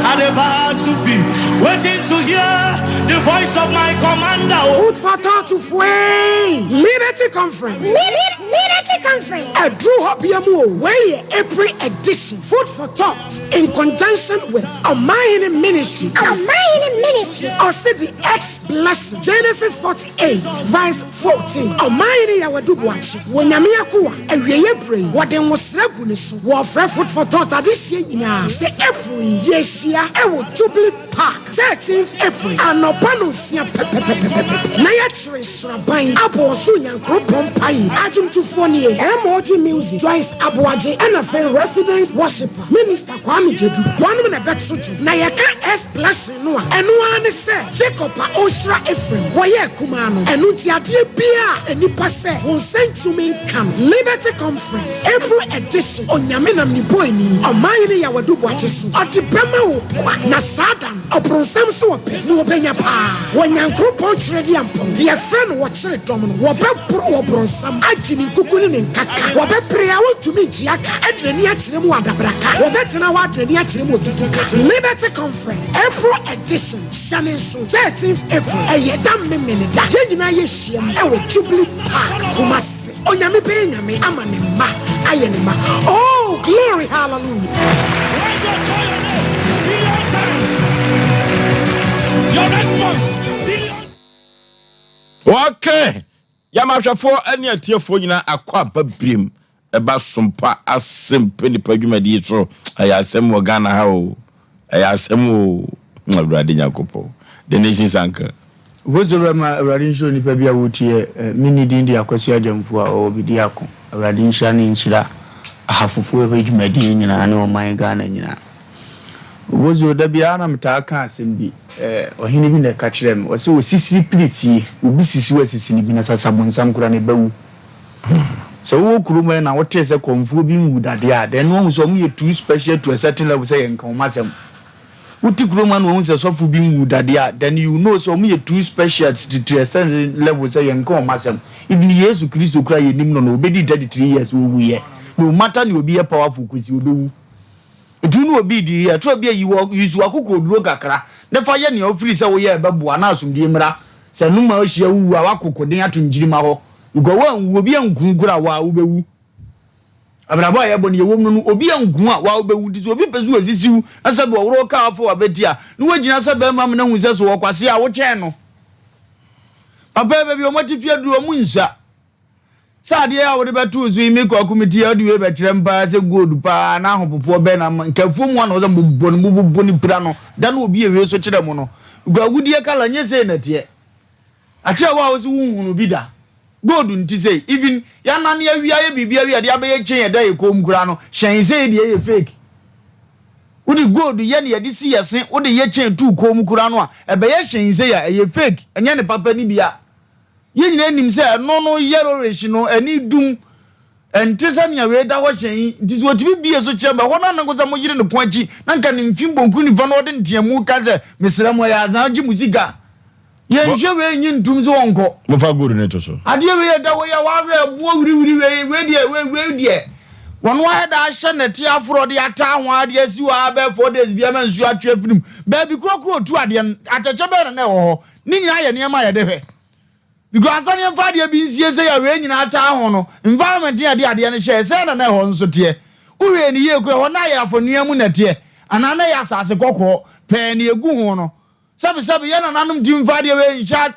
at the battlefield, waiting to hear the voice of my commander. Food for thought foe Liberty Conference. Liberty Conference. Ɛduru hɔ bia mu o, wei yɛ April edition Food for Thought in conjunction with Ɔmanhene Ministry. Ɔmanhene Ministry. Ɔse the ex blessing Genesis 48 verse 14. Ɔmanhene Yaw Adu Boakye wɔ Nyame akoa awieɛ berɛ yi wɔde nwosra gu ne so. Wɔfrɛ Food for Thought adehyeɛ nyinaa sɛ April yi yɛhyia ɛwɔ Jubilee Park 13th April anɔpa nonsia pɛpɛpɛpɛpɛpɛ na yɛkyere sraban abɔ ɔsoro Nyankoropɔn mpaeɛ. Adwomtofoɔ nie, MOG Music, Joyce Aboagye ɛna afei Residence Worshipper Minister Kwame Gyadu. Wɔnom na ɛbɛto dwom. Na yɛka S Blessing no a, ɛno ara ne sɛ Jacob a ɔrehyira Ephraim, wɔyɛɛ kumaa no. Ɛno nti adeɛ biara a nnipa sɛ wo nsa ntumi nka no, Liberty Conference, April edition, Onyame nam ne boani, Ɔmanhene Yaw Adu Boakye so, ɔde bɛma wo kwa. Na saa da no, ɔbronsam nso ɔpɛ, na ɔbɛnya paa. Wɔ Nyankoropɔn Kyerɛdiampɔn, deɛ yɛfrɛ no wɔkyere dɔm no, wɔbɛboro ɔbronsam, agye ne nkuku ne ne nkaka. Wɔbɛpere a wɔntumi ntua ka, de n'ani akyerɛ mu wɔ adabraka. Wɔbɛtena hɔ ade n'ani akyerɛ mu wɔ tutuka. Liberty Conference, April edition, hyɛ ne nso, 13th April, ɛyɛ da Memeneda. Yɛn nyinaa yɛhyiam wɔ Jubilee Park, Kumasi. Onyame bɛyɛ Nyame ama ne mma ayɛ ne mma. Oh, glory, hallelujah. When God call your name billion times, your response billion. Okay, yɛma ahwɛfoɔ ne atiefoɔ nyinaa akɔ aba biem ɛba sompa asɛm pɛ nipa dwumadie so. Ɛyɛ asɛm wɔ Ghana ha o, ɛyɛ asɛm o. Awurade Nyankopɔn, the nation's anchor. Vozo bɛma Awurade nhyira onipa bi a wotie me ne din de Akwasi Agyamfo a ɔwɔ Bediako. Awurade nhyira ne nhyira ahafofoɔ ɛhɔ dwumadie nyinaa ne ɔman Ghana nyinaa. Vozo, da biara na metaa ka asɛm bi, ɔhene bi na ɛka kyerɛɛ me, ɔse osisiri pirisie, obi sisi wo asisi no bi na sasabonsam koraa na ɛbɛwu. Sɛ wowɔ kurom ɛ na wotee sɛ kɔmfoɔ bi nwu dadeɛ a, then woahu sɛ wɔn yɛ too special to a certain level sɛ yɛnka wɔn asɛm. Wote kurom ha na wohu sɛ sɔfo bi nwuu dadeɛ a, then you know sɛ wɔn yɛ too special to a certain level sɛ yɛnka wɔn asɛm. Even Yesu Kristo koraa yɛnim no no, ɔbɛdii 33 years, ɔwuiɛ. No matter nea obi yɛ powerful kɔsi, ɔbɛwu. Nti wo ne obi redi yɛ, ɛtɔ bi a yi wɔ, use w'akokoɔduro kakra na fa yɛ nea wofiri sɛ woyɛ a ɛbɛboa na asomdwie mmra. Sɛ no ma wohyia wo wu a, woakoko den ato nkyirimma hɔ. Because woanwu, obi anku wo koraa a, wo ara wobɛwu. Abrabɔ a yɛbɔ no, yɛwɔ mu no no, obi anku wo a, wo ara wobɛwu. Nti sɛ obi pɛ sɛ osisi wo na sɛ bi ɔworɔ wo kaa afa w'abati a, na woagyina sɛ bɛrima ama no ahu sɛ so wɔ kwasea a, wokyɛn no. Papa yi, baabi a wɔn atifi aduru, wɔn nsua. Sɛ adeɛ a wode bɛto wo so yi, me kwaku me ti a, wode wei bɛkyerɛ me paa sɛ gold paa na ahopopoɔ bɛn na ama nka afuo mu a na wɔsɛ mobobɔ no mobobɔ no pira no da na obi awie so kyerɛ mo no. Because agudeɛ kala nyɛ sei na ɛteɛ. Akyerɛ wo a wose wonhunu bi da. Gold nte sei. Even yɛanane awie ayɛ biribi awie a yɛde abɛyɛ chain ɛda yɛ kɔn mu koraa no, hyɛn sei deɛ ɛyɛ fake. Wode gold yɛ na yɛde si yɛ se, wode yɛ chain to wo kɔn mu koraa no a, ɛbɛyɛ hyɛn sei a, ɛyɛ fake. Ɛnyɛ ne papa no bi a. Yɛn nyinaa nim sɛ ɛno no yellowish no, ani dum. Ɛnte sɛ nea wei da hɔ hyɛn yi. Nti sɛ ɔtumi bue so kyerɛ mo, ɛhɔ no a na nka sɛ moyere ne ko akyi, na nka ne mfe bonku nifa na ɔde nteamu ka sɛ, Mesrɛ mo, ɛyɛ azaa, gye mo sika. Yɛnhwɛ wei nnye ntom sɛ ɔnkɔ. Momfa gold no nto so. Adeɛ wei a ɛda hɔ yi a wɔahwɛ ɛboɔ wiriwiri wei, wei deɛ, wei, wei deɛ, wɔn ayɛ da ahyɛ nɛte aforɔ de ataa ho ara de asi hɔ ara bɛyɛ four days bi ama nsuo atwe afiri mu. Baabi korɔkorɔ ɔtu adeɛ no, atɛkyɛ bɛn na na ɛwɔ hɔ? Ne nyinaa yɛ nneɛma a yɛde hwɛ. Because ansa na yɛmfa adeɛ bi nsie sɛ yɛwee nyinaa taa ho no, environment ne yɛde adeɛ no hyɛɛ, sɛn na na ɛhɔ nso teɛ? Wohwɛɛ no yie koraa, ɛhɔ na ayɛ afɔnua mu na ɛteɛ? Anaa na ɛyɛ asase kɔkɔɔ pɛɛ na ɛgu ho no? Sɛbesɛbe, yɛn nananom tumi mfa adeɛ wei nhyɛ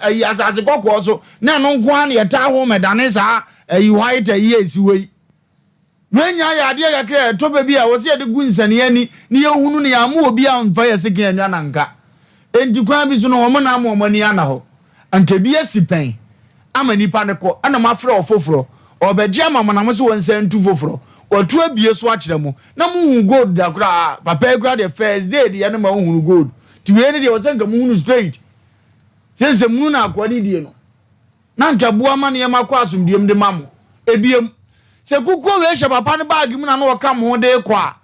ayi asase kɔkɔɔ so na ɛno nko ara na yɛtaa ho ma ɛdane saa ayi white ayi a ɛsi hɔ yi. Wei nyinaa yɛ adeɛ kakra a ɛtɔ bɛ bi a ɛwɔ sɛ yɛde gu nsania ani na yɛhunu na yɛamma obi amfa yɛn sekan annwa no anka. Enti kwan bi so no wɔn na ama wɔn ani anna hɔ. Anka ebi asi pɛn ama nipa no kɔ ɛna moafrɛ ɔfoforɔ ɔrebɛgye ama mo na mo nso wɔnsan ntu foforɔ. Watu abue so akyerɛ mo na monhu gold da koraa. Papa yi koraa deɛ first day deɛ no ma wohunu gold. Nti wei no deɛ ɛwɔ sɛ nka mohunu straight sɛ nsɛmhunu na akoa no die no. Na anka ɛboa ma nneɛma kɔ asomdwoeɛ mu de ma mo. Ebiem, sɛ kukuo wei hyɛ papa no baage mu na na ɔka mo ho de rekɔ a,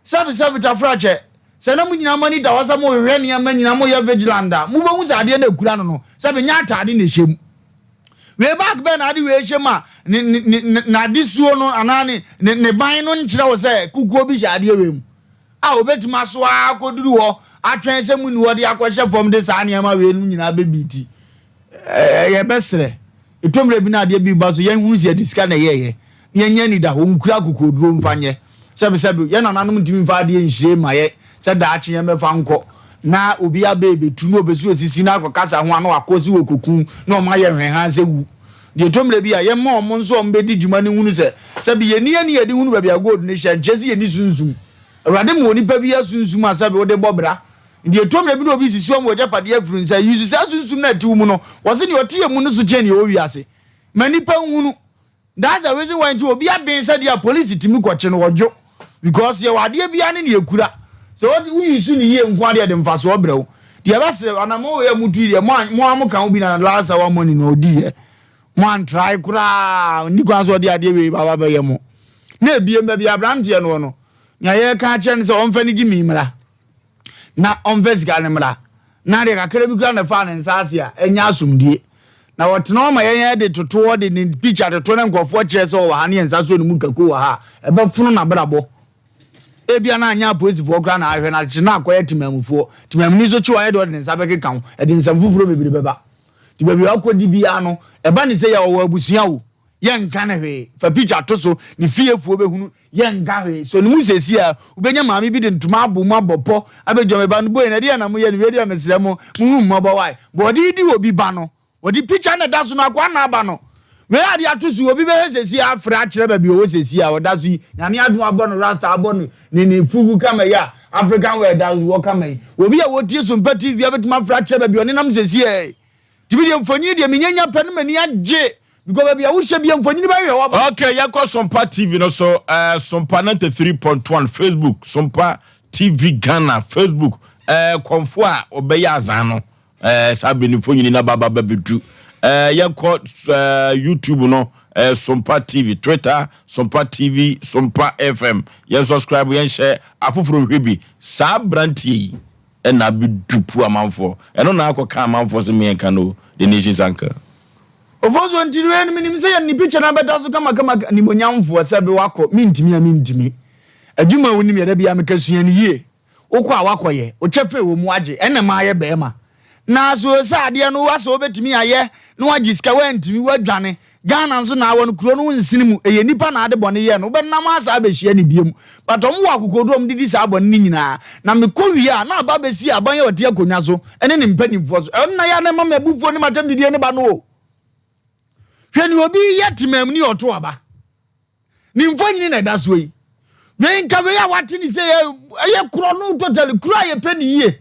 sɛbesɛbe tafrakyɛ, sɛ na mo nyinaa mo ani da hɔ sɛ morehwehwɛ nneɛma nyinaa, moreyɛ vigilant a, mobɛhu sɛ adeɛ no a ɛkura no no, sɛbe nyɛ ataade na ɛhyɛ mu. Wei bag bɛn na ade wei hyɛ mu a ne ne ne n'adesuo no anaa ne ne ne ban no nkyerɛ wo sɛ kukuo bi hyɛ adeɛ wei mu a obetumi asoa akɔduru hɔ atwɛn sɛ mu ni hɔ de akɔhyɛ fam de saa nneɛma wei no nyinaa bɛbi ti. Ɛɛ yɛbɛsrɛ. Ɛtɔ mmerɛ bi na adeɛ bi ba so yɛnhunu sɛ yɛde sika na ɛyɛeɛ na yɛnyɛ anidahɔ nkura akokoɔduro mfa nyɛ. Sɛbesɛbe, yɛn nananom ntumi mfa adeɛ nhyie mma yɛ sɛ daakye yɛmmɛfa nkɔ na obi aba rebɛtu na ɔbɛsi osisi na akɔkasa ho a na wakɔ sɛ wɔkɔku na wɔn ayɛ hwɛhaa sɛ wu. Deɛ ɛtɔ mmerɛ bi a yɛmma wɔn nso a wɔbɛdi dwuma no nhunu sɛ sɛbe yɛnni ani a yɛde hunu baabi a gold no hyɛ nkyerɛ sɛ yɛnni sunsum. Awurade ma onipa biara sunsum a sɛbe wode bɔ bra. Nti ɛtɔ mmerɛ bi na obi sisi wɔn wɔ agyapadeɛ afiri nsa yi so saa sunsum no a ɛte wo mu no wɔse deɛ ɔte yɛn mu no so kyɛn deɛ ɛwɔ wiase. Ma nnipa nhunu. That's the reason why nti obi aben sɛ deɛ a police tumi kɔkye no ɔdwo because yɛwɔ adeɛ biara ne deɛ ɛkura sɛ wo use no yie nko adeɛ de mfasoɔ brɛ wo deɛ ɛbɛsrɛ anamɔ wei a mutu yi deɛ mo a mo a mo ka ho bi na last hour money na ɔdi yɛ mo antrae koraa nni kwan sɛ ɔde adeɛ wei ba ba bɛyɛ mo na ebiem baabi aberanteɛ no wɔ no nea yɛreka akyerɛ no sɛ ɔmfa ne gyimi mmra na ɔmfa sika no mmra, na adeɛ kakra bi koraa na ɛfaa ne nsa ase a, ɛnyɛ asomdue. Na ɔtena hɔ ma yɛn de toto hɔ de ne picture toto ne nkurɔfoɔ kyerɛ sɛ ɔwɔ ha ne yɛn nsa so ne mu kako wɔ ha a, ɛbɛfono n'abrabɔ. Ebia na anyɛ apolisifoɔ koraa na ahwɛ no akyekye na akɔyɛ temamufoɔ. Temamuni nso kye wo ayɛ deɛ ɔde ne nsa bɛkeka ho, ɛde nsɛm foforɔ bebree bɛba. Nti baabi a wakɔdi biara no, ɛba ne sɛ yɛ ɔwɔ abusua o, yɛnka no hwee. Fa picture to so, ne fiefoɔ bɛhunu, Yɛnka hwee. Sɔ ne mu seesei a, wobɛnya maame bi de ntoma abɔ mu abɔ pɔ abɛdwa me ba no. Boy, na ɛdeɛn na moyɛ no? Wei deɛ mesrɛ mo, monhu me mmɔbɔ wai. Bɔ ɔde redi obi ba no, wɔde picture na ɛda so no, akoa na aba no. Wei a de ato so, obi bɛhwɛ seesei a afrɛ akyerɛ baabi ɔwɔ seesei a ɔda so yi. Nyame adom abɔ no rasta, abɔ no ne ne fugu kama yi a African wear da so wɔ kama yi. Obi a ɔtie Sompa TV a bɛtumi afrɛ akyerɛ baabi ɔnenam seesei a. Nti me deɛ mfonini deɛ menya nya pɛ no m'ani agye because baabi a wohyɛ bia mfonini bɛhwehwɛ wɔ aba. Okay, yɛkɔ Sompa TV no so, uh, Sompa 93.1 Facebook, Sompa TV Ghana Facebook, uh, kɔmfo a ɔbɛyɛ azan no, uh, saa bere no mfonini na baba bɛbɛdu. Uh, yɛkɔ uh, YouTube no, uh, Sompa TV, Twitter, Sompa TV, Sompa FM. Yɛn subscribe, yɛn hyɛ afoforo nhwɛ bi. Saa aberanteɛ yi. Ɛna abɛdu pu amanfoɔ. Ɛno na akɔ ka amanfoɔ sɛ meɛ nka no the nation's uncle. Ofosuo nti wei no menim sɛ yɛde ne picture no abɛda so kamakama animonyamfoɔ sɛ be wakɔ mentumi a mentumi adwuma a wonim yɛ da biara meka sua no yie wokɔ a wakɔyɛ wo kyɛfa ɛwɔ mu wagye ɛna ɛma ayɛ bɛɛma na so sɛ adeɛ no asɛ wobɛtumi ayɛ na wagye sika woantumi woadwane Ghana nso na awɔ no kuro no nsene mu ɛyɛ nipa na ade bɔne yɛ no wobɛnam asa abɛhyia no biom but ɔmo wɔ akokoɔduro ɔmo de di saa bɔne no nyinaa na mekɔ wie a na aba abɛsi aban a ɔte akonnwa so ɛne ne mpanimfoɔ so ɛno na yɛ a na ɛma me abufuo ne m'atɛm didie no ba no o hwɛ ne obi yɛ temamni ɔto aba Ne mfonini na ɛda soɔ yi. Wei nka wei a wate ne sɛ ɛyɛ korɔ no totally kuro a yɛpɛ ne yie.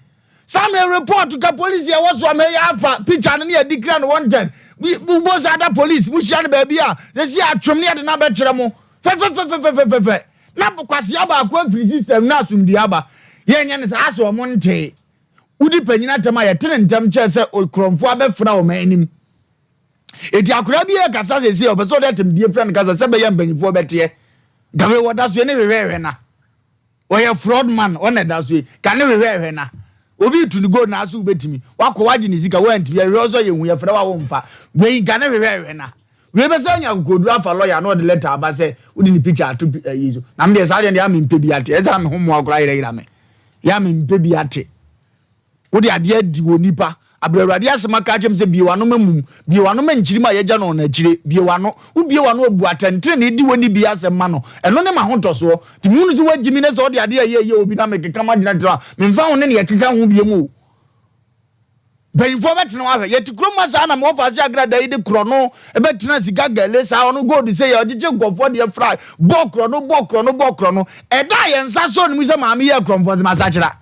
Saa mmerɛ report ka police ɛwɔ so ama ɛyɛ afa picture no ne yɛde kira no wanted. Wobɔ sɛ ada police mo hyia no baabi a sɛsi atwom ne yɛde no abɛkyerɛ mo fɛfɛfɛfɛfɛfɛ na kwasea baako afiri system na asomdue aba. Yɛnyɛ no saa asɛ ɔmo ntee. Wodi panyin atɛm a yɛte ne ntɛm kyerɛ sɛ okorɔmfoɔ abɛfra ɔman anim. Eti akwadaa bi rekasa sɛsɛ ɔpɛ sɛ ɔde atɛmdie fira no kasa sɛ bɛyɛ mpanyinfoɔ bɛteɛ. Gabe wɔda so ne hwehwɛhwɛ na. Ɔyɛ fraud man ɔna ɛda so yi. Ka ne hwehwɛhwɛ na. Obi tu ne gold na aso wobɛtumi. Wakɔ wagye ne sika woantumi ɛhwɛ ɔsɔ yɛ hu yɛfrɛ wa womfa. Wei nka ne hwehwɛhwɛ na. Wei bɛsɛ anya akokoduro afa lɔya na ɔde lɛta aba sɛ wode ne picture ato ayi so. Na me deɛ saa deɛ deɛ mempɛ bi ate. Ɛsɛ a me ho mmoa koraa yerɛyera me. Yɛ a mempɛ bi ate. Wode adeɛ adi wɔ nnipa. Aberɛ Awurade asɛm aka akyerɛ me sɛ, Bue w'ano ma mum, bue w'ano ma nkyirimma a yɛagya no wɔn akyire, bue w'ano. Wobue w'ano a, bu atɛntenenee, di w'ani bi asɛm ma no. Ɛno ne m'ahotɔsoɔ. Nti mehunu sɛ woagyi me na sɛ wode adeɛ a ɛyɛ yɛ obi na mekeka m'adwene akyerɛ wo a, memfa ho ne deɛ ɛkeka ho bio o. Mpanyinfoɔ bɛtena hɔ ahwɛ. Yɛte kurom ha saa na me wɔfa ase agradaa yi de korɔno bɛtena sika gɛle saa ɔno gold sɛ yɛ ɔgyegye nkurɔfoɔ deɛ fra bɔ korɔno bɔ korɔno bɔ korɔno. Ɛda a yɛn nsa sɔɔ ne mu sɛ maame yɛ korɔmfoɔ sɛ masakyera.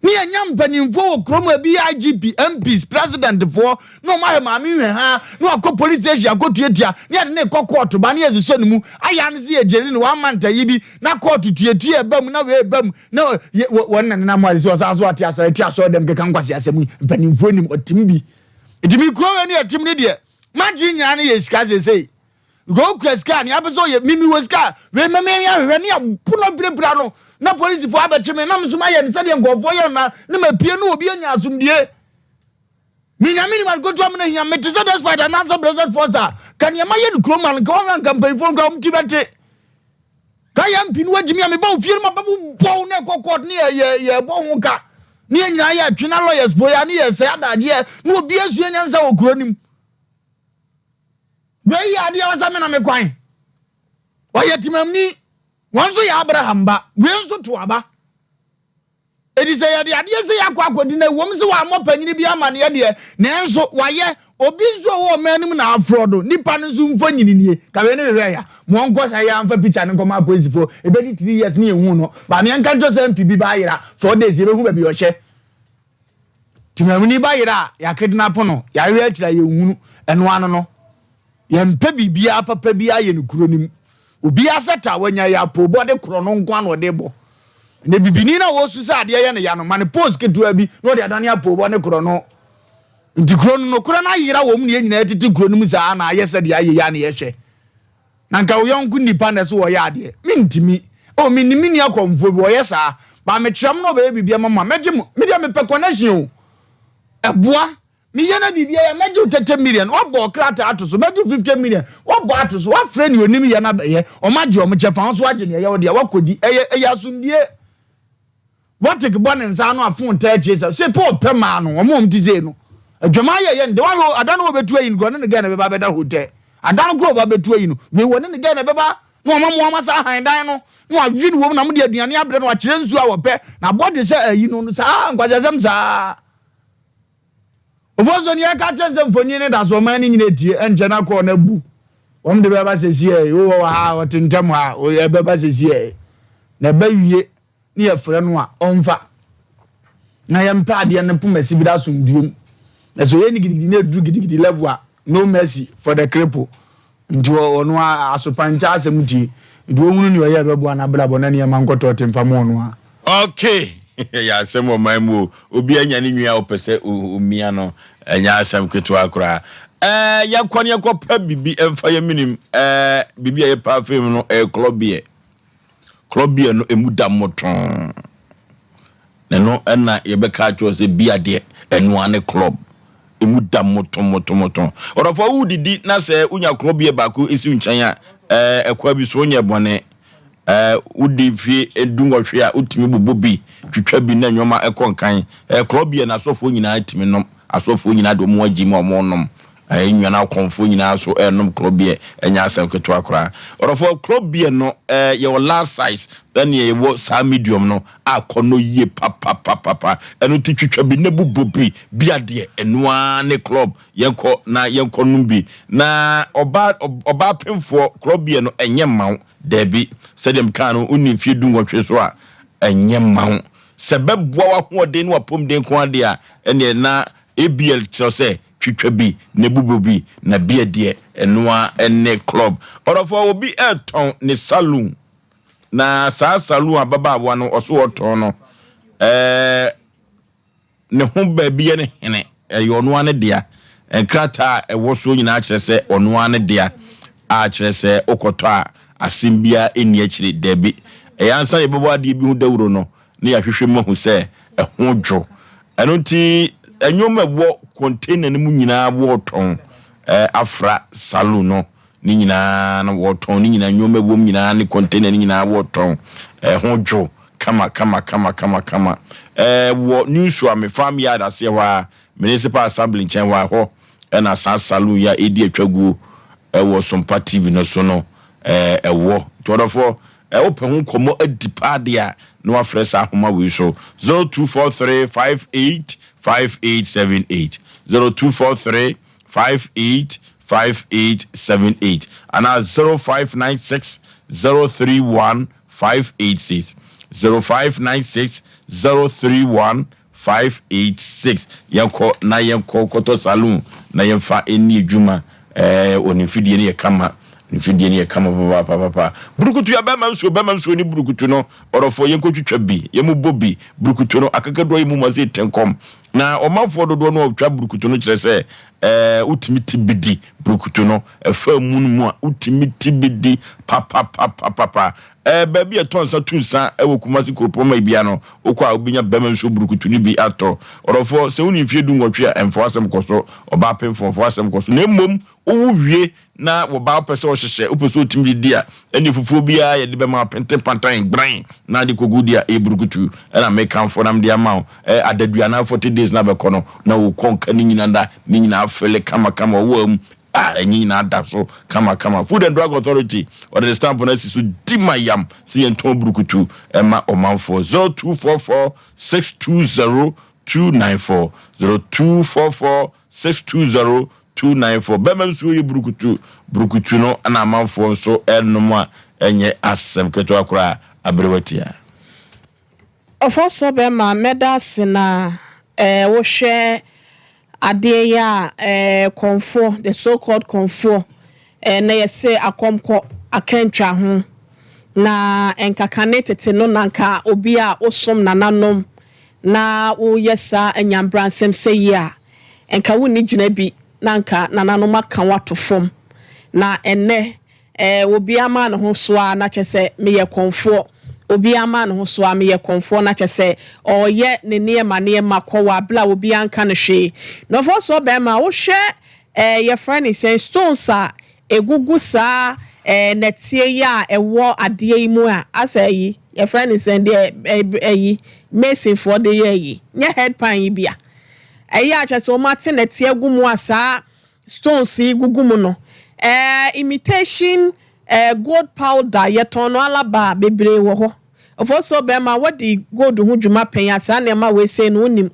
Ne yɛnya mpanimfoɔ wɔ kurom ebi yɛ IGP, MPs, presidentfoɔ na wɔn ahwɛ maame nhwɛ ha na wakɔ police station akɔtuatua ne yɛde ne kɔ kɔɔto ba ne yɛsosɔ ne mu ayɛ ano sɛ yɛgyeri no one month ayi bi na kɔɔto tuatua ɛba mu na wei ɛba mu na wɔn na nenam ayɛ sɛ ɔsan so ate asɔre te asɔre dɛm keka nkwasi asɛm yi mpanimfoɔ nim ɔtem bi nti me kuro wei ne yɛtem ne deɛ madwene nyinaa ne yɛ sika seesei Because okura sika a nea apɛ sɛ ɔyɛ mimi wɔ sika a wei mɛmɛ mi ahwehwɛ ne abu no apirapira no na polisifoɔ abɛkye me na me nso mayɛ no sɛdeɛ nkurɔfoɔ yɛ no na ne mapue ne obi anya asomdue. Me Nyame nim ade kotoa me na hia me te sɛ despite anaasɛ blessed force a ka nea mayɛ no kurom ma no nka wɔhwɛ anka mpanyinfoɔ nka wɔn ti bɛte ka yɛ mpi no wagyimi a meba wo fie no ma bɛbo bɔw na ɛkɔ court ne yɛ yɛ yɛ bɔ ho ka ne yɛ nyinaa yɛ atwe na lawyers fo yɛ ne yɛ sɛ adagyeɛ na obi asua nyansa wɔ kuro nim wei yɛ adeɛ ɔsɛ me na me kwan ɔyɛ temamni wɔn nso yɛ Abraham ba wei nso to aba. Enti sɛ yɛde adeɛ sei akɔ akɔdi no, ɛwom sɛ wammɔ panyini bi amanneɛ deɛ, nanso wayɛ. Obi nso a ɔwɔ ɔman no mu na afrɔ do, nipa no nso mfonini nie. Ka wei no hwehwɛ ya. Ma ɔnkɔ ha yi ara mfa picture no nkɔma apolisifoɔ. Ɛbɛdi three years ne yɛnhuu no. But meɛnka nkyerɛ sɛ MP bi ba ayera, 4 days yɛbɛhu baabi ɔhyɛ. Temamuni ba yera a, yɛakidnapo no, yɛahwehwɛ akyiri a yɛnhunu. Ɛno ano no. Yɛmpɛ biribiara papa biara yɛ no kuro no mu. Obiara sɛ ta wanya yɛ apoobɔ de korɔ no nko ara na ɔde bɔ. Na bibini no a ɔsu sɛ adeɛ yɛ no ya no, ma no post ketewa bi na ɔde adane apoobɔ ne korɔ no. Nti kuro no nokorɛ no ayera wɔ mu na yɛn nyinaa tete kuro no mu saa na ayɛ sɛ deɛ ayɛ yi a na yɛhwɛ. Na nka wo yɔnko nipa na ɛsɛ wɔyɛ adeɛ. Mentumi. Oh, menim me nua kɔmfoɔ bi, ɔyɛ saa. Ba mekyerɛ mo na ɔbɛyɛ biribi ama mo a, mɛgye mo. Me deɛ mepɛ connection o. Ɛboa. Meyɛ na biribiara yɛ a, mɛgye wo 30 million, woabɔ krataa ato so, mɛgye wo 50 million, woabɔ ato so, woafrɛ nea onim yɛ no abɛyɛ, wɔagye wɔn kyɛfa, wo nso woagye nea ɛyɛ wo dea, woakɔdi. Ɛyɛ, ɛyɛ asomdue. Vortic bɔ ne nsa ano a phone taa akyire sɛ, se pɛ ɔpɛ maa no, wɔn a wɔn te sei no. Adwaman yɛ yɛ no de, woahwɛ o, ada no wɔbɛtu ayi no koraa, ɔne ne girl na ɛbɛba abɛda hotel. Ada no koraa wɔba abɛtu ayi no, wei wɔne ne girl na ɛbɛba, na wɔama mo ama saa han dan no, na wɔawe no wɔ mu, na mode aduane abrɛ no, wɔakyerɛ nsuo a wɔpɛ, na abɔdwe sɛ ayi no, saa nkwaseasɛm saa. Ofosu ni ɛka kyerɛ sɛ mfonyin no da so ɔman no nyina etie ɛnkyɛ na kɔɔ no abu wɔn de bɛba sɛsi ɛ wowɔ wɔ ha ɔte ntɛm ha ɛbɛba sɛsi ɛ na ɛbɛ wie ne yɛfrɛ no a ɔmfa na yɛmpɛ adeɛ no poma si bi da asomdue mu na sɛ ɔyɛ ne gidigidi na ɛduru gidigidi level a no mercy for the cripple Nti ɔno ara asopa nkyɛ asɛm tie. Nti ɔhunu nea ɔyɛ a ɛbɛboa n'abrabɔ na nneɛma nkɔtɔ te mfa ma ɔno ara. Okay ɛyɛ asɛm wɔ man mu o obi anya ne nua a ɔpɛ sɛ omia no ɛnyɛ asɛm ketewa koraa ɛɛ yɛkɔ ne yɛkɔ pɛ bibi ɛmfa yɛ minim ɛɛ bibi a yɛpɛ afei mu no ɛyɛ klɔ beer klɔ beer no emu da mmotɔn Na ɛno na yɛbɛka akyerɛ wo sɛ bia deɛ ɛno ara ne club. Emu da motomotomoto. Ɔdɔfoɔ wodidi na sɛ wonya club beer baako si wo nkyɛn a, ɛɛ ɛkwa bi so wonyɛ bɔne. Ɛɛ wodi mfie dunwɔtwe a wotumi bobɔ bi, twitwa bi na nneɛma ɛkɔ nkan. Ɛɛ club beer no asɔfoɔ nyinaa tumi nom. Asɔfoɔ nyinaa de wɔn agye mu a wɔnom. Ɛɛ nnwan akɔmfoɔ nyinaa nso ɛrenom club beer, ɛnyɛ asɛm ketewa koraa. Ɔdɔfoɔ, club beer no ɛɛ yɛwɔ large size ɛne yɛwɔ saa medium no a kɔnɔ yie papapapapa. Ɛno nti twitwa bi na bobɔ bi, bia deɛ ɛno ara ne club, yɛnkɔ na yɛnkɔ nom bi. Na ɔbaa ɔbaa pemfoɔ club beer no ɛnyɛ mma wo, daabi. Sɛdeɛ mekaa no wonni mfeɛ du nwɔtwe so a ɛnyɛ mma wo. Sɛ ɛbɛboa w'ahoɔden ne w'apɔmuden nko ara deɛ a ɛneɛ na ABL kyerɛ sɛ twitwa bi na bobɔ bi na beer deɛ ɛno ara ne club. Ɔdɔfoɔ obi retɔn ne saloon na saa saloon ababaawa no ɔso ɔtɔn no ɛɛ ne ho baabi yɛ ne hene ɛyɛ ɔno ara ne dea nkrataa a ɛwɔ soɔ nyinaa kyerɛ sɛ ɔno ara ne dea a kyerɛ sɛ wokɔtɔ a asɛm biara nni akyire daabi ɛyɛ ansa yɛbɛbɔ adeɛ bi ho dawuro no na yɛahwehwɛ mu ahu sɛ ɛho dwo. Ɛno nti, nneɛma a ɛwɔ container no mu nyinaa wɔretɔn afra saloon no ne nyinaa no wɔretɔn ne nyinaa nneɛma ɛwɔ mu nyinaa ne container no nyinaa wɔretɔn ɛho dwo kama kama kama kama kama ɛɛ wɔ New Suame farm yard aseɛ hɔ a municipal assembly nkyɛn hɔ a hɔ ɛna saa saloon yi a ɛredi atwa guo ɛwɔ Sompa TV no so no ɛɛ ɛwɔ nti ɔdɔfoɔ Ɛ wopɛ ho nkɔmmɔ adi paa deɛ a, na wafrɛ saa ahoma wei so, 0243 58 5878, 0243 58 5878, anaa 0596 031 586, 0596 031 586 yɛnkɔ na yɛnkɔ kɔtɔ saloon na yɛmfa nni adwuma ɛɛ wɔ ne mfidie no yɛ kama ne mfidie no yɛ kama papaapapa burukutu ya bɛma nsuo bɛma nsuo ne burukutu no ɔdɔfoɔ yɛnkɔ twitwa bi yɛmu bɔ bi burukutu no akakaduro yi mu ma sɛ tenkɔm Na ɔmanfoɔ dodoɔ no a wɔtwa burukutu no kyerɛ sɛ ɛɛ wotumi ti bi di burukutu no ɛfa mu no mu a wotumi ti bi di papapapapapa. Ɛɛ baabi a ɛtɔ nsa tu nsa wɔ Kumasi kuropɔn ma ebia no wokɔ a wobɛnya bɛrima nsuo burukutu no bi atɔ. Ɔdɔfoɔ sɛ wonni mfeɛ du nwɔtwe a ɛmfa w'asɛm kɔ so, ɔbaa pemfoɔ mfa w'asɛm kɔ so na mmom wowo wie na wɔ ba wopɛ sɛ ɔhyehyɛ wopɛ sɛ ɔtumi didi a ɛne fufuo biara yɛde bɛma penten pantan gbran na ade kɔgu di a ɛyɛ burukutu ɛna mekamfo na mede ama wo ɛ adadu anaa 40 days na bɛkɔ no na wokɔ nka ne nyina da ne nyinaa fele kama kama ɔwɔ mu a ɛnyɛ nyinaa da so kama kama. Food and Drug Authority ɔde ne stamp no asi so di ma yam sɛ yɛntɔn burukutu ɛma ɔmanfoɔ. 0244 620 294 0244 620 294 Bɛma nsuo yɛ burukutu burukutu no na amanfoɔ nso ɛnom a ɛnyɛ asɛm ketewa koraa aberewa tia. Ɔfɔsɔ bɛma mɛda ase na eh, wohwɛ adeɛ yi a eh, kɔmfoɔ, the so called kɔmfoɔ eh, na yɛse akɔmkɔ akantwa ho na nkakane tete no na nka obi a wosom nananom na woyɛ saa anyanbransɛm sɛ yi a nka wonni gyina bi na nka nananom aka wo ato fam. Na ɛnnɛ eh, obiara maa ne ho so ara na kyerɛ sɛ meyɛ kɔmfoɔ. Obiara maa ne ho so ara meyɛ kɔmfoɔ na kyerɛ sɛ ɔreyɛ ne nneɛma nneɛma kɔ wɔ abere a obiara nka no hwee. Na ɔfɔ soɔ bɛrima, wohwɛ eh, yɛfrɛ no sɛn, stones a ɛgugu saa eh, nɛteɛ yi a ɛwɔ adeɛ yi mu a, asɛ ayi, yɛfrɛ no sɛn deɛ eh, ayi, masonfoɔ de yɛ ayi, nyɛ head pan yi bi a. Ɛyɛ a kyerɛ sɛ wɔate nɛteɛ agu mu a saa stones yi gugu mu no. Ɛɛ imitation ɛɛ gold powder yɛtɔn no alaba bebree wɔ hɔ. Ofosuo bɛrima wadi gold ho dwuma pɛn a saa nneɛma wei sei no wonim.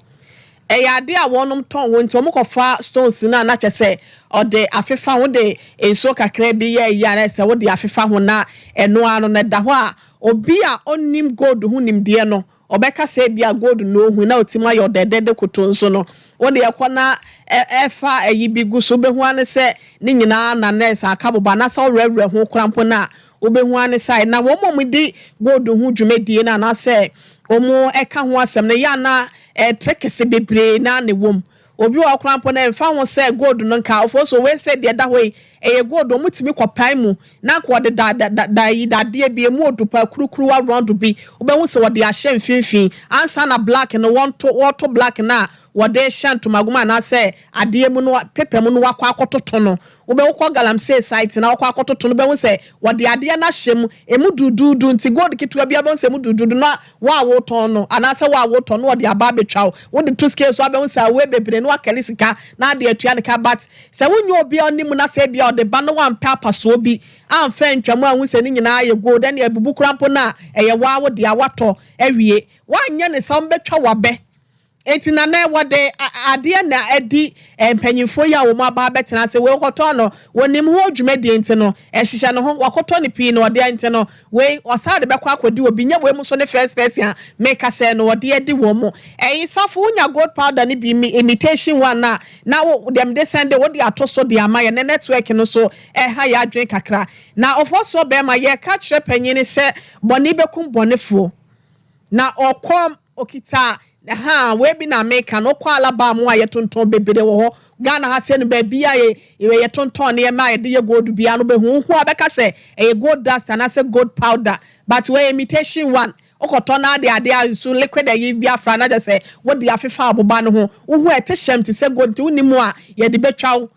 Ɛyɛ adeɛ a wɔnom tɔn wɔ nti wɔkɔfa stones no a na kyerɛ sɛ ɔde afefa ho wode nsuo kakra bi yɛ ayi a na kyerɛ sɛ wode afefa ho na ɛno ara no na ɛda hɔ a obi a ɔnnim gold ho nimdeɛ no Ɔbɛka sɛ ebia gold na ohui na otumi ayɛ ɔdɛɛdɛɛdɛ kotoo nso no, wo deɛ kɔ na fa ayi bi gu so, wobɛhu ara ne sɛ ne nyinaa na nɛɛse aka bobɔ anaasɛ wowerɛwerɛ ho koraa mpo no a, wobɛhu ara ne sɛ ayɛ. Na wɔn a wɔdi gold ho dwumadie no anaasɛ wɔka ho asɛm no, ɛyɛ a na tricks bebree na na ɛwɔ mu. Obi wɔ hɔ koraa mpo no, ɛmfa ho sɛ gold no nka ɔfo so wei sɛ deɛ ɛda hɔ yi, ɛyɛ gold, wɔtumi kɔpae mu na anka wɔde da da da da yi dadeɛ bi, ɛmu odu paa, kurukuruwa round bi, wobɛhu sɛ wɔde ahyɛ mfimfini ansa na black no wɔnto wɔreto black no a wɔde rehyɛ ntomago mu anaasɛ adeɛ mu no paper mu no wakɔ akɔtoto no. Wobɛ wokɔ galamsey site na wɔkɔ akɔtoto no wobɛhu sɛ wɔde adeɛ no ahyɛ mu, ɛmu duuduudu nti gold ketewa biara wobɛhu sɛ ɛmu duuduudu na wo a wotɔn no anaasɛ wo a wotɔ no wɔde aba abɛtwa wo, wode to scale so abɛhu sɛ awei bebree na wakari sika na ade atua ne ka but sɛ wonyɛ obi a ɔnim na sɛ ebia ɔde ba na wampɛ apasoɔ bi amfa antwa mu anhu sɛ ne nyinaa yɛ gold ɛnneɛ abubu koraa mpo no a ɛyɛ wo ara wo dea woatɔ awie woanyɛ ne saa wɔbɛtwa wo abɛ. Enti na nɛ wɔde adeɛ na adi mpanyinfoɔ yi a wɔn aba abɛtena ase wei ɔkɔtɔ no wɔnim ho dwumadie nti no ɛhyehyɛ ne ho wakɔtɔ no pii na ɔde nti no wei ɔsan de bɛkɔ akɔdi obi nyɛ wei mu nso ne first person a meka sɛ no ɔde adi wɔn mu ɛyi safo wonya gold powder no bi imitation one a na wo deɛ mede sɛnde wode ato so de ama yɛ ne network no so ɛha yɛ adwene kakra na ɔfɔsoɔ bɛrima yɛka kyerɛ panyin sɛ bɔne bɛkum bɔnefoɔ na ɔkɔm Okita ahaa wei bi na meka no wokɔ alaba mu a yɛtontɔn bebree wɔ hɔ Ghana ha sei no baabi a yɛ yɛtontɔn nneɛma a yɛde yɛ gold biara no wobɛhu wohu a wobɛka sɛ ɛyɛ gold dust anaasɛ gold powder but wei imitation one wokɔtɔ na ade adeɛ a nsu liquid ayi bi afra na kyerɛ sɛ wode afefa aboba no ho wohu a ɛte hyɛm te sɛ gold nti wonni mu a yɛde bɛtwa wo.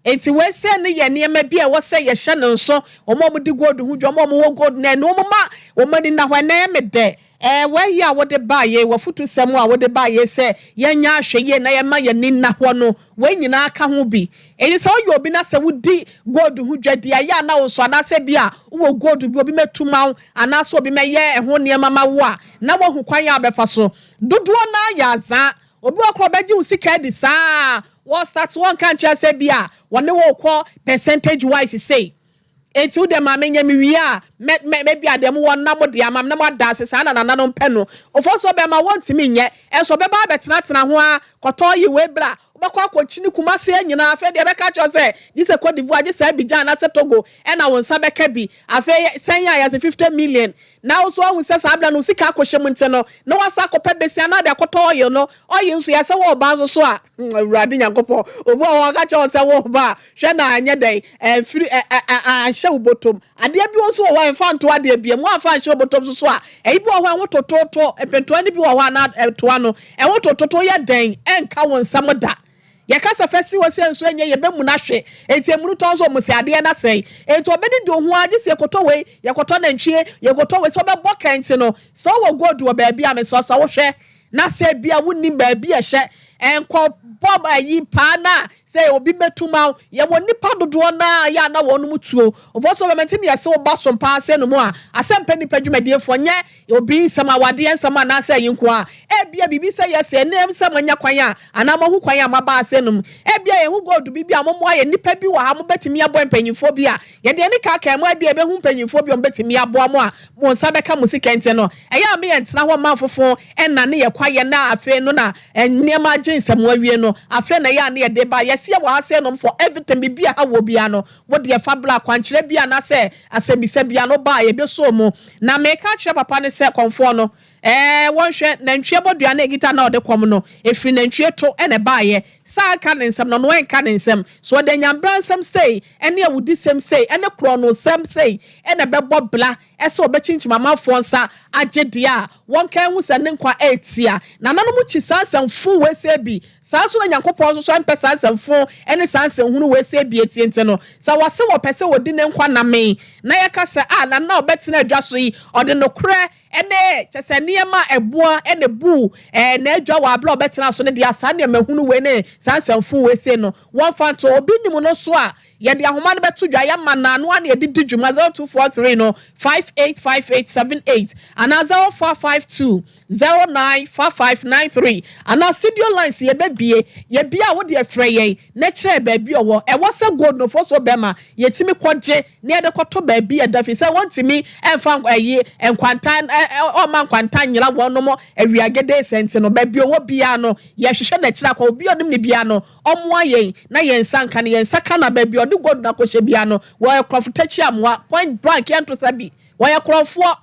Enti wei sei no yɛ nneɛma bi a ɛwɔ sɛ yɛhyɛ no nso. Wɔn a wɔdi gold ho dwa, wɔn a wɔwɔ gold no, ɛno wɔmma wɔn ani nna hɔ. Ɛnnɛ ɛyɛ me dɛ, ɛɛ, w'ayi a wode baeɛ yi, w'afotusɛm a wode baeɛ yi sɛ yɛnyɛ ahwɛyie na yɛmma yɛn ani nna hɔ no, wei nyinaa ka ho bi. Enti sɛ woyɛ obi na sɛ wodi gold ho dwa di a, ɛyɛ a na wo nso, anaasɛ bi a wowɔ gold bi, obi mmɛtu ma wo, anaasɛ obi mmɛyɛ ɛho nneɛma ma wo a, na woahu kwan a wobɛfa so. Dodoɔ no ara yɛ azaa. Obi wɔ hɔ koraa ɔbɛgye wo sika adi saa a, wɔ start wɔnka nkyerɛ sɛ bi a wɔne wo rekɔ percentage wise sei. Enti wo deɛ ma menyɛ mewie a mɛ mɛ mɛ bi a deɛ mowɔ na mode ama me na moada ase saa na nananom pɛ no. Ofosuo bɛma wɔntumi nyɛ ɛnso ɔbɛba abɛtenatena ho ara kɔtɔ yi wei bra. Wobɛkɔ akɔkyini Kumasi ha nyinaa, afei deɛ yɛbɛka akyerɛ wo sɛ gye sɛ Cote d'Ivoire, gye sɛ Abidjan anaasɛ Togo ɛna wo nsa bɛka bi. Afei sɛn a yɛse 50 million. Na wo nso woahu sɛ saa berɛ no wo sika akɔhyɛ mu nti no, na woasan akɔpɛ besia na wode akɔtɔ oil no. Oil nso yɛsɛ wɔreba nso so a, hmm, Awurade Nyankopɔn, obi wɔ hɔ ɔka kyerɛ wo sɛ woreba a, hwɛ na anyɛ dɛn, ɛmfiri, ɛ, ɛ, ɛ, anhyɛ wo bɔtɔm. Adeɛ bi nso wɔ hɔ a ɛmfa nto adeɛ biam, woamfa anhyɛ wo bɔtɔm nso so a, ɛyi bi wɔ hɔ a ɛho tototo, mpetoa no bi wɔ hɔ a na ɛtoa no, ɛho tototo yɛ dɛn, ɛnka wo nsam da. Yɛka sɛ fa si hɔ sɛ nsuo nyɛ yɛbɛmuna hwe, enti emunu tɔ nso wɔn se adeɛ no asɛe. Enti wɔbɛdidi wo ho ara gye sɛ yɛkɔtɔ wei, yɛkɔtɔ nantwie, yɛkɔtɔ wei, sɛ wɔbɛbɔ kɛnte no, sɛ wowɔ gold wɔ baabi a mesrɛ wo sɛ wohwɛ na sɛ ebia wonnim baabi a ɛhyɛ, nkɔbɔ ayi paa no a sɛ obi mmɛtu ma wo. Yɛwɔ nnipa dodoɔ no ara yɛ a na wɔnom tuo. Mfɔsoɔ bɛma nti na yɛse wo ba som paa sɛ no mu a, asɛmpɛ nnipa dwumadiefoɔ nyɛ obi nsɛm, awadeɛ nsɛm anaasɛ ayi nko ara. Ebia biribi sɛ yɛse ɛnnɛ sɛ moanya kwan a anaa moahu kwan a moaba ase no mu. Ebia yɛhu gold bi bi a mommoa yɛn. Nnipa bi wɔ ha mobɛtumi aboa mpanyimfoɔ bi a yɛde ani kaakaa mu a ebia yɛbɛhu mpanyimfoɔ bi a wɔbɛtumi aboa mo a mo nsa bɛka mo sika nti no. Ɛyɛ a me yɛntena hɔ mma afofo nnane yɛn kwaeɛ na afei no na nneɛma agye nsam awie no afei na ɛyɛ a na yɛde ba. Yɛse yɛwɔ ha sei nom for everything biribi a ɛha wɔ biara no wo deɛ fa bra akwankyerɛ bi anaasɛ asɛmmisa biara no ba a yɛbɛsɔ mu. Na meka akyerɛ papa no sɛ kɔmfoɔ no ɛɛ wɔnhwɛ nantwie bɔdua ne guitar no a ɔde kɔm no ɛfiri nantwie to na ɛbaeɛ. Saa nka ne nsɛm na ɔno ɛnka ne nsɛm. So ɔde anyambra nsɛm sei ne awudisɛm sei ne korɔnosɛm sei na ɛbɛbɔ bra sɛ ɔbɛkyinkyim amanfoɔ nsa agye deɛ a wɔnka nhu sɛ ne nkwa retia. Nananom kyi saa nsɛmfoo wei sei bi. Saa nso na Nyankopɔn nso so mpɛ saa nsɛmfoo ne saa nsɛnhunu wei sei bi atie nti no, sɛ wɔse wɔpɛ sɛ wɔdi ne nkwa nna mee, na yɛka sɛ, Ah, na nna a ɔbɛtena adwa so yi, ɔde nokorɛ ne, kyerɛ sɛ, nneɛma a ɛboa na ɛbuu n'adwa wɔ aberɛ a ɔbɛtenaa so no deɛ a, saa nneɛma hunu wei ne saa nsɛmfoo wei sei no, wɔmfa nto. Obi nim no nso a, Yɛde ahoma no bɛto dwa, yɛama no ano ara na yɛde di dwuma, 0243 no 585878 anaa 0452 095593 anaa studio lines yɛbɛbie, yɛbie a wodeɛ frɛ yɛn na kyerɛ baabi ɔwɔ. Ɛwɔ sɛ gold no fosuo bɛma yɛtumi kɔgye na yɛde kɔto baabi a ɛda fi sɛ wɔntumi mfa ɛyi nkwanta ɔmma nkwanta nyera wɔnom awiagede sɛ nti no baabi ɔwɔ biara no yɛhwehwɛ n'akyiri akɔ obi a ɔnim no biara no Ɔmmoa yɛn na yɛn nsa nka no, yɛn nsa ka no a, baabi a ɔde gold no akɔhyɛ biara no, wɔyɛ korɔmfo takyi amoa, point blank, yɛnto sa bi. Wɔyɛ korɔmfoɔ.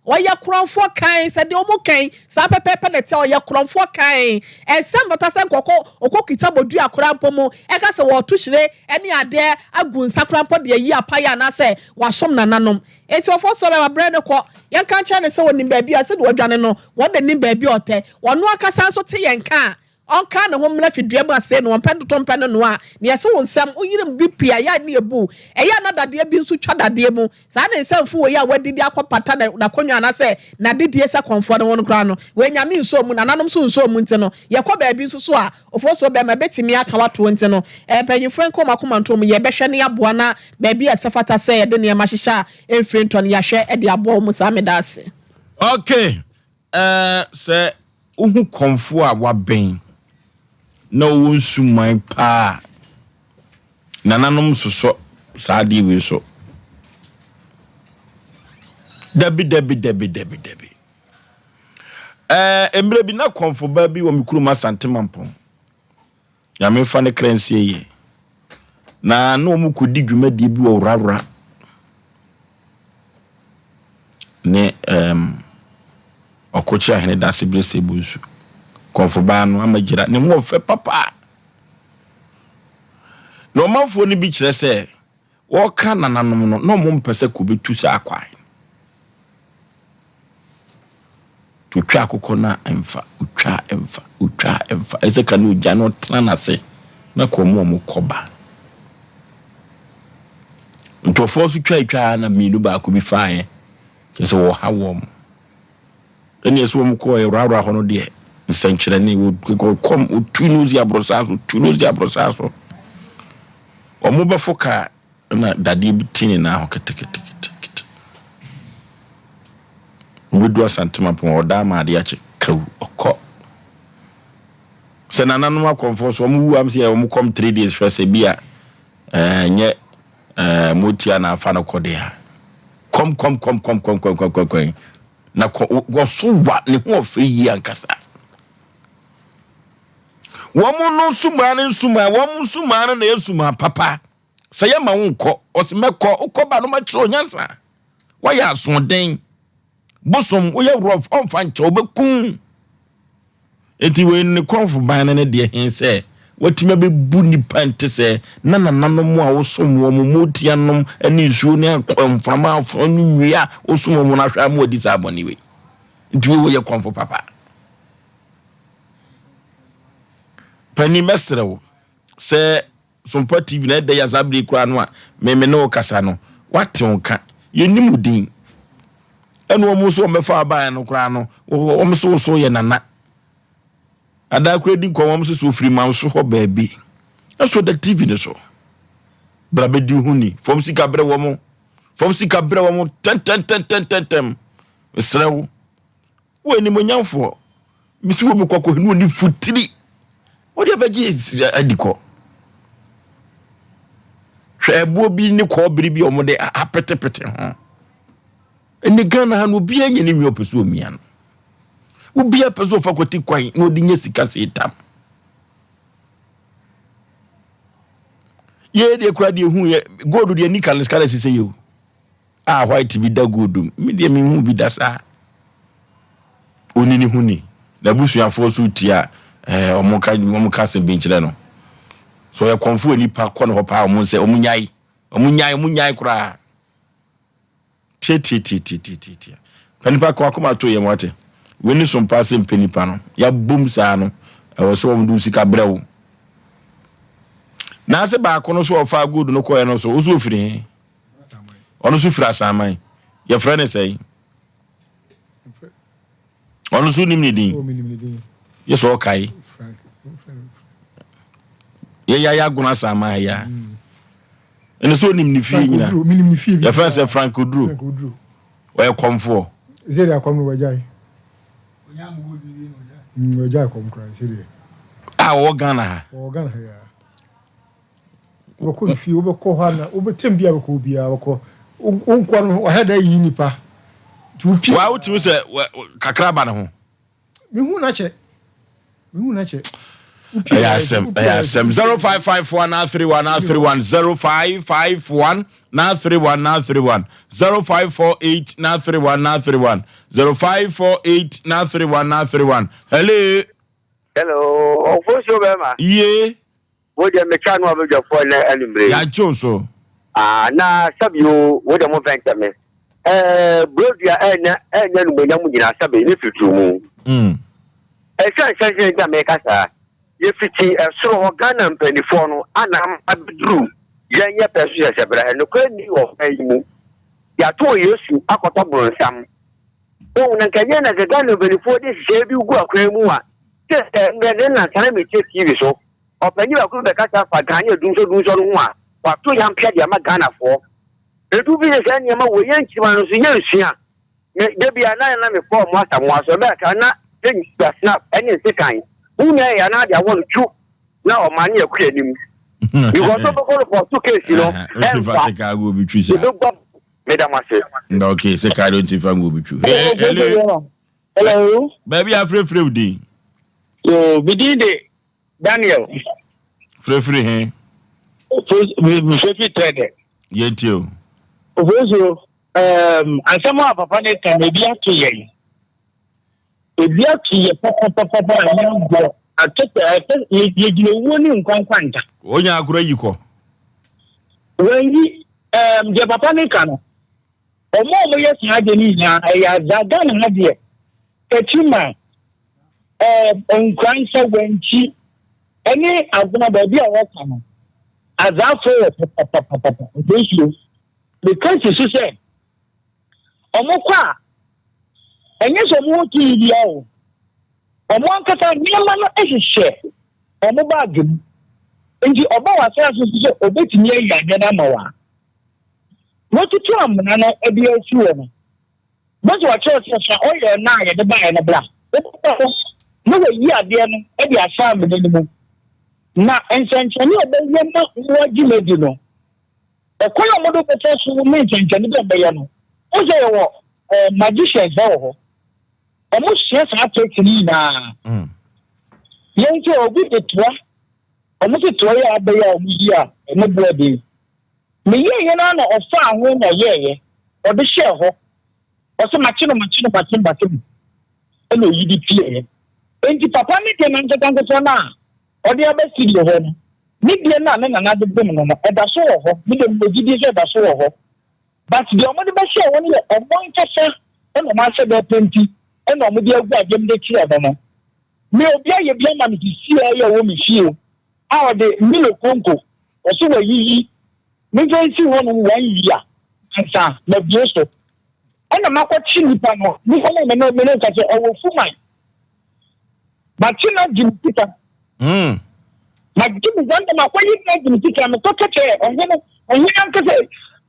Wɔyɛ korɔmfoɔ kann, sɛ deɛ wɔn kan, saa pɛpɛɛpɛ na ɛteɛ, ɔyɛ korɔmfoɔ kann. Ɛnsɛ mfata sɛ nka ɔkɔ, ɔkɔ kita bodua koraa mpo mu, ɛka sɛ wɔreto hyire ne adeɛ agu nsa koraa mpo de ayi apaeɛ anaasɛ wasom nananom. Enti ɔfoɔ sɔre a, wabrɛ no kɔ. Yɛnka nkyerɛ no sɛ ɔnim baabi a, sɛdeɛ ɔdwane no, wɔn na nim baabi a ɔtɛ. Ɔno ankasa nso te yɛn nka a, Ɔnka ne ho mmra fidua mu ase na ɔmpɛ ntoto mpɛ no noa. Nea ɛsɛ wo nsam, wo yerim bi pii a ɛyɛ a ne ebu. Ɛyɛ a na dadeɛ bi nso twa dadeɛ mu. Saa ne nsa mfu wei a wadi de akɔpata n'akonnwa anaasɛ n'adedie sɛ kɔmfoɔ no ho no koraa no, wei Nyame nsɔɔ mu, nananom nso nsɔɔ mu nti no, yɛkɔ baabi nso so a, ofosuo bɛrima bɛtumi aka wo atoɔ nti no, mpanyinfoɔ nka wɔn akoma nto mu, yɛbɛhwɛ na yɛaboa na baabi a ɛsɛ fata sɛ yɛde nneɛma hyehyɛ a ɛmfiri ntɔ no yɛahwɛ de aboa wɔn saa. Meda ase. Okay, eh, sɛ Wohu kɔmfoɔ a wabɛn na ɔwɔ nsuman paa a, nananom sosɔ saa adeɛ wei so. Dabi, dabi, dabi, dabi, dabi. Ɛɛ, mmerɛ bi na kɔmfobaa bi wɔ me kurom Asante Mampɔn. Nyame mfa ne kra nsie yie. Na na wɔn kɔdi dwumadie bi wɔ Worawora ne um, Ɔkokye Ahene Dase Bere Sɛ Bonsu. Kɔmfobaa no ama gyira ne ho ɔfɛ papa. Na ɔmanfoɔ no bi kyerɛ sɛ Wɔreka nananom no, na wɔmpɛ sɛ kɔbɛtu saa kwan no. Nti ɔtwa akokɔ no a ɛmfa, ɔtwa a ɛmfa, ɔtwa a ɛmfa. Ɛsɛ ka ne ɔgya na ɔtena n'ase na kɔ ɔmo ɔmo kɔba. Nkurɔfoɔ nso twatwaa na mmienu baako bi faeɛ, kyerɛ sɛ wɔha wɔn. Ɛnna ɛsɛ wɔn kɔɔ ɛwurawura hɔ no deɛ nsɛnkyerɛnne wɔkɔm wɔtu no si aborosaa so tu no si aborosaa so. Wɔn bɛfo kaa na dadeɛ bi ti ne nan ho keteketekete. Wɔbɛdu Asantema pɔn ɔda ama adeɛ akye kawu ɔkɔ. Sɛ nananom akɔmfoɔ so wɔn wu am sɛ wɔn kɔm three days hwɛ sɛ bi a ɛnyɛ ɛɛ motia na afa no kɔ deɛ a kɔm kɔm kɔm kɔm kɔm kɔm kɔm kɔm kɔm na kɔ wɔso wa ne ho ɔfɛ yie ankasa. Wɔn no nsumaa no nsumaa, wɔn nsumaa no na ɛyɛ nsumaa papa. Sɛ yɛma wo nkɔ, ɔse mɛkɔ, wokɔ ba no makyerɛ onyansa. Woayɛ asoɔden. Bosom, woyɛ rough, ɔmfa nkyɛ, ɔbɛku. Enti wei ne kɔmfo ban no ne deɛ he sɛ watumi abɛbu nnipa nte sɛ na nananom a wosom wɔn, motia nom ne nsuo ne akɔ mframa afono ne nnua a wosom wɔn no ahwɛ ama wadi saa bɔne wei. Nti wei wɔyɛ kɔmfo papa. Panin mɛsrɛ wo sɛ Sompa TV na ɛdɛ yɛ saa bere koraa no a me me ne wo kasa no wate wo nka yɛnim wo din ɛna wɔn nso wɔn bɛfa abaeɛ no koraa no wɔn nso so yɛ nana adaa koraa di nkɔm wɔn nso so ofiri manso hɔ baabi ɛso da TV no so bra bɛdi ho ni fam sika brɛ wɔn fam sika brɛ wɔn tɛntɛntɛntɛntɛm mesrɛ wo Wo animuonyamfoɔ, mesi wɔ mu kɔkɔ ne ɔni futiri. Wode abɛgye adi kɔ. Hwɛ ɛboɔ bi ne kɔɔbere bi a wɔde apetepete ho. Ɛne Ghana ha no obiara nyɛ ne nwi ɔpɛ sɛ omia no. Obiara pɛ sɛ ɔfa kwati kwan na ɔde nya sika sɛ tam. Yɛ deɛ kura deɛ hu yɛ gold deɛ nika ne sika na ɛsɛ sɛ yɛ o. A white bi da gold mu. Me deɛ menhuu bi da saa. Ɔni ne ho ni. N'abusuafoɔ so tia ɛɛ wɔn ka wɔn ka asɛm bi nkyerɛ no. So ɔyɛ kɔnfo nipa kɔ ne hɔ paa wɔn nsɛ wɔn nyae wɔn nyae wɔn nyae koraa. Tiatiatiatiatiatia. Pɛ nipa kɔ akoma to yɛn wate. Wei ne so mpa sɛ mpɛ nipa no. Yɛabom saa no ɛwɔ sɛ wɔn de sika brɛ wo. N'ase baako no so ɔfa gold no kɔɛ no so wo so ofiri he. Ɔno nso firi Asaman. Yɛfrɛ no sɛn? Ɔno nso nim ne din. Yɛ sɛ ɔkae. Yɛyɛ ayɛ agono Asaman ha yi a. Ɛno sɛ ɔnim ne fie nyina. Yɛfrɛ sɛ Frank Oduro. Ɔyɛ kɔmfoɔ. A ɔwɔ Ghana ha. Wobɛkɔ ne fie, wobɛkɔ hɔ ana, wobɛtɛm bi a wobɛkɔ obiara, wobɛkɔ, wo nkoa no, wahɛ da yi nipa. Nti wopie. Wa wotumi sɛ kakra ba ne ho. Mehu na kyɛ. Mehu na kyɛ. Ɛyɛ asɛm, ɛyɛ asɛm. 0554 931 931 0551 931 931 0548 931 931 0548 931 931. Hello. Hello, ɔfosuo bɛrima. Yie. Wo deɛ metwa no abadwafoɔ nnɛ anwummere yi. Yɛagye wo so. Ah, na sɛbi o, wo deɛ mo mfɛn kyɛ me. Ɛɛ, burodua ɛnya ɛnya numonyam nyinaa sɛbi ne fitiri mu. Mm. Ɛsiane sɛ sɛ nti a meka saa, yɛfiti ɛsoro hɔ Ghana mpanimfoɔ no ana ama abɛduru yɛn yɛ pɛ so sɛ sɛ berɛ nokorɛ nni ɔman yi mu. Yɛato Yesu akɔtɔ bronsam. Wohu na nka ɛnyɛ na sɛ Ghana mpanimfoɔ de nhyehyɛeɛ bi gu akwan mu a, sɛ sɛ nnɛ ne nnansa na metie TV so, ɔpanyin baako bi bɛkasa fa Ghanaian dunsɔdunsɔ no ho a, wato yampea de ama Ghanafoɔ. Edu bi sɛ saa nneɛma wei yɛn nkyirimma no nso yɛnsua. Me, da bi a na na mekɔ ɔmo asamoa so, ɛbɛyɛ kakra na yɛnya snap ɛne nsekan. Wo nua yɛ anaa de awɔ no twu na ɔma ne yɛkɔ yɛn anim. Because ɔbɛkɔ report case no, ɛmfa. Yɛbɛgua Meda mo ase. Na okay, sɛ kaa de nti fa ngu obi twu. Hello. Hello. Baabi a frɛfrɛ wo din. Yo, me din de Daniel. Frɛfrɛ he. Frɛfrɛ trɛdɛ. Yɛntie o. Ofosuo, um, asɛm a papa ne ka no ebi ato yɛn. Ebi ato yɛ papapapa a ɛnyɛ agorɔ. Ato sɛ ɛsɛ yɛgyina owuo ne nkwa nkwanta. Onya akora yi kɔ. Wɔnyi um, deɛ papa ne ka no. Wɔn a wɔyɛ saa adeɛ no nyinaa ɛyɛ adza Ghana ha deɛ. Techiman, um, Nkoransa, Wankyi ɛne Agona baabi a wɔka no. Adzafoɔ wɔ papapapapa. Nsuo. Meka si so sɛ wɔkɔ a, ɛnyɛ sɛ wɔwɔ tumi biara o. Wɔn ankasa nneɛma no hyehyɛ wɔn baage mu. Nti ɔba w'asase so sɛ obetumi ayi adeɛ no ama wo a, wɔtutu amena no de asi hɔ no, bɛsɛ wɔkyerɛ sɛ fa oil no a yɛde baeɛ no bra. Wobɛba hɔ na wɔayi adeɛ no de ahyɛ amena no mu. Na nsɛnkyerɛnne a ɔbɛyɛ ma woagye no adi no, Ɛkwan a wɔde bɛfa so ne nsɛnkyerɛnne bi a wɔbɛyɛ no, wohu sɛ yɛwɔ eh, magicians wɔ hɔ. Wɔsua saa tricks no nyinaa. Mm. Yɛn nso obi de toa, wɔn se toa yi a abɛyɛ a wɔn yi a ɛne boɔ den. Meyɛeɛ no ara na ɔfaa ho na ɔyɛeɛ, ɔde hyɛɛ hɔ. Ɔse makye no makye no makye no makye no ɛna oyi de pieeɛ. Enti papa no deɛ no ankasa ankasa no a ɔde aba studio hɔ no, ne deɛ no a ne nana de dom no no, ɛda so wɔ hɔ. Me deɛ mewɔ gyidie sɛ ɛda so wɔ hɔ. But deɛ wɔde bɛhyɛɛ hɔ no yɛ wɔn ankasa na wɔn ahyɛ da apenti ɛna wɔde agu adeɛ mu de kyerɛ no no. Me obi ayɛ bi ama me sisiaa yi a ɛwɔ me fie a ɔde Milo konko ɔse wayiyi memfa nsi hɔnom one year ansa mabue so ɛna makɔkye nipa no nipa no a me ne me ne nka sɛ ɔwɔ Fuman makye no agye me sika Hmm. magye me sika makɔyi no agye me sika mekɔka kyerɛ ɔhene ɔhene ankasa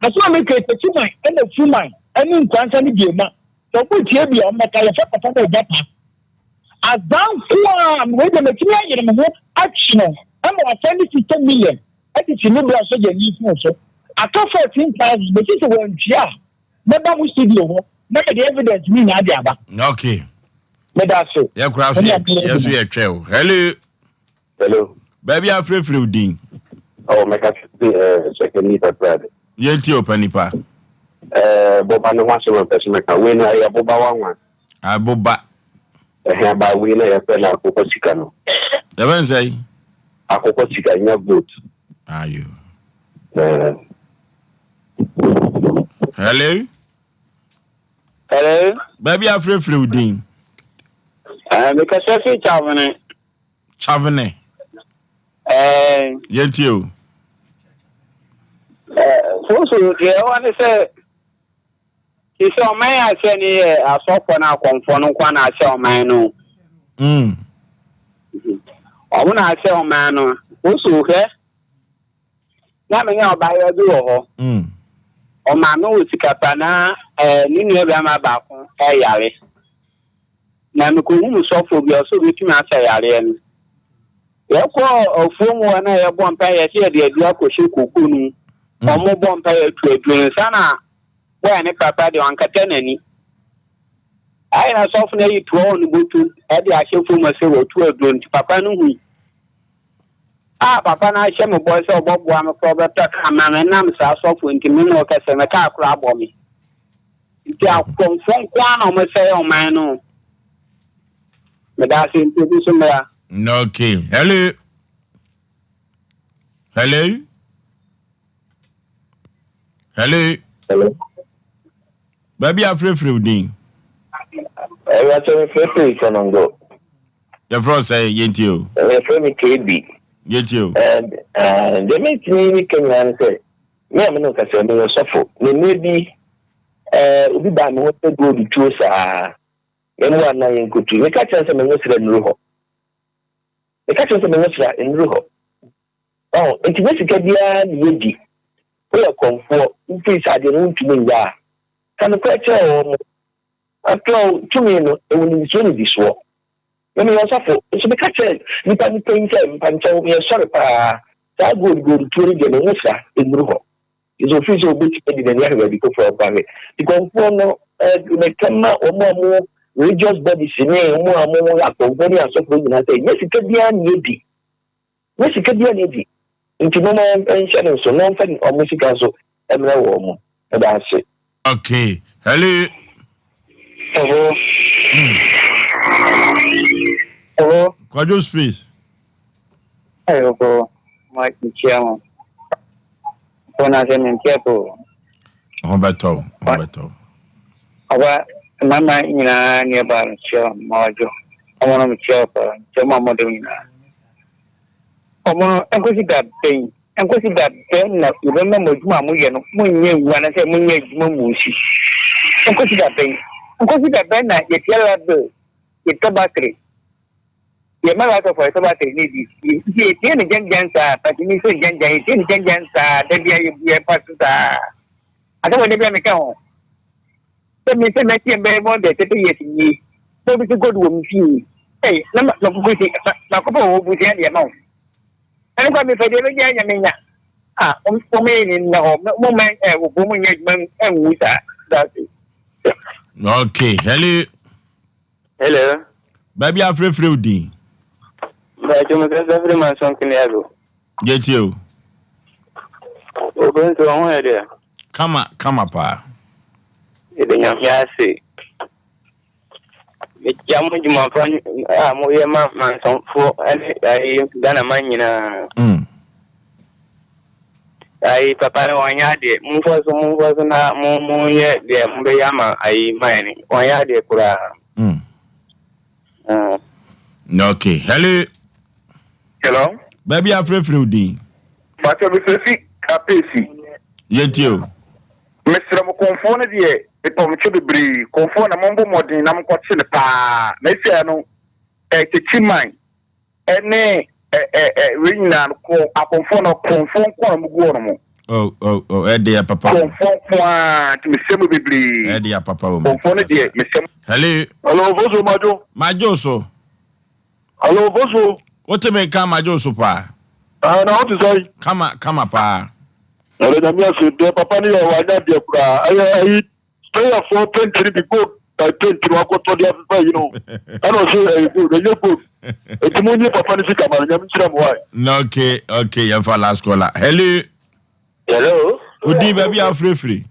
asɛm a meka sɛ Fuman ɛna Fuman ɛne Nkoransa ne Biema sɛ ɔmo tie bi a ɔmmɛka yɛfɛ papa no agya pa Azaa nko ara, wei deɛ mɛtumi ayere me ho atwe no ama wasɛnde 60 million de si me bra sogyani phone so. Aka 14,000, mese sɛ wantua a, mɛba mo studio hɔ na mede evidence no nyinaa de aba. Okay. Meda ase. Yɛ koraa so yɛ yɛ so yɛ twɛ o. Hello. Hello. Baabi a frɛfrɛ wo din. Oh, mɛka sɛ ɛɛ sɛkɛ nipa prade. Yɛn ti o nipa. Ɛɛ boba ne ho asɛm a mpɛ sɛ mɛka wei no ɛyɛ boba wanwa. Aboba. Ɛhɛn ba wei na yɛfrɛ no akokɔ sika no. Yɛfrɛ no sɛn? Akokɔ sika nya goat. Ayo. Ɛɛ. Hello. Hello. Baabi a frɛfrɛ wo din. Ɛɛ mekasa fi Kyavene. Kyavene. Ɛɛ. Yɛntie o. Ɛɛ soso deɛ ɛwɔ ne sɛ. Te sɛ ɔman a ahyɛ no yɛ asɔfoɔ no akɔmfoɔ no nko na ahyɛ ɔman no. Mm. Ɔmo na ahyɛ ɔman no. Wosu hwɛ. Na me ne ɔbaayewa bi wɔ hɔ. Mm. Ɔmaa me wɔ sika pa na ɛɛ ne nua barima baako ɛyare. Na mekohuu sɔfoɔ bi a ɔsɛ obetumi asa yareɛ no. Yɛkɔɔ afuom hɔ na yɛbɔ mpaeɛ yɛsɛ yɛde aduro akɔhyɛ koko no mu. Ɔmo bɔ mpaeɛ atu aduro no nsa na Boy ne papa deɛ wankata n'ani. Ayɛ na sɔfo no ayi toa wɔ ne bɔtom de ahyɛ fam sɛ watu aduro nti papa no hui. A papa no ahyɛ me bɔ sɛ ɔbɔboa me koraa ɔbɛtɔ kaa ma me nam saa sɔfo nti me ne ɔkɛsɛ me kaa koraa abɔ me. Nti akorɔmfoɔ nko ara na wɔsɛe ɔman no. Meda ase nti obi nso mmra. Okay. Hello. Hello. Hello. Hello. Baabi a frɛfrɛ wo din. Ɛyɛ sɛ mefrɛfrɛ Konongo. Yɛfrɛ wo sɛ yɛntie o. Yɛfrɛ me KB. Yɛntie o. Deɛ mentumi ne ka nyinaa ne sɛ me a me ne nkasa meyɛ sɔfo na mmerɛ bi obi baa me hɔ sɛ gold tuo saa mɛmu ana yɛnkɔtu meka kyerɛ sɛ menwo sra nnuru hɔ meka kyerɛ sɛ menwo sra nnuru hɔ Wahu? Enti nyɛ sika biara na yɛdi. Woyɛ kɔmfoɔ, wofiri sɛ adeɛ no wontumi nyɛ a, ka nokorɛ kyerɛ wɔn. After all, tumi no, ɛwɔ nnidisoɔ nnidisoɔ. Me meyɛ ɔsɔfo, nso meka kyerɛɛ nnipa no panyin sɛ, Mpakyɛw, meyɛ sɔre paa, saa gold gold tuo no deɛ me ho sra nnuru hɔ. Nti sɛ ofiri sɛ obetumi adi n'ani ahwɛ baabi foforɔ a, ɔmfa nhwɛ. Nti kɔmfoɔ no, eh, meka ma wɔn a wɔwɔ religious bodies ne wɔn a wɔyɛ akɔmfoɔ ne asɔfoɔ nyinaa sɛ, nyɛ sika biara na yɛdi. Nyɛ sika biara na edi nti momma yɛnhyɛ no nso na ɔmfa wɔn sika nso mmrɛ wɔn. Meda ase. Okay. Hello. Hello. Hello. Kwadwo space. Ayo ko. Ma nkyia mo. Ko na se me ntia ko. Ho bɛtɔ wo, ho bɛtɔ wo. Ɔba mmarima nyinaa ne ɛbaa no kyia wɔn ma ɔdwo. Ɔmo no mekyia wɔ paa, mekyia mo a mo dɔm nyinaa. Ɔmo no nkosi da bɛn, nkosi da bɛn na yɛbɛma mo adwuma a moyɛ no monyɛ ngu anaasɛ monyɛ adwuma mu nsi. Nkosi da bɛn, nkosi da bɛn na yɛtua light bill, yɛtɔ battery, yɛma light off a yɛtɔ battery ne di. Nti yɛtie no gyangyan saa, patini nso gyangyan, yɛtie no gyangyan saa, da bia yɛbu yɛn mpa so saa. Asɛm wɔ da bia meka ho. Sɛ me sɛ mɛteɛ mbɛyɛ more than 30 years nie, na obi sɛ gold wɔ me fie. Ei, na makoko si, makɔpɛ wɔ busua deɛ ma wo. Ɛno kora mefa deɛ mɛgya anya menya. Ah, wɔn yɛ ni nna hɔ, mo mma ɛ, wɔbɔ mo nyɛ adwuma nwu saa. That's it. Okay, hello. Hello. Baabi afrɛfrɛ wo din. Mpakyɛ me kasa firi Manso Nkneago. Yɛtie o. Obi nso ho yɛ deɛ. Kama kama paa. Yɛde Nyame ase. Mekyia mo dwuma pa a moyɛ ma Mansɔnfoɔ ne ayi Ghana man nyinaa. Mm. Ayi papa no wanyɛ adeɛ. Momfa so momfa so na mo monyɛ deɛ mobɛyɛ ama ayi man no. Wanyɛ adeɛ koraa. Mm. Mm. Okay. Hello. Hello. Baabi afrɛfrɛ wo din. Pakyɛ mesrɛ fi Kapesi. Yɛntie o. Mesrɛ mo kɔnfoɔ no deɛ mepɛ mo kyɛ bebree kɔnfoɔ na mombɔ mmɔden na monkɔkye no paa na ɛsiaɛ no ɛ kyekyi man ɛne ɛ ɛ ɛ wei nyinaa no kɔ akɔnfoɔ no kɔnfoɔ nko na mogu hɔ no mo. Oh oh oh ɛde yɛ papa. Kɔnfoɔ nko ara nti mesrɛ mo bebree. Ɛde yɛ papa wɔ mu. Kɔnfoɔ no deɛ mesrɛ mo. Hello. Hello Foso Madwo. Madwo so. Hello Foso. Wote me nka madwo so paa. Ah na wote sɛn? Kama kama paa. Ɛdɛ nyame ase deɛ papa no yɛ wanya deɛ koraa ɛyɛ ayi prayerfoɔ paint no bi gold by paint no akɔtɔ de afefa yi no ɛna ɔsɛ ɛyɛ gold ɛnyɛ gold eti mo nye papa no sika ma no nyame nhyira mo wae. Na okay okay yɛmfa last caller. Hello. Hello. Odi baabi a wofirefiri.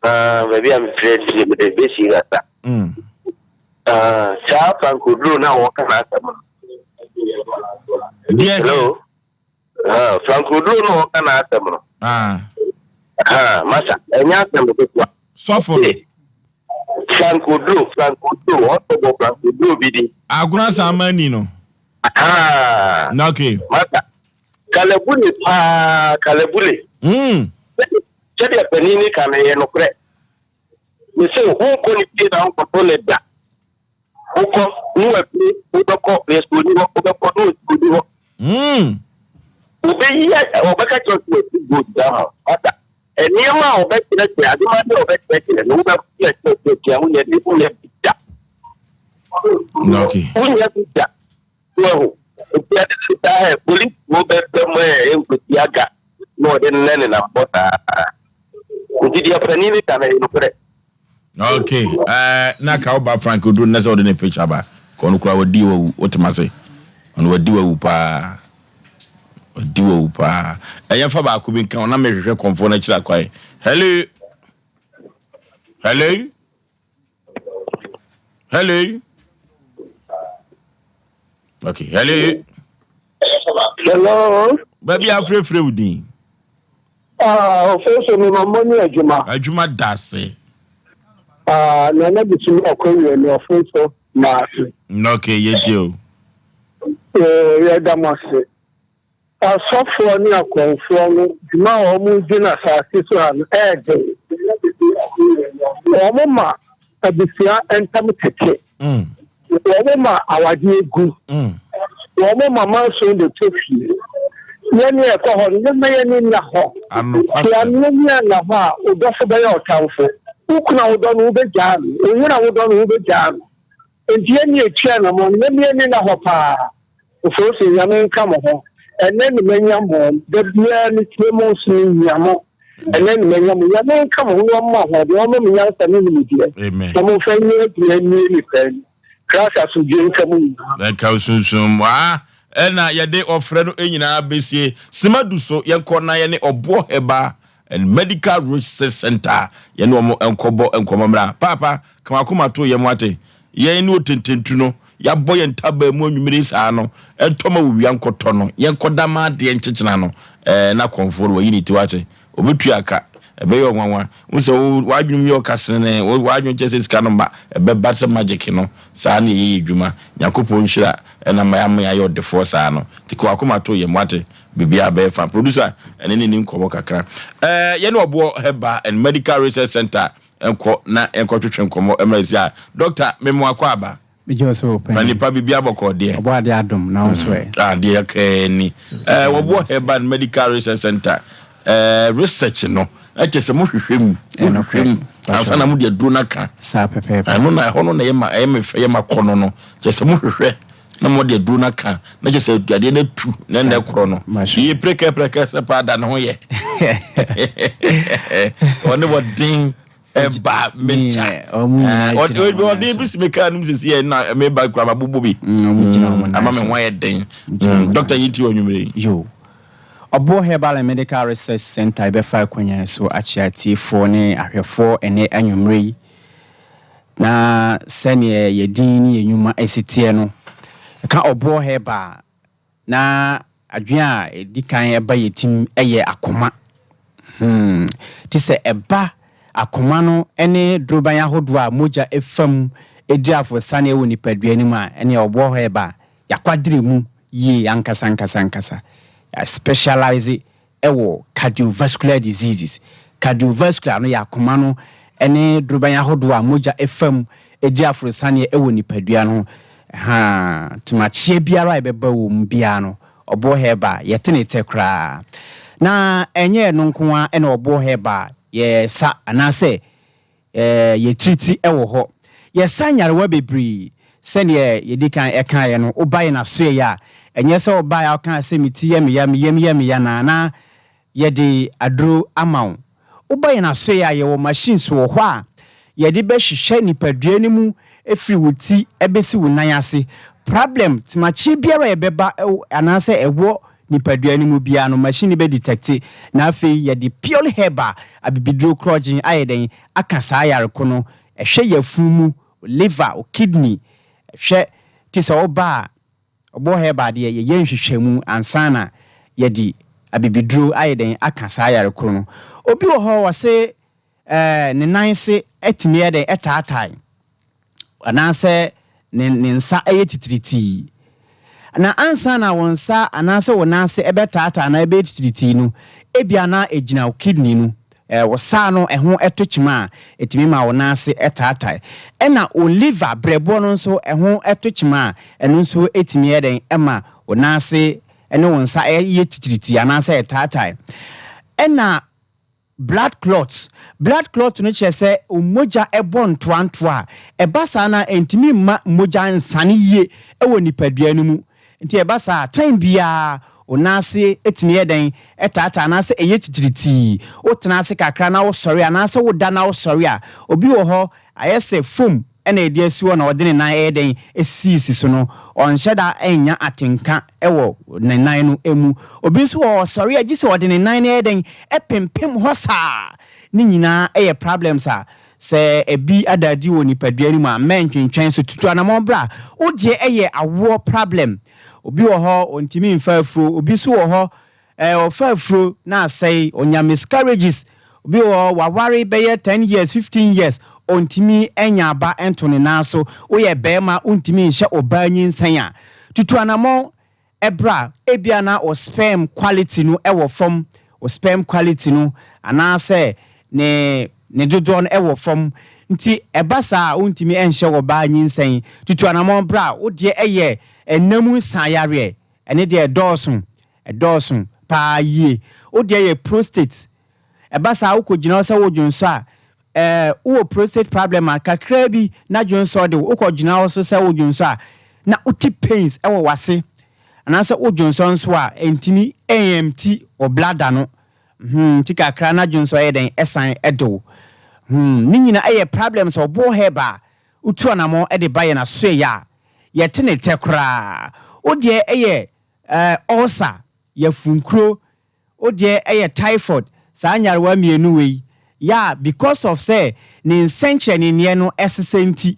Ah, baabi a mefiri adie mede bɛsi kasa. Mm. Ah, saa frankoduro no a wɔka n'asɛm no. Deɛ. Hello. Ah, frankoduro no a wɔka n'asɛm no. Ah. Ah, masa, ɛnyɛ asɛm ketewa. Sɔfo no. Frankoduro, frankoduro, ɔsɔ bɔ frankoduro bi di. Agona Samani no. Ah. Na okay. Masa, Kalabule paa, kalabule. Mm. Sɛdeɛ panin no ka no, ɛyɛ nokorɛ. Mese wo, wonkɔ ne fie na wonkɔto ne da. Wokɔ ne wapue, wobɛkɔ na yɛsɛ ɔni hɔ, wobɛkɔ na ɔsi ɔni hɔ. Mm. Wobɛyi wɔbɛka kyerɛ sɛ wasi gold da ho. Asa, nneɛma a wɔbɛkyerɛkyerɛ, adwuma a wɔbɛkyerɛkyerɛ no, wobɛkyerɛkyerɛ wonya bi, wonya bi da. Okay. Wonya bi da. So wahu? Nti ɛde ne saa ɛ, polisifoɔ bɛba mu ɛ, nkosi aga na ɔde no nenam hɔ saa. Nti deɛ panin no ka no ɛyɛ nokorɛ. Okay, uh, na ka woba Frank Oduro na sɛ wode ne picture ba. Ka ɔno koraa wadi wawu, wote m'ase. Ɔno wadi wawu paa. Wadi wawu paa. Ɛyɛ fa baako bi nka ho na mehwehwɛ kɔmfoɔ no akyiri akwan. Hello. Hello. Hello. Okay, hello. Hello. Baabi afrɛfrɛ wo din. Ah, ofeso mi ma mo ne adwuma. Adwuma da ase. Ah, na na bitumi akɔ wie ne ofeso na ase. Okay, yɛtie o. Eh, yɛda mo ase. Asɔfoɔ ne akɔmfoɔ no dwuma a wɔredi no asase so ha no, ɛyɛ den. Wɔma abusua ntam tete. Wɔma awadeɛ gu. Wɔma manson bɛtɔ fie. Yɛn a yɛkɔ hɔ no, yɛmma yɛn ani nna hɔ. Sɛ yɛamma yɛn ani anna hɔ a, wo dɔfo bɛyɛ ɔtamfo. Wo kunu a wodɔ no, wobɛgyaa no. Wo yere a wodɔ no, wobɛgyaa no. Enti yɛn a yɛtu anammɔn no, yɛmma yɛn ani nna hɔ paa. Ofosu Nyame nka mo ho. Ɛnɛ ne manya mo. Da biara me tie mo nso me hia mo. Ɛnɛ ne manya mo. Nyame nka mo ho na ɔmma ahoɔden, ɔmma mo nyansa ne nimdeɛ. Na mo nfa nyɛ adwuma nwie ne pɛ no. Christ asomdwie nka mo nyinaa. Ɛnka wo sunsum. Waa ɛna yɛde ɔfrɛ no nyinaa bɛsie. Sima du so yɛnkɔ na yɛne Ɔboɔ Herbal and Medical Research Center yɛne wɔn nkɔbɔ nkɔmmɔ mmra. Paapa, ka w'akoma to yɛn wate. Yɛn ne otententu no, yɛabɔ yɛn ntabaa mu anwummere saa no, ɛntɔ ma owia nkɔtɔ no, yɛnkɔda ma adeɛ nkyekyena no, ɛɛ na kɔmfoɔ no wayi ne ti wate. Ɔbɛtua ka, ɛbɛyɛ ɔnwanwa. Wo sɛ wo w'adwene mu yɛ ɔkasenene, wo w'adwene kyɛ sɛ sika no mma, ɛbɛba sɛ magic no, saa na yɛyɛ yɛ adwuma. Nyankopɔn nhyira ɛna ma yɛama yɛayɛ ɔdefoɔ saa no. Nti ka w'akoma to yɛn wate. Biribiara bɛyɛ fine. Producer ɛne ne ni nkɔmmɔ kakra. Ɛɛ yɛne ɔboɔ Herbal and Medical Research Center nkɔ na yɛnkɔ twetwe nkɔmmɔ mmra esi a. Doctor, me mo akɔ aba. Me gye wo so Na panyin. nipa biribiara bɔkɔɔ deɛ. Ɔbɔ adeɛ adom na wo nso ɛ. Ah deɛ yɛkaa ni. Ɛɛ wɔboɔ Herbal and Medical Research Center ɛɛ research no na kyerɛ sɛ mo hwehwɛ mu, mo hwehwɛ mu ansa na mo de aduro no aka. Saa pɛpɛɛpɛ. Ɛno na ɛhɔ no na ɛyɛ ma ɛyɛ me fɛ yɛ ma kɔ no no kyerɛ sɛ mo hwehwɛ na mo de aduro no aka na kyerɛ sɛ adeɛ no atu na ɛna ɛkorɔ no yie prɛkɛprɛkɛ sɛ paa da ne ho yɛ ɔne wɔden. Herbal mixture. Ɔde bi si me kaa no mu sisi yɛ na meba kura ma bobɔ bi. Ama me ho ayɛ den. Dɔkta yi ti wɔ nwumire yi. Yo. Ɔboɔ Herbal and Medical Research Center bɛfa akwannya so akyea atiefoɔ ne ahwɛfoɔ ɛnɛ anwummerɛ yi. Na sɛdeɛ yɛn din ne yɛn nnwuma si teɛ no, ɛka Ɔboɔ Herbal a, na adwene a ɛdi kan ɛba yɛn tim yɛ akoma. Hmm. Te sɛ ɛba akoma no ne doroban ahodoɔ a mogya fa mu di aforosiane wɔ nipadua no mu a, ɛneɛ Ɔboɔ Herbal Yɛakwadare mu yie ankasa ankasa ankasa. Yɛ specialise wɔ cardiovascular diseases. Cardiovascular no yɛ akoma no ne dorobɛn ahodoɔ a mogya fa mu di aforosianeɛ wɔ nipadua no ho. Ahaa, tomakyeɛ biara a ɛbɛba wɔ mu biara no, ɔboɔ herbal, yɛte ne tɛ koraa. Na ɛnyɛ ɛno nko ara na ɔboɔ herbal yɛsa anaasɛ Yɛ tiriti wɔ hɔ. Yɛsa nyarewa bebree. Sɛdeɛ yɛdi kan kaeɛ no, woba yɛn asoɛeɛ a, ɛnyɛ sɛ wobaeɛ a wokaa sɛ me ti yɛ me ya, me yam yɛ me ya na na yɛde aduro ama wo. Woba yɛn asoɛeɛ a, yɛwɔ machines wɔ hɔ a yɛde bɛhwehwɛ nipadua no mu firi wo ti bɛsi wo nan ase. Problem, temakyeɛ biara a ɛbɛba anaasɛ ɛwɔ nipadua no mu biara no, machine no bɛ detecte na afei yɛde pure herbal abibiduro korɔgyen ayɛ dɛn aka saa yare ko no. Ɛhwɛ yafunu mu, wo liver, wo kidney, ɛhwɛ te sɛ wo ba a ɔbɔ herbal deɛ yɛyɛ nhwehwɛmu ansa na yɛde abibiduro ayɛ dɛn aka saa yare koro no. Obi wɔ hɔ ɔse ɛɛ ne nan se tumi yɛ dɛn ɛtaatae anaasɛ ne ne nsa yɛ titiritii. Na ansa na wo nsa anaasɛ wo nan ase ɛbɛtaataa anaa ɛbɛyɛ titiritii no, ebia na egyina wo kidney no, ɛɛ wo saa no ɛho ɛto kyema a, etumi ma wo nan ase ɛtaatae. Ɛna wo liver, brɛboɔ no nso ɛho ɛto kyema a, ɛno nso etumi yɛ dɛn ɛma wo nan ase ɛne wo nsa ɛyɛ titiritii anaasɛ ɛtaatae. Ɛna Blood clot. Blood clot no kyerɛ sɛ mogya bɔ ntoantoa. Ɛba saa no a, ɛntumi mma mogya nsane yie wɔ nipadua no mu. Nti ɛba saa a, time biara wo nan ase tumi yɛ dɛn? Ɛtaataa anaasɛ ɛyɛ titiritii. Wotena ase kakra na wosɔre anaasɛ woda na wosɔre a, obi wɔ hɔ ayɛ sɛ foam na ɛde asi hɔ na ɔde ne nan yɛ dɛn sisi so no, ɔnhyɛ da nnya atenka wɔ ne nan no mu. Obi nso wɔ hɔ, ɔsɔre a gye sɛ ɔde ne nan no yɛ dɛn pempem hɔ saa. Ne nyinaa yɛ problems a sɛ ɛbi ada adi wɔ nipadua no mu a, mɛntwentwɛn so, tutu anamɔn bra. Wo deɛ yɛ awoɔ problem. Obi wɔ hɔ, ɔntumi mfa afuro. Obi nso wɔ hɔ, Eh ɔfa afuro na asɛe, ɔnya miscarriages, obi wɔ hɔ waware bɛyɛ ten years, 15 years ɔntumi nya aba nto ne nan so, woyɛ barima wontumi nhyɛ ɔbaa nyinsɛn a, tutu anamɔn bra, ebia na wo sperm quality no wɔ fam, wo sperm quality no anaasɛ ne ne dodoɔ no wɔ fam nti ɛba saa a wontumi nhyɛ ɔbaa nyinsɛn, tutu anamɔn bra, wo deɛ ɛyɛ nna mu nsa yareɛ, ɛne deɛ ɛdɔɔso. Ɛdɔɔso paa yie. Wo deɛ yɛ prostate. Ɛba saa wokɔ gyina hɔ sɛ wo dwonsɔ a, ɛɛ wowɔ prostate problem a kakraa bi na dwonsɔ de wo. Wokɔ gyina hɔ nso sɛ wo dwonsɔ a na wote pains wɔ w'ase. Anaasɛ wo dwonsɔ nso a ɛntumi ɛempty wo bladder no. Hmm, nti kakra na dwonsɔ yɛ dɛn ɛsan de wo. Hmm, ne nyina ɛyɛ problems a ɔboɔ herb a wotu anamɔn de ba yɛn asoɛeɛ a yɛte ne tɛ koraa. Wo deɛ ɛyɛ Eh, ulcer, yafunkuro, wo deɛ ɛyɛ typhoid, saa nyarewa mmienu wei, yeah, because of sɛ ne nsɛnkyerɛnneɛ no ɛsesɛ nti,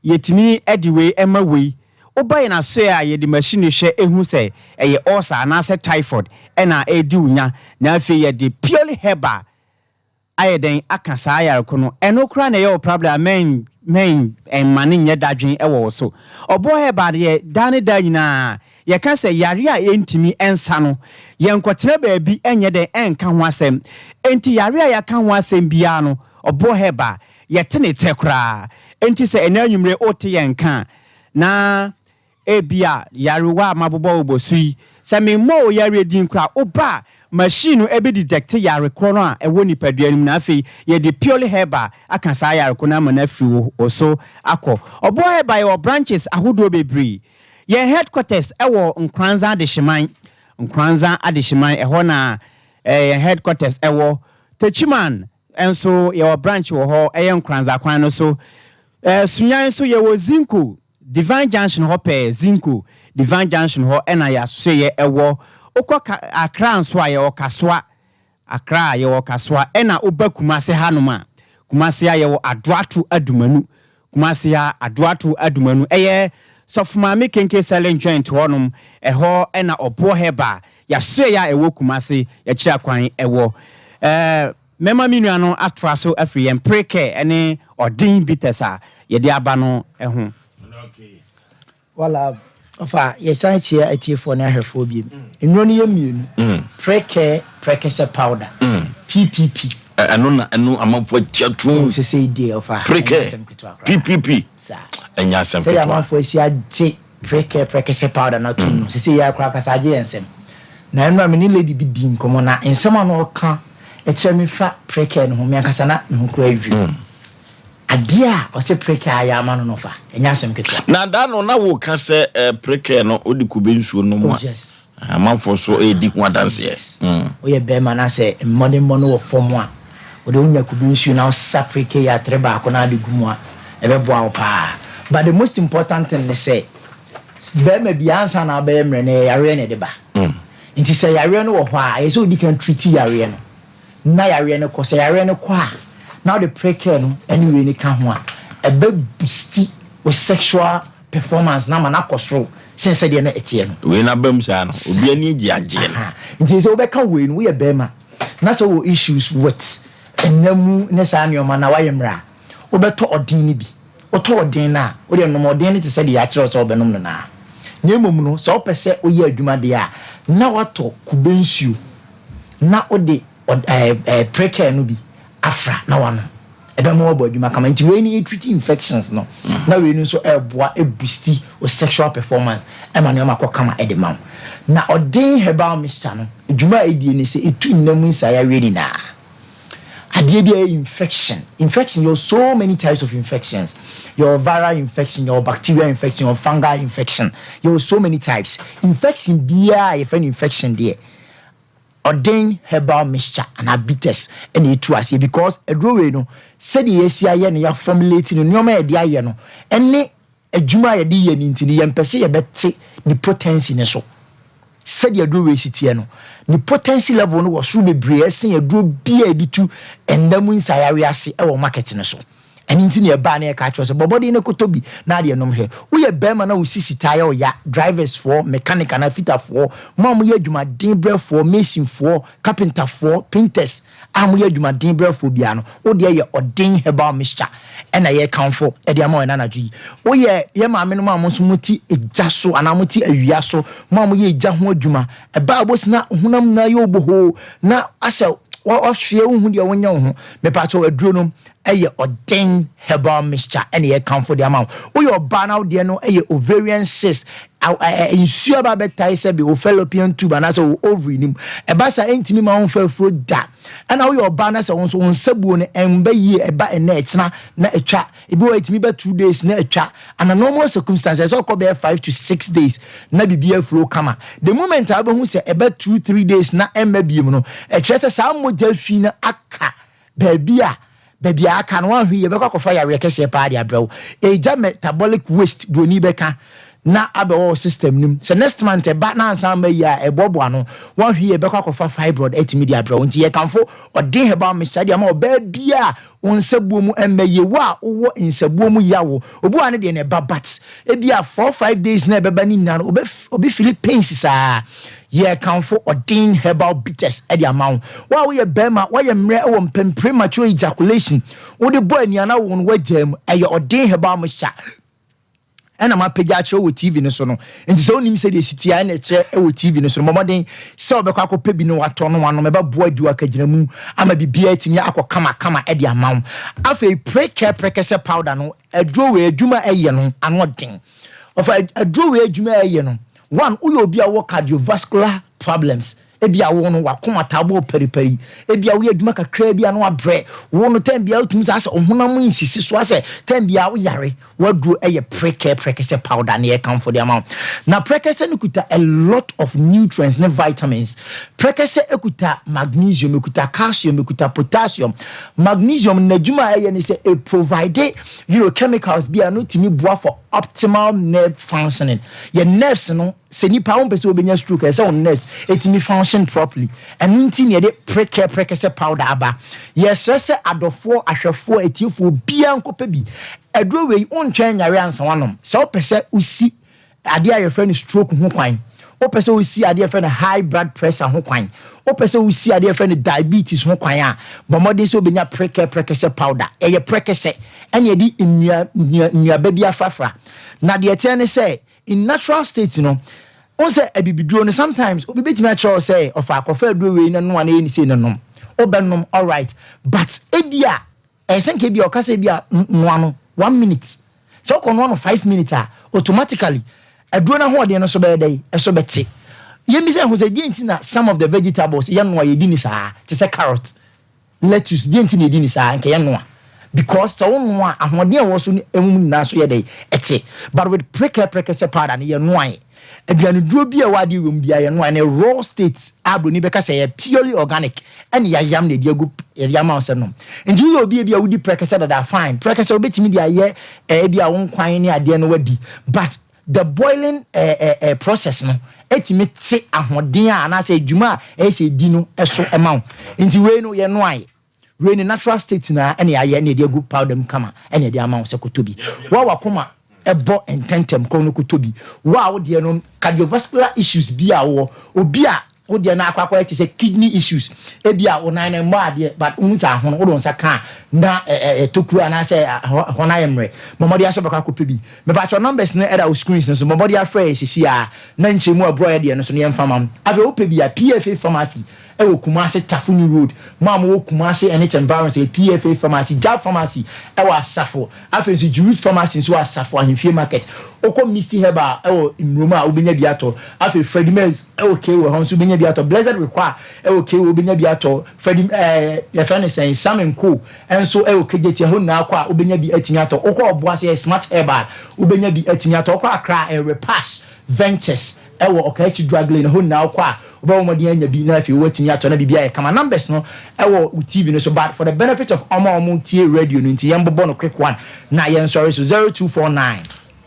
yɛtumi de wei ma wei. Woba yɛn asoɛ a yɛde machine hwɛ hu sɛ ɛyɛ ulcer anaasɛ typhoid ɛna ɛredi wo nya, na afei yɛde purely herbal ayɛ dɛn aka saa yare ko no? Ɛno koraa na ɛyɛ wo problem a mɛn mɛn mma no nyɛ dadwen wɔ wo so. Ɔboɔ herbal deɛ daa ne daa nyinaa yɛka sɛ yare a yɛntumi nsa no yɛnkɔtena baabi nyɛ dɛn nka ho asɛm. Enti yare a yɛaka ho asɛm biara no ɔboɔ herbal yɛte ne tɛ koraa. Enti sɛ ɛnɛ anwummere wote yɛn nka a na Ebia yarewa a mabobɔ wo bɔ so yi, sɛ memmɔɔ wo yareɛ din koraa a, woba a, machine no bɛ detect yare korɔ no a ɛwɔ nipadua no mu na afei yɛde purely herbal aka saa yare korɔ no ama no afiri wo so akɔ. Ɔboɔ Herbal yɛwɔ branches ahodoɔ bebree. Yɛn headquarters wɔ Nkoranza Adehyeman, Nkoranza Adehyeman, ɛhɔ na yɛn headquarters wɔ. Techiman. nso yɛwɔ branch wɔ hɔ, ɛyɛ Nkoranza kwan no so. Sunyani nso yɛwɔ Zinco, Divine Junction hɔ pɛɛ, Zinco, Divine Junction hɔ ɛna yɛasoɛeɛ ɛwɔ. Wokɔ ka Accra nso a yɛwɔ Kasoa, Accra yɛwɔ Kasoa, ɛna woba Kumasi hanom a, Kumasi a yɛwɔ Adoato Adumanu, Kumasi ha Adoato Adumanu, ɛyɛ Sɔfo Maame Kenke Selling Joint hɔnom, ɛhɔ ɛna Ɔboɔ Herbal yɛasoɛeɛ a ɛwɔ Kumasi yɛkyerɛ kwan ɛwɔ. Ɛɛ mɛma me nua no atoa so afiri yɛn Prekɛ ne Ɔden Bitters a yɛde aba no ho. Wala ɔfa yɛsan kyia atiefoɔ ne ahwɛfoɔ biem. Nnuro no yɛ mmienu. Prekɛ prɛkɛsɛ powder. PPP. Ɛno na ɛno amanfoɔ akyia tum. Oh, sesei deɛ ɔfa. Prekɛ PPP. Saa. Ɛnyɛ asɛm ketewa. Sɛdeɛ amanfoɔ asi agye prekɛ prɛkɛsɛ powder no atum no, sesei yɛ akora kasa agye yɛn nsam. Na ɛno a me ne lady bi dii nkɔmmɔ na nsɛm a na ɔka kyerɛ me fa prekɛ no ho, me ankasa na me ho koraa dwiri. Adeɛ a ɔse prekɛ ayɛ ama no no fa, ɛnyɛ asɛm ketewa. Na da no na woka sɛ eh, prekɛ no wode kube nsuo nom a, Oh yes. amanfoɔ nso redi ho adanseɛ. Yes. Woyɛ bɛrima na sɛ mmɔdenmmɔ no wɔ fam a, wode wonya kube nsuo na wosa prekɛ yi atere baako na ade gu mu a, ɛbɛboa wo paa. But the most important thing ne sɛ, bɛrima biara ansa na wobɛyɛ mmerɛ no, ɛyɛ yareɛ na ɛde ba. Nti sɛ yareɛ no wɔ hɔ a, ɛyɛ sɛ wodi kan treat yareɛ no. na yareɛ no kɔ. Sɛ yareɛ no kɔ a, na wode prekɛ no ne wei no ka ho a, ɛbɛ boosti wo sexual performance no ama no akɔ soro sen sɛdeɛ na ɛteɛ no. Wei no aba mu saa no, obi ani agye agyeɛ no. Nti sɛ wobɛka wei no, woyɛ barima na sɛ wowɔ issues with nna mu ne saa nneɛma no a, woayɛ mmerɛ a, wobɛtɔ ɔden no bi. Wotɔ ɔden no a, wodeɛ nom ɔden no te sɛ deɛ yɛakyerɛ wo sɛ wobɛnom no no ara. Na mmom no, sɛ wopɛ sɛ woyɛ adwuma deɛ a, na woatɔ kube nsuo na wode prekɛɛ no bi afra na wanom. Ɛbɛma woabɔ adwuma kama. Nti wei no ɛtreat infections no, na wei no nso ɛboa ɛboosti wo sexual performance ɛma nneɛma kɔ kama ɛde ma wo. Na ɔden herbal mixture no, dwuma a ɛdie ne sɛ ɛtu nna mu nsaeyareɛ nyinaa. Adeɛ bi a ɛyɛ infection, infection yɛwɔ so many types of infections. Yɛwɔ viral infection, yɛwɔ bacterial infection, yɛwɔ fungal infection, yɛwɔ so many types. Infection biara a yɛfrɛ no infection deɛ, Ɔden herbal mixture anaa bitters na ɛtu aseɛ because aduro wei no sɛdeɛ yɛasi ayɛ no, yɛaformulate no, nneɛma a yɛde ayɛ no ne adwuma a yɛde yɛ no nti no yɛmpɛ sɛ yɛbɛte ne potency no so. Sɛdeɛ aduro wei si teɛ no, ne potency level no wɔ soro bebree ɛsen aduro biara a yɛde tu nna mu nsaeyareɛ ase wɔ market no so. Ɛno nti na yɛbaa na yɛka kyerɛ wo sɛ bɔ mmɔden na kɔtɔ bi na adeɛ nom hwɛ. Woyɛ barima na wo sisi taa yɛ wo ya, drivers foɔ, mechanic anaa fitter foɔ, mo a moyɛ adwumaden brɛfoɔ, mason foɔ, carpenter foɔ, painters a moyɛ adwumaden brɛfoɔ biara no, wo deɛ yɛ Ɔden herbal mixture ɛna yɛrekamfo de ama wo ɛna anadwo yi. Woyɛ yɛ maame nom a mo nso mote egya so anaa mote awia so, mo a moyɛ egya ho adwuma, ɛbaa wobɔsi na honam nyinaa yɛ wo bohoo na asɛ wahweɛ wonhu deɛ wonyɛ wo ho, mepaakyɛw aduro no ɛyɛ ɔden herbal mixture ɛna yɛkamfo de ama wo. Woyɛ ɔbaa na wo deɛ no ɛyɛ ovarian cyst, nsuo aba abɛtae sɛ bi wo fallopian tube anaasɛ wo ovary no mu. Ɛba saa ɛntumi ma womfa afuro da. Ɛna woyɛ ɔbaa na sɛ wo nso wo nsabuo no ɛmba yie, ɛba ɛnnɛ ɛkyena na ɛtwa, ebi wɔ hɔ ɛtumi ba 2 days na ɛtwa. Under normal circumstances ɛsɛ ɔkɔ bɛyɛ 5 to 6 days na biribi afuro kama. The moment a wobɛhu sɛ ɛba 2, 3 days na ɛmma biem no, ɛkyerɛ sɛ saa mogya fi no aka Baabi a baabi a aka no woanhwɛ yie bɛkɔ akɔfa yareɛ kɛseɛ paa de abrɛ wo. Ɛgya metabolic waste buroni bɛka na abɛwɔ wo system no mu. Sɛ next month ɛba na ansan amma yie a ɛboaboa ano. Woanhwɛ yie bɛkɔ akɔfa fibroid atumi de abrɛ wo. Nti yɛkamfo ɔden herbal mixture de ama ɔbaa biara a wo nsabuo mu mma yie. Wo a wowɔ nsabuo mu yawo, obi wɔ ha ne deɛ no ɛba but ebia 4, 5 days na ɛbɛba ne nyinaa no obe fili pains saa. Yɛrekamfo Ɔden Herbal Bitters de ama wo. Wo a woyɛ barima, woayɛ mmerɛ wɔ mpɛn premature ejaculation, wode bɔ ani anaa wo no woagyaa mu, ɛyɛ Ɔden Herbal Mixture ɛna mapagya akyerɛ wɔ TV no so no. Nti sɛ wonim sɛdeɛ ɛsi teɛ a ɛna ɛkyerɛ wɔ TV no so no, bɔ mmɔden sɛ wobɛkɔ akɔpɛ bi na watɔ no wanom, ɛbɛboa adi wo akagyinamu ama biribiara atumi akɔ kama kama de ama wo. Afei Prekɛ Prɛkɛsɛ Powder no, aduro wei adwuma a ɛyɛ no ano ɔden. Ɔfa aduro wei adwuma a ɛyɛ no, One, woyɛ obi a wowɔ cardiovascular problems, Ebia wo no, w'akoma taa bɔ paripari. Ebia woyɛ adwuma kakraa bi a na wabrɛ. Wo no, tɛm biara wotumi sɛ asɛ wo honam nsisi so, asɛ tɛm biara woyare. W'aduro yɛ prekɛ prɛkɛsɛ powder na yɛkamfo de ama wo. Na prɛkɛsɛ no kuta a lot of nutrients ne vitamins. Prɛkɛsɛ kuta magnesium, ekuta calcium, ekuta potassium. Magnesium no n'adwuma a ɛyɛ ne sɛ e provide you know, chemicals bi a ɛno tumi boa for optimal nerve functioning. Yɛn nerves no, Sɛ nipa wompɛ sɛ wobɛnya stroke a, ɛsɛ sɛ wo nerves ɛtumi function properly. Ɛno nti na yɛde prekɛ prɛkɛsɛ powder aba. Yɛsrɛ sɛ adɔfoɔ, ahwɛfoɔ, atiefoɔ, obiara nkɔpɛ bi. Aduro wei, wontwɛn nyare ansa woanom. Sɛ wopɛ sɛ wosi adeɛ a yɛfrɛ no stroke ho kwan, wopɛ sɛ wosi adeɛ a yɛfrɛ no high blood pressure ho kwan, wopɛ sɛ wosi adeɛ a yɛfrɛ no diabetes ho kwan a, bɔ mmɔden sɛ wobɛnya prekɛ prɛkɛsɛ powder. Ɛyɛ prɛkɛsɛ ɛna yɛde nnua, nnua, nnuaba bi afrafra. Na deɛ ɛteɛ ne sɛ, In natural state no, wohu sɛ abibiduro no sometimes obi bɛtumi akyerɛ wo sɛ ɔfa akɔfa aduro wei na noa na yɛ ne sei na nom. Wobɛnom alright but ebi a ɛyɛ sɛ nka ebi a ɔka sɛ ebi a noa no one minute. Sɛ wokɔ noa no 5 minutes a automatically aduro no ahoɔden no so bɛyɛ dɛn? Ɛso bɛte. Yɛmmisa yɛn ho sɛ deɛn nti na some of the vegetables yɛnoa yɛdi no saa te sɛ carrot. Lettuce, deɛ nti na yɛdi no saa, nka yɛnoa because sɛ wonoa a ahoɔden a ɛwɔ so no ɛmu nyinaa so yɛ dɛn? Ɛte. But with prekɛ prɛkɛsɛ powder no yɛnoa yɛ. Aduaneduro bi a ɛwɔ adeɛ wɔ mu biara yɛnoa ɛne raw state a broni bɛka sɛ ɛyɛ purely organic ɛne yɛayam na yɛde agu yɛde ama wo sɛ nom. Nti woyɛ obi ebi a wodi prɛkɛsɛ dada fine, prɛkɛsɛ wobɛtumi de ayɛ ebi a wo nkwan ne adeɛ no wadi but the boiling eh, eh, eh, process no ɛtumi te ahoɔden a anaasɛ adwuma a ɛyɛ sɛ ɛdi no ɛso ɛma wo. Nti wei no yɛnoae wei ne natural state na ɛne ayɛ ɛne ɛde agu powder mu kama ɛne ɛde ama wo sɛ kɔtɔ bi. Wo a wakoma ɛbɔ ntɛntɛm kɔ no kɔtɔ bi. Wo a wodeɛ no cardiovascular issues bi a wowɔ, obi a Wo deɛ no akɔ akɔyɛ te sɛ kidney issues, ebia wo nan no mmɔ adeɛ but wohu sɛ ahono, wode wo nsa ka a na ɛtɔ kuro anaasɛ hɔ no ayɛ mmerɛ. Bɔ mmɔden ara sɛ wobɛkɔ akɔpɛ bi. Mepakyɛw numbers no ɛda wo screens no so, bɔ mmɔden ara frɛ yɛn seesei ara na nkyerɛmu a ɛborɔ yɛ deɛ no so no yɛmfa mma wo. Afei wopɛ bi a, PFA Pharmacy ɛwɔ Kumasi Tafo New Road. Mo a mowɔ Kumasi and its environs ɛyɛ PFA Pharmacy, Jab Pharmacy ɛwɔ Asafo, Afei nso Juruth Pharmacy nso wɔ Asafo Ahemfie Market. Wokɔ Misty Herbal wɔ Mmrom a, wobɛnya bi atɔ. Afei Freddie Merz wɔ Kewo, ɛhɔ nso wobɛnya bi atɔ. Blessed Require wɔ Kewo, wobɛnya bi atɔ. Freddie ɛɛ yɛfrɛ no sɛn, Sam and Co nso wɔ Kejetia, ɛhɔ nyinaa kɔ a wobɛnya bi atumi atɔ. Wokɔ Ɔboase ɛyɛ Smart Herbal, wobɛnya bi atumi atɔ. Wokɔ Accra a, ɛyɛ Repash Ventures wɔ Ɔkaakyi Drug Lane, ɛhɔ nyinaa wokɔ a, wobɛbɔ mmɔden anya bi na afei woatumi atɔ na biribi ayɛ kama. Numbers no wɔ wo TV no so but for the benefit of wɔn a wɔtie radio no nti yɛnbobɔ no quick one na yɛnsɔre so, 0249.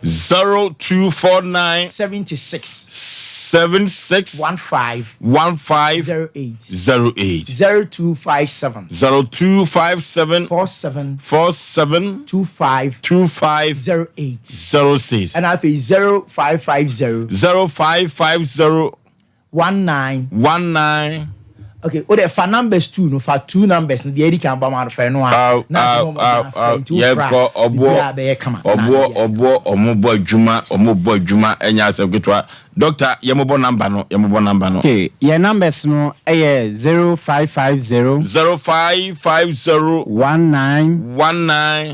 0249. 76. 76. 15. 15. 08. 08. 0257. 0257. 47. 47. 25. 25. 08. 06. Ɛna afei 0550. 0550. 19. 19. Okay, o de fa numbers two no, fa two numbers no deɛ edi kan bɔ ma no fɛ no a. Na afei wɔn bɔ afɛ nti o fra yɛkɔ ɔboɔ biribiara bɛyɛ kama. Ɔboɔ ɔboɔ ɔmo bɔ adwuma, ɔmo bɔ adwuma, ɛnyɛ asɛm ketewa. Doctor, yɛmobɔ number no, yɛmobɔ number no. Okay, yɛn numbers no yɛ 0550. 0550. 19.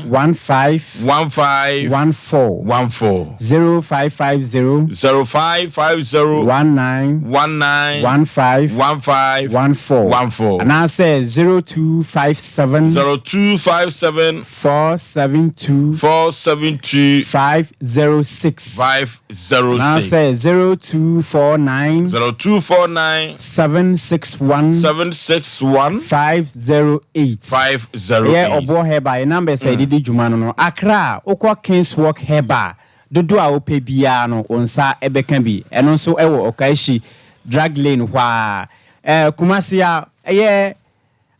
19. 15. 15. 14. 14. 0550. 0550. 19. 19. 15. 15. 14. 14. Anaasɛ 0257. 0257. 472. 472. 506. 506. Anaasɛ 0249. 0249. 761. 761. 508. 508. Ɛyɛ Ɔboɔ Herbal, yɛn numbers a yɛde di dwuma no no. Accra, wokɔ Kings Walk Herbal, dodoɔ a wopɛ biara no, wo nsa bɛka bi. Ɛno nso wɔ Okaishie Drug Lane hɔ ara. Ɛɛ Kumasi a, ɛyɛ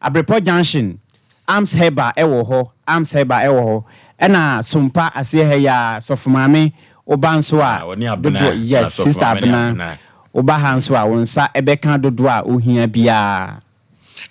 Abrepɔ Junction, Arms Herbal wɔ hɔ, Arms Herbal wɔ hɔ. Ɛna Sompa aseɛ ha yi ara, Sɔfo Maame, woba nso a, Ah, ɔne Abena. dodoɔ, yes, Sɔfo Sister Maame ne Abena, Abena. woba ha nso a, wo nsa bɛka dodoɔ a wohia biara.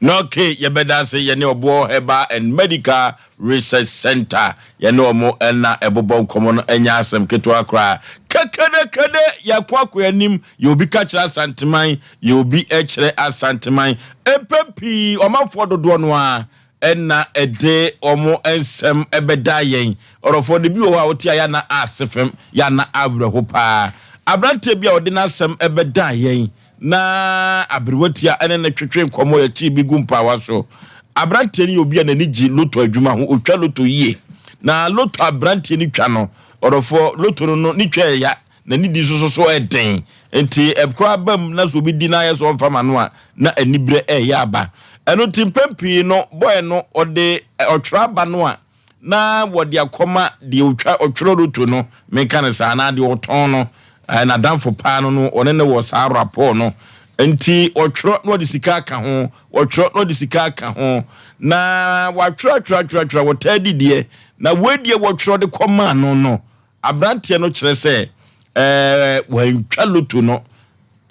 Na okay, yɛbɛda ase, yɛne Ɔboɔ Herbal and Medical Research Centre, yɛne wɔn na ɛbobɔ nkɔmmɔ no, ɛnyɛ asɛm ketewa koraa. Kekedekede, yɛko akɔ yɛn anim, yɛ obi ka kyerɛ Asanteman, yɛ obi kyerɛ Asanteman. Mpɛn pii, ɔmanfoɔ dodoɔ no ara na ɛde wɔn nsɛm bɛda yɛn. Ɔdɔfoɔ no, bi wɔ hɔ a wote a yɛ ana ase fam, yɛ ana awerɛho paa. Aberanteɛ bi a ɔde n'asɛm bɛda yɛn. Na aberewatia ne no twetwe nkɔmmɔ, yɛkyee bi gu mpaawa so. Aberanteɛ no yɛ obi a n'ani gye loto adwuma ho, ɔtwa loto yie. Na loto aberanteɛ no twa no, ɔdɔfoɔ, loto no no, ne twa yɛ ya, na ne di nso so yɛ den. Nti ɛkora aba mu na sɛ obi di na ayɛ sɛ ɔmfa ma no a, na aniberɛ reyɛ aba. Ɛno nti mpɛn pii no, bɔɛ no, ɔde ɔtwerɛ aba no a, na wɔde akɔma deɛ ɔtwa ɔtwerɛ loto no, menka no saa, anaa deɛ ɔtɔn no, eh, n'adamfo paa no no, ɔne no wɔ saa rapport no. Nti ɔtwerɛ na ɔde sika aka ho, ɔtwerɛ na ɔde sika aka ho, na watwerɛ atwerɛ atwerɛ atwerɛ, wɔtaa di deɛ, na wei deɛ wɔtwerɛ de kɔmaa no no, Aberanteɛ no kyerɛ sɛ ɛɛ wantwa loto no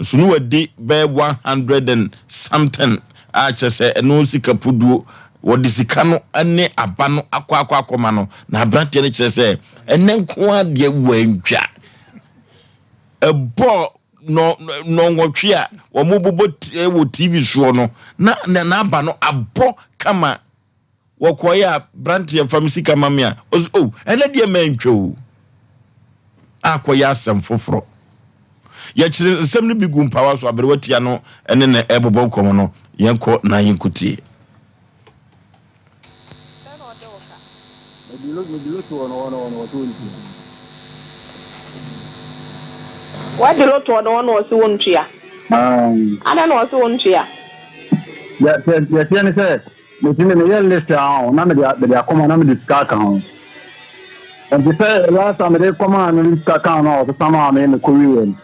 nso ne wadi bɛyɛ 100 and something a kyerɛ sɛ ɛno sika puduo wɔde sika no ne aba no akɔ akɔ akɔma no na aberanteɛ no kyerɛ sɛ ɛnɛ nko ara deɛ wantwa ɛbɔ nɔnwɔtwe a wɔn bobɔ wɔ TV soɔ no na n'aba no abɔ kama. Wɔkɔeɛ a, branteɛ fa me sika ma me a, ɔse oh, ɛnɛ deɛ mantwa o. Akɔyɛ asɛm foforɔ. Yɛkyere nsɛm no bi gu mpawa so, aberewa tia no ne no ɛrebobɔ nkɔmmɔ no, yɛnkɔ na yɛnkɔtie. Wadi loto ɔde hɔ na ɔse wontua. Adɛn na ɔse wontua? Deɛ ɛteɛ ne sɛ Metumi meyɛ list a ɔn na mede mede akɔma na mede sika aka ho. Nti sɛ last time mede kɔmaa no de sika kaa no a ɔsesa maa me mekɔ wieɛ no.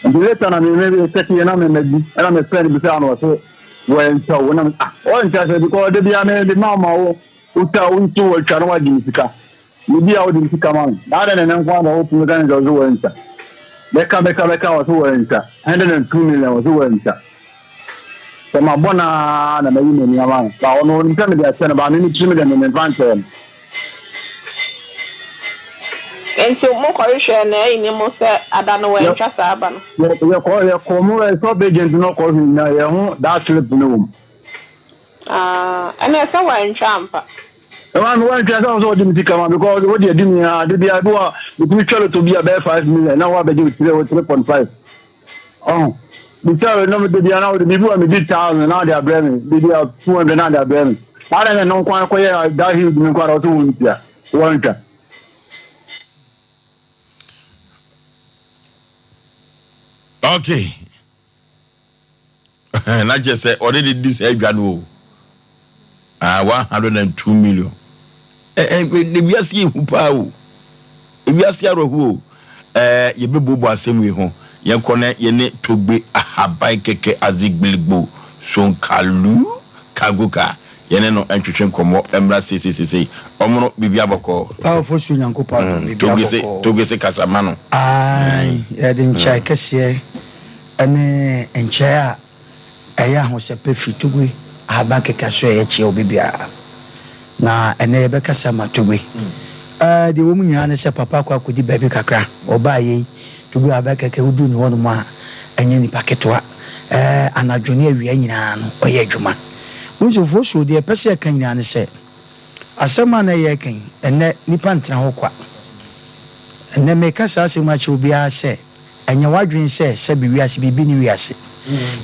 Nti later na me me check yɛ na me madi ɛna me frɛ no bisaa no ɔse wɔntwa wo na me ah wɔntwa sɛ because da biara me de ma ma wo wotwa wo nso wɔatwa na wagye me sika. Me bi a wode me sika ma me. Na adɛn na ɛnɛ nko ara na wotumi ka ne sɛ ɔse wɔantwa. Bɛka bɛka bɛka ɔse wɔantwa. 102 million ɔse wɔantwa. Sɛ mabɔ no ara na mayi m'ani ama no. Ba ɔno ɔnim sɛ mede akyɛ no ba me me tirim deɛ me memfa nkyɛɛ no. Nti mokɔhwehwɛɛ no ayi ne mo sɛ ada no wantwa saa aba no? Yɛkɔ yɛkɔ mo sub agent no kɔ hwɛ nyinaa yɛho that slip no wɔ mu. Ah, ɛnna sɛ wantwa ampa. Ɛma me wantwa sɛ ɔsɛ ɔde me sika ma because wo deɛ di mi ha de bia bi wa metumi twa loto bi a bɛyɛ 5 million na wa bɛgye wo three wo 3.5 ɔho bisa wei na de bia na wode biribi wa medi thousand na ɔde abrɛ me biribi a 200 na ɔde abrɛ me ada na ɛno nko akɔyɛ that huge no nko ara ɔsɛ wɔntua wɔntwa. Okay. Na kyerɛ sɛ ɔne ne di saa adwa no o. Ah, 102 million. Ɛ ɛ ne wiase yɛ hu paa o. Wiase awerɛho o. Ɛɛ yɛbɛbuobɔ asɛm wei ho. Yɛnkɔ na yɛne Togbe Ahaban Kɛkɛ Azigbiligbo Sonkalu Kagoka yɛne no ntwetwe nkɔmmɔ mmra seiseiseisei. Ɔmono biribi abɔkɔɔ. Powerful su Nyankopɔn adom biribi Togbe se abɔkɔɔ. Togbe se kasa ma no. Ae, yɛde nkyɛe kɛseɛ ne nkyerɛ a ɛyɛ ahosɛpɛ firi Togbe ahaban kɛkɛ so a ɛyɛ kyerɛ obi biara. Na ɛnnɛ yɛbɛkasa ama Togbe. Ɛɛ, deɛ ɛwɔ mu nyinaa ne sɛ Papa akɔ akɔdi baabi kakra. Ɔbaa yei, Togbe ahaban kɛkɛ, woduru ne hɔnom a, ɛnyɛ nipa ketewa. Ɛɛ, anadwo ne awia nyinaa no, ɔyɛ adwuma. Wohu sɛ Ofosuo, deɛ yɛpɛ sɛ yɛka nyinaa ne sɛ, asɛm a na yɛreka yi, ɛnnɛ nnipa ntena hɔ kwa. Ɛnnɛ meka saa asɛm yi akyerɛ obiara sɛ, Ɛnyɛ w'adwene sɛ sɛbe wiase biribi nni wiase.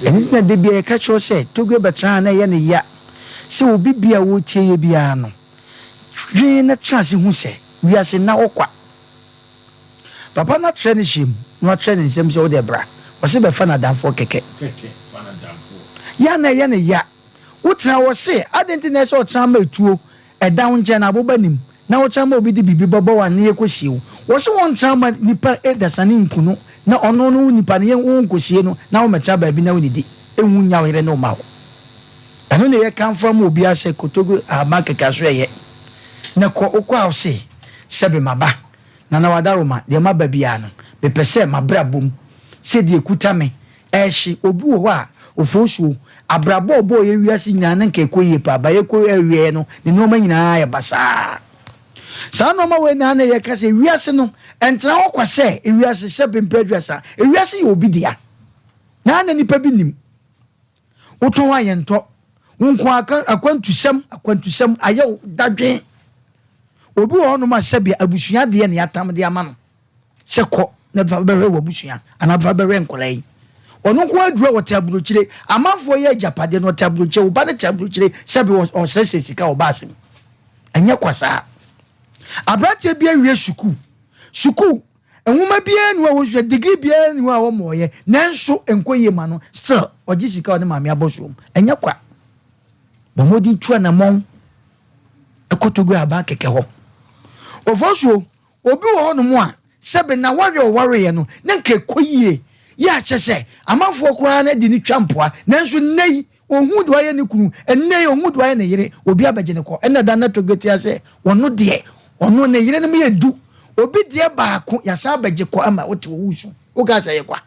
Ɛno nti na da biara yɛka kyerɛ wo sɛ Togo bɛtena ha na ɛyɛ no ya sɛ obi biara a ɔretie yɛ biara no dwen na tena ase hu sɛ wiase nna hɔ kwa. Papa no atrɛ ne hyɛ mu na watrɛ ne nsam sɛ wodeɛ bra. Ɔse bɛfa no adamfoɔ kɛkɛ. Yɛ a na ɛyɛ no ya. Wotena hɔ se adɛn nti na ɛsɛ sɛ ɔtena ma etuo ɛda wo nkyɛn na aboba nim na wotra ma obi de biribi bɛbɔ wo anaa yɛkɔsie wo. Wɔse wɔntra mma nipa dasani nku no na ɔno no wo nipa no yɛn wonkɔsie no na wommɛtra baabi na wonnidi nwu nnya wo yere ne wo mma hɔ. Ɛno na yɛkamfo ama obiara sɛ kotogu ahaban kɛkɛ aso ɛyɛ na kɔ wokɔ a wose sɛbe maba Nana Wadaroma deɛ maba biara no mepɛ sɛ mabrabɔ mu sɛ deɛ ɛkuta me Ɛhye, obi wɔ hɔ a, ofosuo, abrabɔ a ɔbɔɔ yɛ wiase nyinaa na nka ɛkɔ yie paa, but ɛkɔ awieɛ no, ne nnoɔma nyinaa ayɛ basaa. Saa nnoɔma wei na na yɛka sɛ wiase no, ɛntena hɔ kwa sɛ wiase sɛ mpɛ aduasa. Wiase yɛ obi dea, na na nipa bi nim. Wotɔn a yɛntɔ, wo nko ara akwantusɛm, akwantusɛm ayɛ wo dadwen. Obi wɔ hɔnom a sɛbea abusua adeɛ na yɛatam de ama no. Sɛ kɔ na fa bɛhwɛ w'abusua anaa fa bɛhwɛ nkwadaa yi. Ɔno nko ara aduru a ɔte aburokyire. Amanfoɔ yɛ agyapadeɛ no ɔte aburokyire. Wo ba no te aburokyire sɛbe ɔsrɛsrɛ sika wɔ baase mu. Ɛnyɛ kwa saa. Aberanteɛ bi awie sukuu. Sukuu, nwoma biara nni hɔ a wɔnsua, degree biara nni hɔ a wɔmmɔeɛ, nanso ɛnkɔ yie ma no, still ɔgye sika a ɔne maame abɔ soɔ mu. Ɛnyɛ kwa. Bɔ mmɔden tu anammɔn kɔ Togo aban kɛkɛ hɔ. Ofosuo, obi wɔ hɔnom a, sɛbe n'awareɛ a ɔwareeɛ no, na nka ɛkɔ yie, yɛ a kyerɛ sɛ amanfoɔ koraa no de no twa mpoa, nanso nnɛ yi, ɔnhu deɛ wayɛ ne kunu, ɛnnɛ yi ɔnhu deɛ wayɛ ne yere, obi abɛgye no kɔ. Ɛnna da no na Togo te ase sɛ ɔno deɛ, ɔno ne yerenom yɛ du, obi deɛ baako, yɛasan abɛgye kɔ ama wote hɔ woresu, wokaa sɛ ɛyɛ kwa.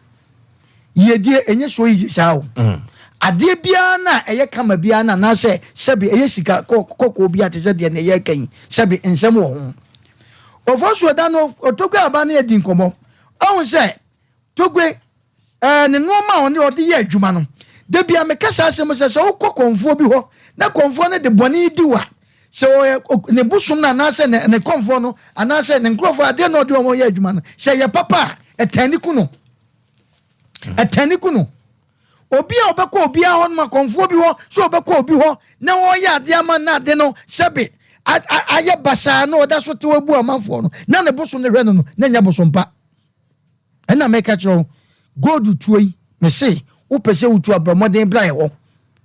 Yiedie ɛnyɛ so easy saa o. Adeɛ biara no a ɛyɛ kama biara no anaasɛ sɛbe ɛyɛ sika kɔkɔɔ bi a te sɛ deɛ nea yɛreka yi, sɛbe nsɛm wɔ ho. Ofosuo da no Togbe aba ne adi nkɔmmɔ. Ɔhu sɛ Togbe ɛɛ ne nnoɔma a ɔne ɔde yɛ adwuma no, da biara meka saa asɛm sɛ sɛ wokɔ kɔmfoɔ bi hɔ na kɔmfoɔ no de bɔne di wo a, sɛ ɔyɛ ne bosom no anaasɛ ne ne kɔmfoɔ no anaasɛ ne nkurɔfoɔ adeɛ na ɔde wɔn yɛ adwuma no, sɛ ɛyɛ papa a, ɛtɛn ne ku no. Ɛtɛn ne ku no. Obi a ɔbɛkɔ obiara hɔ nom akɔmfoɔ bi hɔ sɛ ɔbɛkɔ obi hɔ na ɔreyɛ adeɛ ama no ade no sɛbe ayɛ basaa na ɔda so tew abu amanfoɔ no na ne bosom no hwɛ no no na ɛnyɛ bosom pa. Ɛna meka kyerɛ wo gold tuo yi mese wopɛ sɛ wotu a bɔ mmɔden bra yɛ hɔ.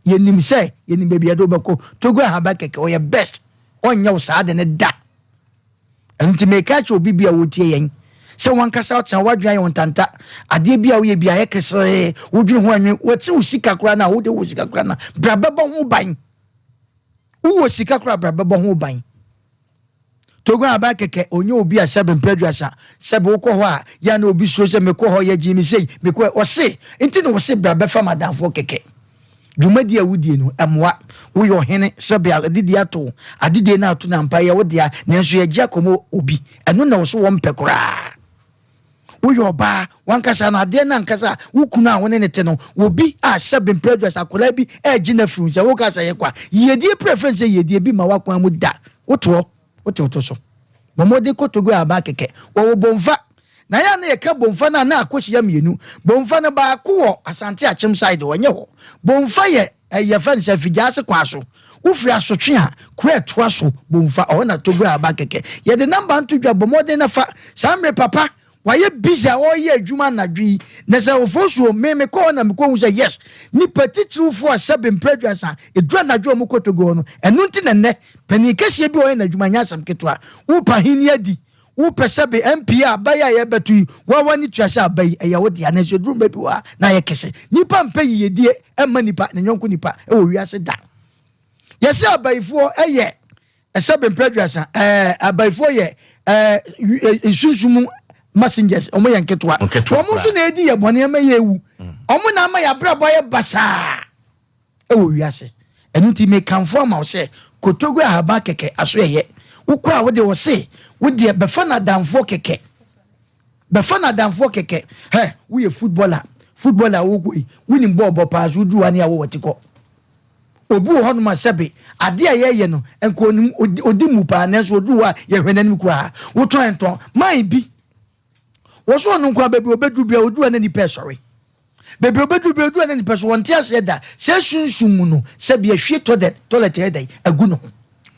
Yɛnim sɛ yɛnim baabi yɛde wobɛkɔ. Togo ahaba kɛkɛ ɔyɛ best ɔnyɛ wo saa ade no da. Ɛno nti meka akyerɛ obi bi a ɔretie yɛn sɛ wankasa ɔkyena w'adwene ayɛ wo ntanta, adeɛ bi a woyɛ bi ayɛ kesee, wodwene ho anwen, wɔte wo sika koraa no a wode wo sika koraa no bra bɛbɔ ho ban. Wowɔ sika koraa bra bɛbɔ ho ban. Togo aba kɛkɛ ɔnyɛ obi a sɛbe mprɛduasa sɛbe wokɔ hɔ a yɛ na obi suro sɛ mekɔ hɔ yɛgyee me sei mekɔ ɔse nti na ɔse bra bɛfa madamfoɔ kɛkɛ. Dwumadi a wudie no, ɛmmoa. Woyɛ ɔhene, sɛbea adedie ato wo. Adedie no ato no ampa, ɛyɛ wo dea, nanso yɛgye akɔma obi. Ɛno na wo so wɔmpɛ koraa. Woyɛ ɔbaa, w'ankasa no, adeɛ no ankasa a wo kunu a wo ne no te no, obi a sɛbe mprɛ aduasa akwadaa bi regye no afiri wo nsam, woka sɛ ɛyɛ kwa. Yiedie prɛ frɛ no sɛ yiedie bi mma w'akwan mu da. Wote hɔ, wote wo to so. Bɔ mmɔden kɔ Togo aba kɛkɛ. Wɔwɔ Bomfa. Na yɛ a na yɛka Bomfa no a na akɔhyia mmienu. Bomfa no baako wɔ Asante Akyem side hɔ, ɛnyɛ hɔ. Bomfa yɛ ɛyɛ yɛfrɛ no sɛ Afigyaase kwan so. Wofiri Asotwe a, kuro a ɛtoa so Bomfa, ɔhɔ na Togo aba kɛkɛ. Yɛde number no to dwa, bɔ mmɔden na fa. Saa mmerɛ papa wayɛ busy a ɔreyɛ adwuma anadwo yi. Na sɛ Ofosuo, me mekɔ hɔ na mekɔhu sɛ yes, nipa titiriwfoɔ a sɛbe mprɛ aduasa, ɛduru anadwo a wɔkɔ Togo hɔ no, ɛno nti na nnɛ panin kɛseɛ bi a ɔyɛ n'adwuma nyɛ asɛm ketewa. Wopɛ ahenni adi, Wopɛ sɛ be MP a aba yi a yɛrebɛto yi, woa w'ani tua sɛ aba yi, ɛyɛ wo dea. Nanso ɛduru mmerɛ bi wɔ hɔ a, na ayɛ kɛse. Nnipa mpɛ yiyedie mma nnipa, ne yɔnko nipa wɔ wiase da. Yɛse abayifoɔ yɛ ɛsɛ be mprɛ aduasa, ɛɛ, abayifoɔ yɛ ɛɛ, nsunsu mu messengers, wɔn yɛ nketewa. Wɔn nso na ɛdi yɛ bɔne ama yɛ ewu. Wɔn na ama yɛ abrabɔ ayɛ basaa. wɔ wiase. Ɛno nti mekamfo ama wo sɛ kotogu ahaban kɛkɛ aso ɛyɛ. Wokɔ a wode ɔse wodeɛ bɛfa no adamfoɔ kɛkɛ. Bɛfa no adamfoɔ kɛkɛ. Hɛ woyɛ footballer, footballer a wokɔ yi wonim bɔɔl bɔ paa so woduru hɔ a ne yɛawɔ w'ati kɔ. Obi wɔ hɔnom a sɛbe adeɛ a yɛyɛ no nka onim odi mu paa nanso oduru hɔ a yɛhwɛ n'anim koraa. Wotɔn ɛntɔn. Man bi Wɔ so ɔno nko a baabi ɔbɛduru bia ɔduru a na nipa ɛsɔre. Baabi ɔbɛduru bia ɔduru a na nipa so wɔnte aseɛ da. Sɛ sunsum mu no sɛ bia hwie tɔdɛt tɔlɛt ɛyɛ dɛn agu ne ho.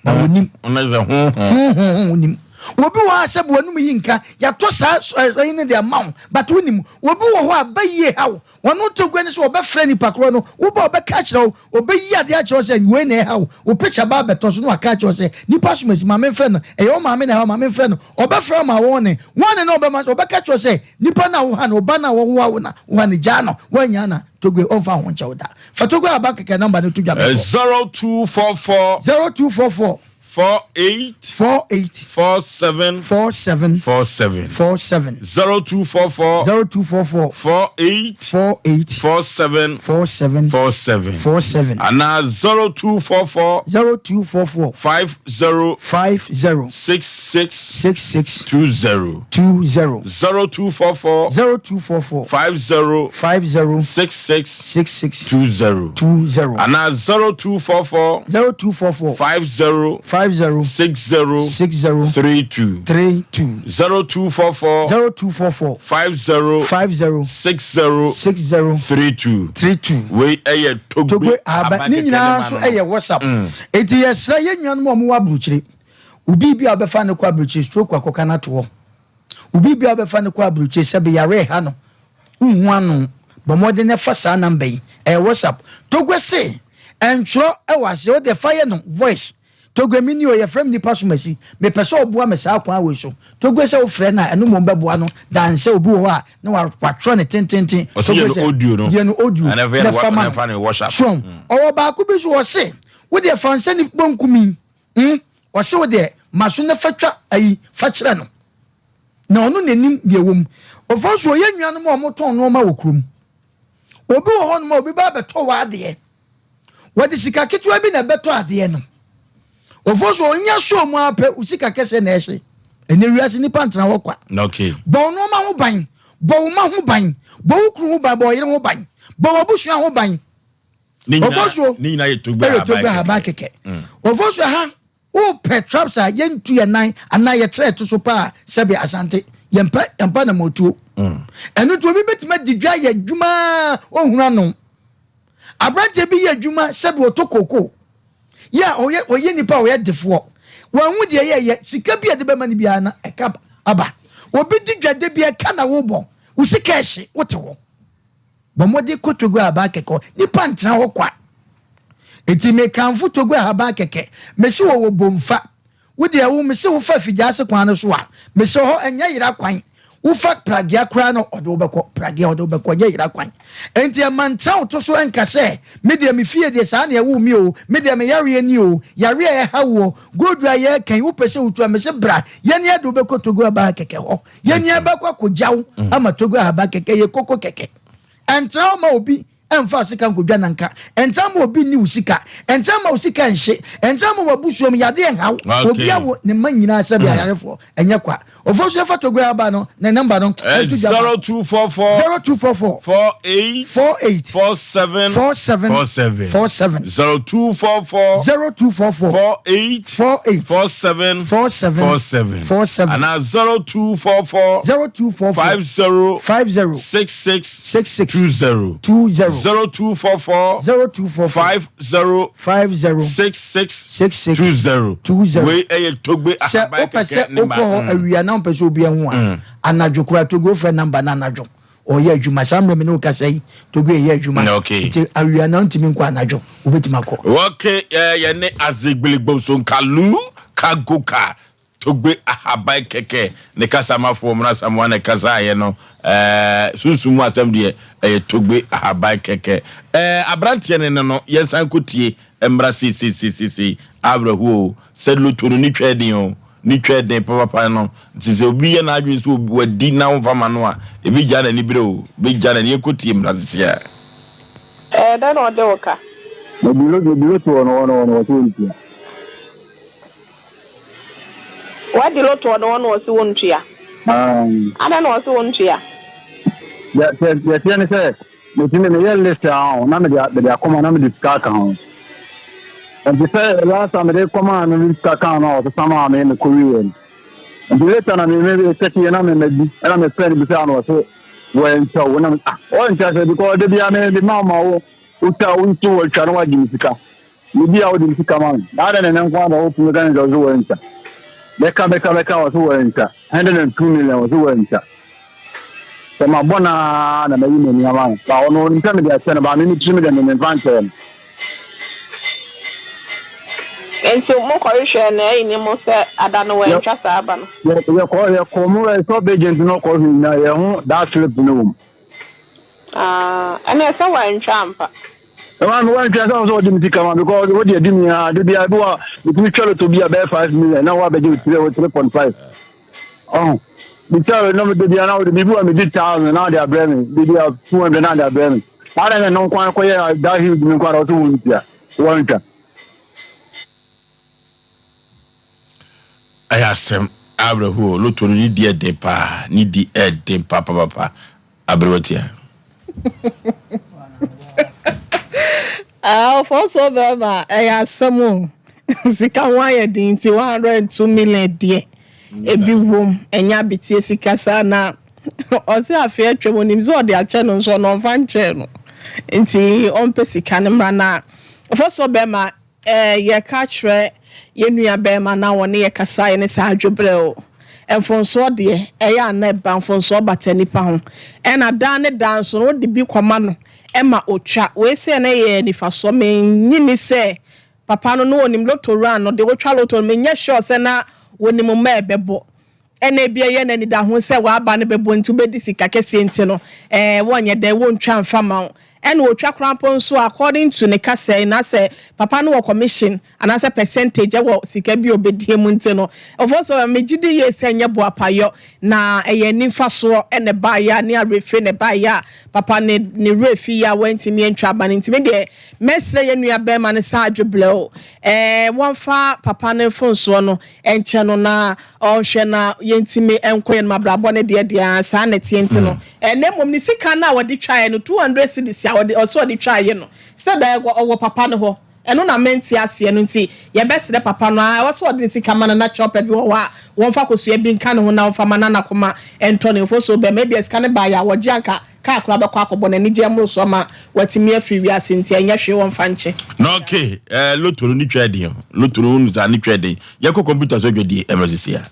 Na wɔnim. Ɔno sɛ honhom. Honhom wɔnim. Obi wɔ hɔ a sɛ wɔnum yi nka yɛatɔ saa ɛyi no de ama wo but wonim. Obi wɔ hɔ a bɛyie ha wo. Wɔn ntogua ne sɛ wɔbɛfrɛ nipa korɔ no woba ɔbɛka akyerɛ wo ɔbɛyi adeɛ akyerɛ wo sɛ wei na ɛha wo wo picture ba abɛtɔ so na waka akyerɛ wo sɛ nipa som asi ma memfrɛ no ɛyɛ wo maame na ɛha wo ma memfrɛ no ɔbɛfrɛ wo ma wɔn ne wɔn ne na ɔbɛma ɔbɛka akyerɛ wo sɛ nipa no a woha no ɔba no a wɔwoa wo na woha no gyaa no woanyaa na Togbe ɔmfa ho nkyɛ wo da fa Togbe aba kɛkɛ number no to dwa mekɔ. 0244. 0244. 48. 48. 47. 47. 47. 47. 0244. 0244. 48. 48. 47. 47. 47. 47. Anaa 0244. 0244. 50. 50. 66. 66. 20. 20. 0244. 0244. 50. 50. 66. 66. 20. 20. Anaa 0244. 0244. 50. 50. 60. 60. 32. 32. 0244. 0244. 50. 50. 60. 60. 32. 32. Wei ɛyɛ Togbe Togbe Ahaban. Ahaban Ne kɛkɛ ne nyinaa ma nso no. ɛyɛ WhatsApp. Enti yɛsrɛ yɛn nuanom a wɔwɔ aburokyire, obi bi a wɔbɛfa no kɔ aburokyire, stroke akɔka no ato hɔ. Obi bi a wɔbɛfa no kɔ aburokyire sɛbe yare reha no, wonhu ano. Bɔ mmɔden na fa saa number yi, ɛyɛ WhatsApp. Togbe se, ɛntwerɛ wɔ aseɛ, wo deɛ fa yɛ no voice. Togbe me ni o, yɛfrɛ me nipa somasi, mepɛ sɛ ɔboa me saa kwan wei so. Togbe sɛ wofrɛ no a, ɛno mmom bɛboa no than sɛ obi wɔ hɔ a na watwerɛ no tententen. Ɔse yɛ no audio no. Yɛ no audio na fa ma no. So ɔwɔ baako bi nso ɔse, wo deɛ fa nsa nifa benkum yi, hmm, ɔse wo deɛ ma so na fa twa ayi fa kyerɛ no. Na ɔno na nim deɛ ɛwɔ mu. Ɔfa nso ɔyɛ nuanom a wɔtɔn nneɛma wɔ kurom. Obi wɔ hɔnom a obi ba abɛtɔ w'adeɛ. Wɔde sika ketewa bi na ɛbɛtɔ adeɛ no. Ɔfo so ɔnya sɔɔ mu ara pɛ, wo sika kɛseɛ na ɛhye. Ɛnɛ wiase nipa ntena hɔ kwa. Okay. Bɔ wo nneɛma ho ban, bɔ wo mma ho ban, bɔ wo kunu ho ban, bɔ wo yere ho ban, bɔ w'abusua ho ban. Ne nyinaa Ɔfo so ne nyinaa yɛ togbe ɛyɛ togbe ahaban kɛkɛ. Ɔfo so ɛha Wopɛ traps a yɛntu yɛn nan anaa yɛtra ɛto so paa sɛbe Asante yɛmpɛ yɛmpɛ anamɔtuo. Ɛno nti obi bɛtumi adi dwa ayɛ adwuma a ɔnhunu ano. Aberanteɛ bi yɛ adwuma sɛbe ɔtɔ kookoo yɛ a ɔyɛ ɔyɛ nipa a ɔyɛ defoɔ. Wanhu deɛ yɛyɛ sika bi a ɛde bɛma no biara na ɛka aba. Obi di dwa da bi ɛka na wobɔ wo sika ɛhye wote hɔ. Bɔ mmɔden kɔ Togo ahaban kɛkɛ hɔ. Nnipa ntena hɔ kwa. Enti mekamfo Togo ahaban kɛkɛ. Mese wɔwɔ Bomfa. Wo deɛ wo, mese wofa Afigyaase kwan no so a, mese hɔ ɛnyɛ yera kwan. Wofa Pragea koraa na ɔde wo bɛkɔ. Pragea ɔde wo bɛkɔ, ɛnyɛ yera kwan. Enti ɛma ntena wo to so nka sɛ, me deɛ me fie deɛ saa na ɛwoo me o, me deɛ me yareɛ ni o, yareɛ a ɛha woɔ, gold a yɛreka yi, wopɛ sɛ wotu a, mese bra, yɛne yɛde wo bɛkɔ Togo ahaban kɛkɛ hɔ. Yɛn ni ɛbɛkɔ akɔgya wo mm. ama Togo ahaba kɛkɛ yɛ koko kɛkɛ. Ɛntra hɔ ma obi ɛmfa sika nkɔdwa nanka. Ɛntra ma obi nni wo sika. Ɛntra ma wo sika nhye. Ɛntra ma w'abusuam yadeɛ nhaw. Obi awo ne mma nyinaa sɛbe mm. ayarefoɔ. Ɛnyɛ kwa. Ofo so yɛfa Togo ahaba no ne namba no. 0244 0244 48 48 47 47 47 47 0244 0244 48 48 47 47 47 47 anaa 0244 0244 50 50 66 66 20 20 0244 0244 50 50 66 66 20 20 Wei ɛyɛ Togbe Sɛ ahaban wopɛ sɛ kɛkɛ ne ma wokɔ hɔ awia na wompɛ sɛ obi ahu a, anadwo koraa Togo frɛ number no anadwo. Ɔyɛ adwuma saa mmerɛ me ne wo kasa yi Togo ɛyɛ adwuma Okay. nti awia na ntumi nkɔ anadwo wobɛtumi akɔ. Okay, eh, yɛne Azigbiligbosonkalo Kagoka Togbe Ahaban Kɛkɛ ne kasamafoɔ Mmra Asamoah na ɛkasaeɛ no. Eh, sunsum mu asɛm deɛ ɛyɛ Togbe Ahaban Kɛkɛ. Eh, aberanteɛ ne no no, yɛnsan kɔtie mmra seiseiseisei. Awerɛhoɔ o, sɛ loto no ne twa din o. Ne twa den papapa no nti sɛ obi yɛ n'adwene sɛ wadi na womfa ma no a, ebegya n'ani bere o, ebegya n'ani. Yɛnkɔ tie mmra sisi a. Ɛyɛ dɛn na ɔde wo ka? Mede lo mede loto wɔ no hɔ no hɔ no ɔse wontua. Wadi loto wɔ no hɔ na ɔse wontua? Aane. Adɛn na ɔse wontua? Deɛ deɛ ɛteɛ ne sɛ. Metumi meyɛ list a ɔn na mede mede akɔma na mede sika aka ho. Nti sɛ last time mede kɔmaa no mede sika kaa no a ɔsesa maa me mekɔ wieɛ no. Nti later na me me check yɛ na me madi ɛna me friend bisaa no ɔse wɔnkyɛ wo na me ah wɔnkyɛ sɛ because da biara me de ma ma wo wotwa wo nso wɔatwa na wagye me sika. Me bi a wode me sika ma me. Na adɛn na ɛnɛ nko ara na wotumi ka ne sɛ ɔse wɔantwa. Bɛka bɛka bɛka ɔse wɔantwa. 102 million ɔse wɔantwa. Sɛ mabɔ no ara na mayi m'ani ama no. Ba ɔno ɔnim sɛ mede akyɛ no ba me me tirim deɛ me memfa nkyɛɛ no. Nti mokɔhwehwɛɛ no ayi ne mo sɛ ada no wantwa saa aba no? Yɛkɔ yɛkɔ mo sub agent no kɔ hwɛ nyinaa yɛho that slip no wɔ mu. Ah, ɛneɛ sɛ wantwa ampa. Ɛma me wantwa sɛ ɔsɛ ɔde me sika ma because wo deɛ di mi ha de bia bi wa metumi twa loto bi a bɛyɛ 5 million na wa bɛgye wo three wo 3.5 ɔho metwa na mede bia na wode biribi wa medi thousand na wode abrɛ me biribi a 200 na wode abrɛ me ada na ɛno nko akɔyɛ that huge no nko ara ɔsɛ wontua wantwa. Ɛyɛ asɛm awerɛhoɔ loto no ne di ɛden paa ne di ɛden papapapa aberewa tia. Ah, ɔfɔnsoɔ bɛrima, ɛyɛ asɛm o. Sika ho ayɛ den nti 102 million deɛ ebi wom ɛnyɛ abetie sika saa na ɔse afe atwam onim sɛ ɔde akyɛ no nso ɔno ɔmfa nkyɛɛ no nti ɔmpɛ sika no mmra na ɔfɔ so bɛma eh, yɛka kyerɛ yɛn nua bɛrima na wɔne yɛ kasa yɛ ne saa adwobrɛ o mfonsoɔ deɛ ɛyɛ ana ɛba mfonsoɔ bata nipa ho ɛna daa ne daa nso no wode bi kɔma no ɛma otwa wei sɛ no yɛ nifasoɔ menyi ni sɛ papa no no onim lotto run no de wotwa lotto no menyɛ sure sɛ na wɔnim mma ɛbɛbɔ ɛna ebi ɛyɛ n'anida ho sɛ waba no bɛbɔ nti wobɛdi sika kɛseɛ nti no ɛɛ wɔnyɛ dɛ wɔntwa mfa ma wo ɛna otwa koraa mpo nso according to ne kasa yi na sɛ papa no wɔ commission anaasɛ percentage ɛwɔ sika bi a obɛdie mu nti no ɔfɔ so megye di yie sɛ nyɛ boapayɔ na ɛyɛ nifa soɔ ɛna ɛbaayɛ a ne awerɛfie na ɛbaayɛ a papa ne ne werɛ fi yɛ a wɔntumi ntwa aba no ntumi deɛ mɛsrɛ yɛn nua bɛrima no saa adwobrɛ o ɛɛ wɔmfa papa no mfonsoɔ no ɛnkyɛ no na ɔnhwɛ na yɛntumi nkɔ yɛn abrabɔ no deɛ deɛ saa na ɛteɛ nti no ɛnna mmom ne sika no a wɔde twaeɛ no 200 cedis a wɔde ɔsɛ ɔde twaeɛ no sɛ da ɔwɔ papa no hɔ ɛno na mente aseɛ no nti yɛbɛsrɛ papa no a ɛwɔ sɛ ɔde ne sika ma no na kyɛw pɛ bi wɔ hɔ a wɔmfa kosua bi nka ne ho na wɔmfa ma na nakoma ɛntɔ ne mfo so bɛma ebi sika no baeɛ a wɔgye anka kaa koraa bɛkɔ akɔbɔ n'ani gye mmoro so ama watumi afiri wiase nti ɛnyɛ hwee wɔmfa nkyɛ. Na okay, lotto no ne twa den o lotto no wonu saa ne twa den. Yɛkɔ computer so adwadie ɛmɛ sisi a.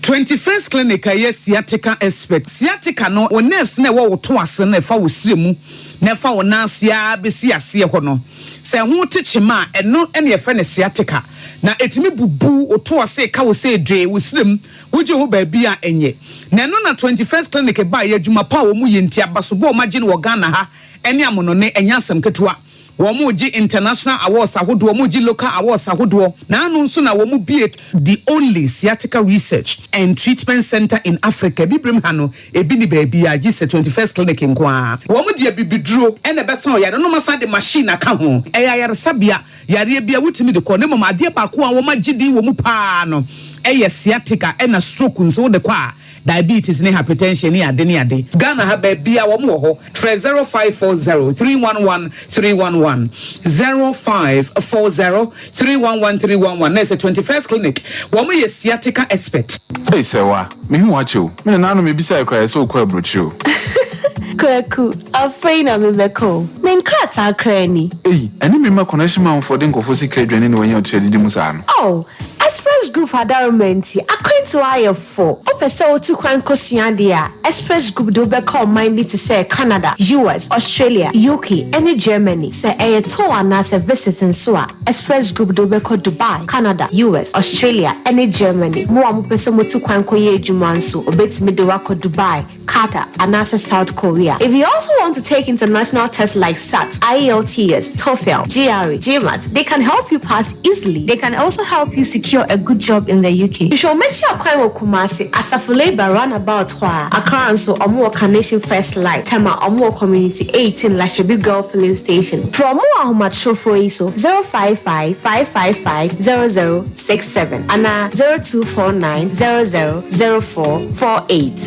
21st Clinic a ɛyɛ sciatica expert. Sciatica no, wo nerves na ɛwɔ wo to ase no, ɛfa wo srɛ mu na ɛfa wo nan ase ara bɛsi aseɛ hɔ no, sɛ ɛho te kyema a, ɛno na yɛfrɛ no sciatica. Na ɛtumi bubu wo to ase, ka wo sɛ dwee, wo srɛ mu, wogye ho baabi a ɛnyɛ. Na ɛno na 21st Clinic baeɛ, adwuma pa a wɔyɛ nti, abasobɔ a wɔagye no wɔ Ghana ha ne amonone, ɛnyɛ asɛm ketewa. Wɔn gye international awards ahodoɔ, wɔn gye local awards ahodoɔ. Na ano nso na wɔn bie the only sciatica research and treatment center in Africa. Bibirem ha no, ebi ni baabi a gye sɛ 21st Clinic nko ara. Wɔn de abibiduro ɛna ɛbɛsa ɔyare no, asan de machine aka ho. Ɛyɛ ayaresabea, yareɛ bi a wotumi de kɔ. Ne mmom adeɛ baako a wɔn agye din wɔ mu paa no ɛyɛ sciatica ɛna stroke nso wode kɔ a, diabetes ne hypertension ne ade ne ade. Ghana ha baabi a wɔn wɔ hɔ, frɛ 0540 311 311, 0540 311 311 na ɛsɛ 21st Clinic, wɔn yɛ sciatica expert. Ei Sɛwa, mehu wo akyɛ o. Me nananom mebisae koraa ɛsɛ wokɔ aburokyire o. Kwaku, afei na mebɛkɔ o. Me nkrataa koraa ni. Ei, ɛne me mma connection manfoɔ de nkɔfoɔ sika aduane na wɔanya otua didi mu saa no. Oh, Express Group adaroma nti, akwantuo ayɛ fo. Wopɛ sɛ wotu kwan kɔsua adeɛ a, Express Group de wobɛka ɔman bi te sɛ Canada, US, Australia, UK, ne Germany. Sɛ ɛyɛ tour anaasɛ visit nso a, Express Group de wobɛkɔ Dubai, Canada, US, Australia, ne Germany. Mo a mopɛ sɛ motu kwan kɔyɛ adwuma nso, obetumi de wakɔ Dubai, Qatar, anaasɛ South Korea. If you also want to take international tests like SAT, IELTS, TOEFL, GRE, GMAT, they can help you pass easily. They can also help you secure a good job in the UK. Hwehwɛ wɔn akyi akwan wɔ Kumasi, Asafo Labour roundabout hɔ a. Accra nso, wɔn wɔ Carnation First Light, Tema, wɔn wɔ Community 18 Lashibi Girl Filling Station. Frɛ wɔn wɔ ahomatorofo yi so 055 555 0067 anaa 0249 000448.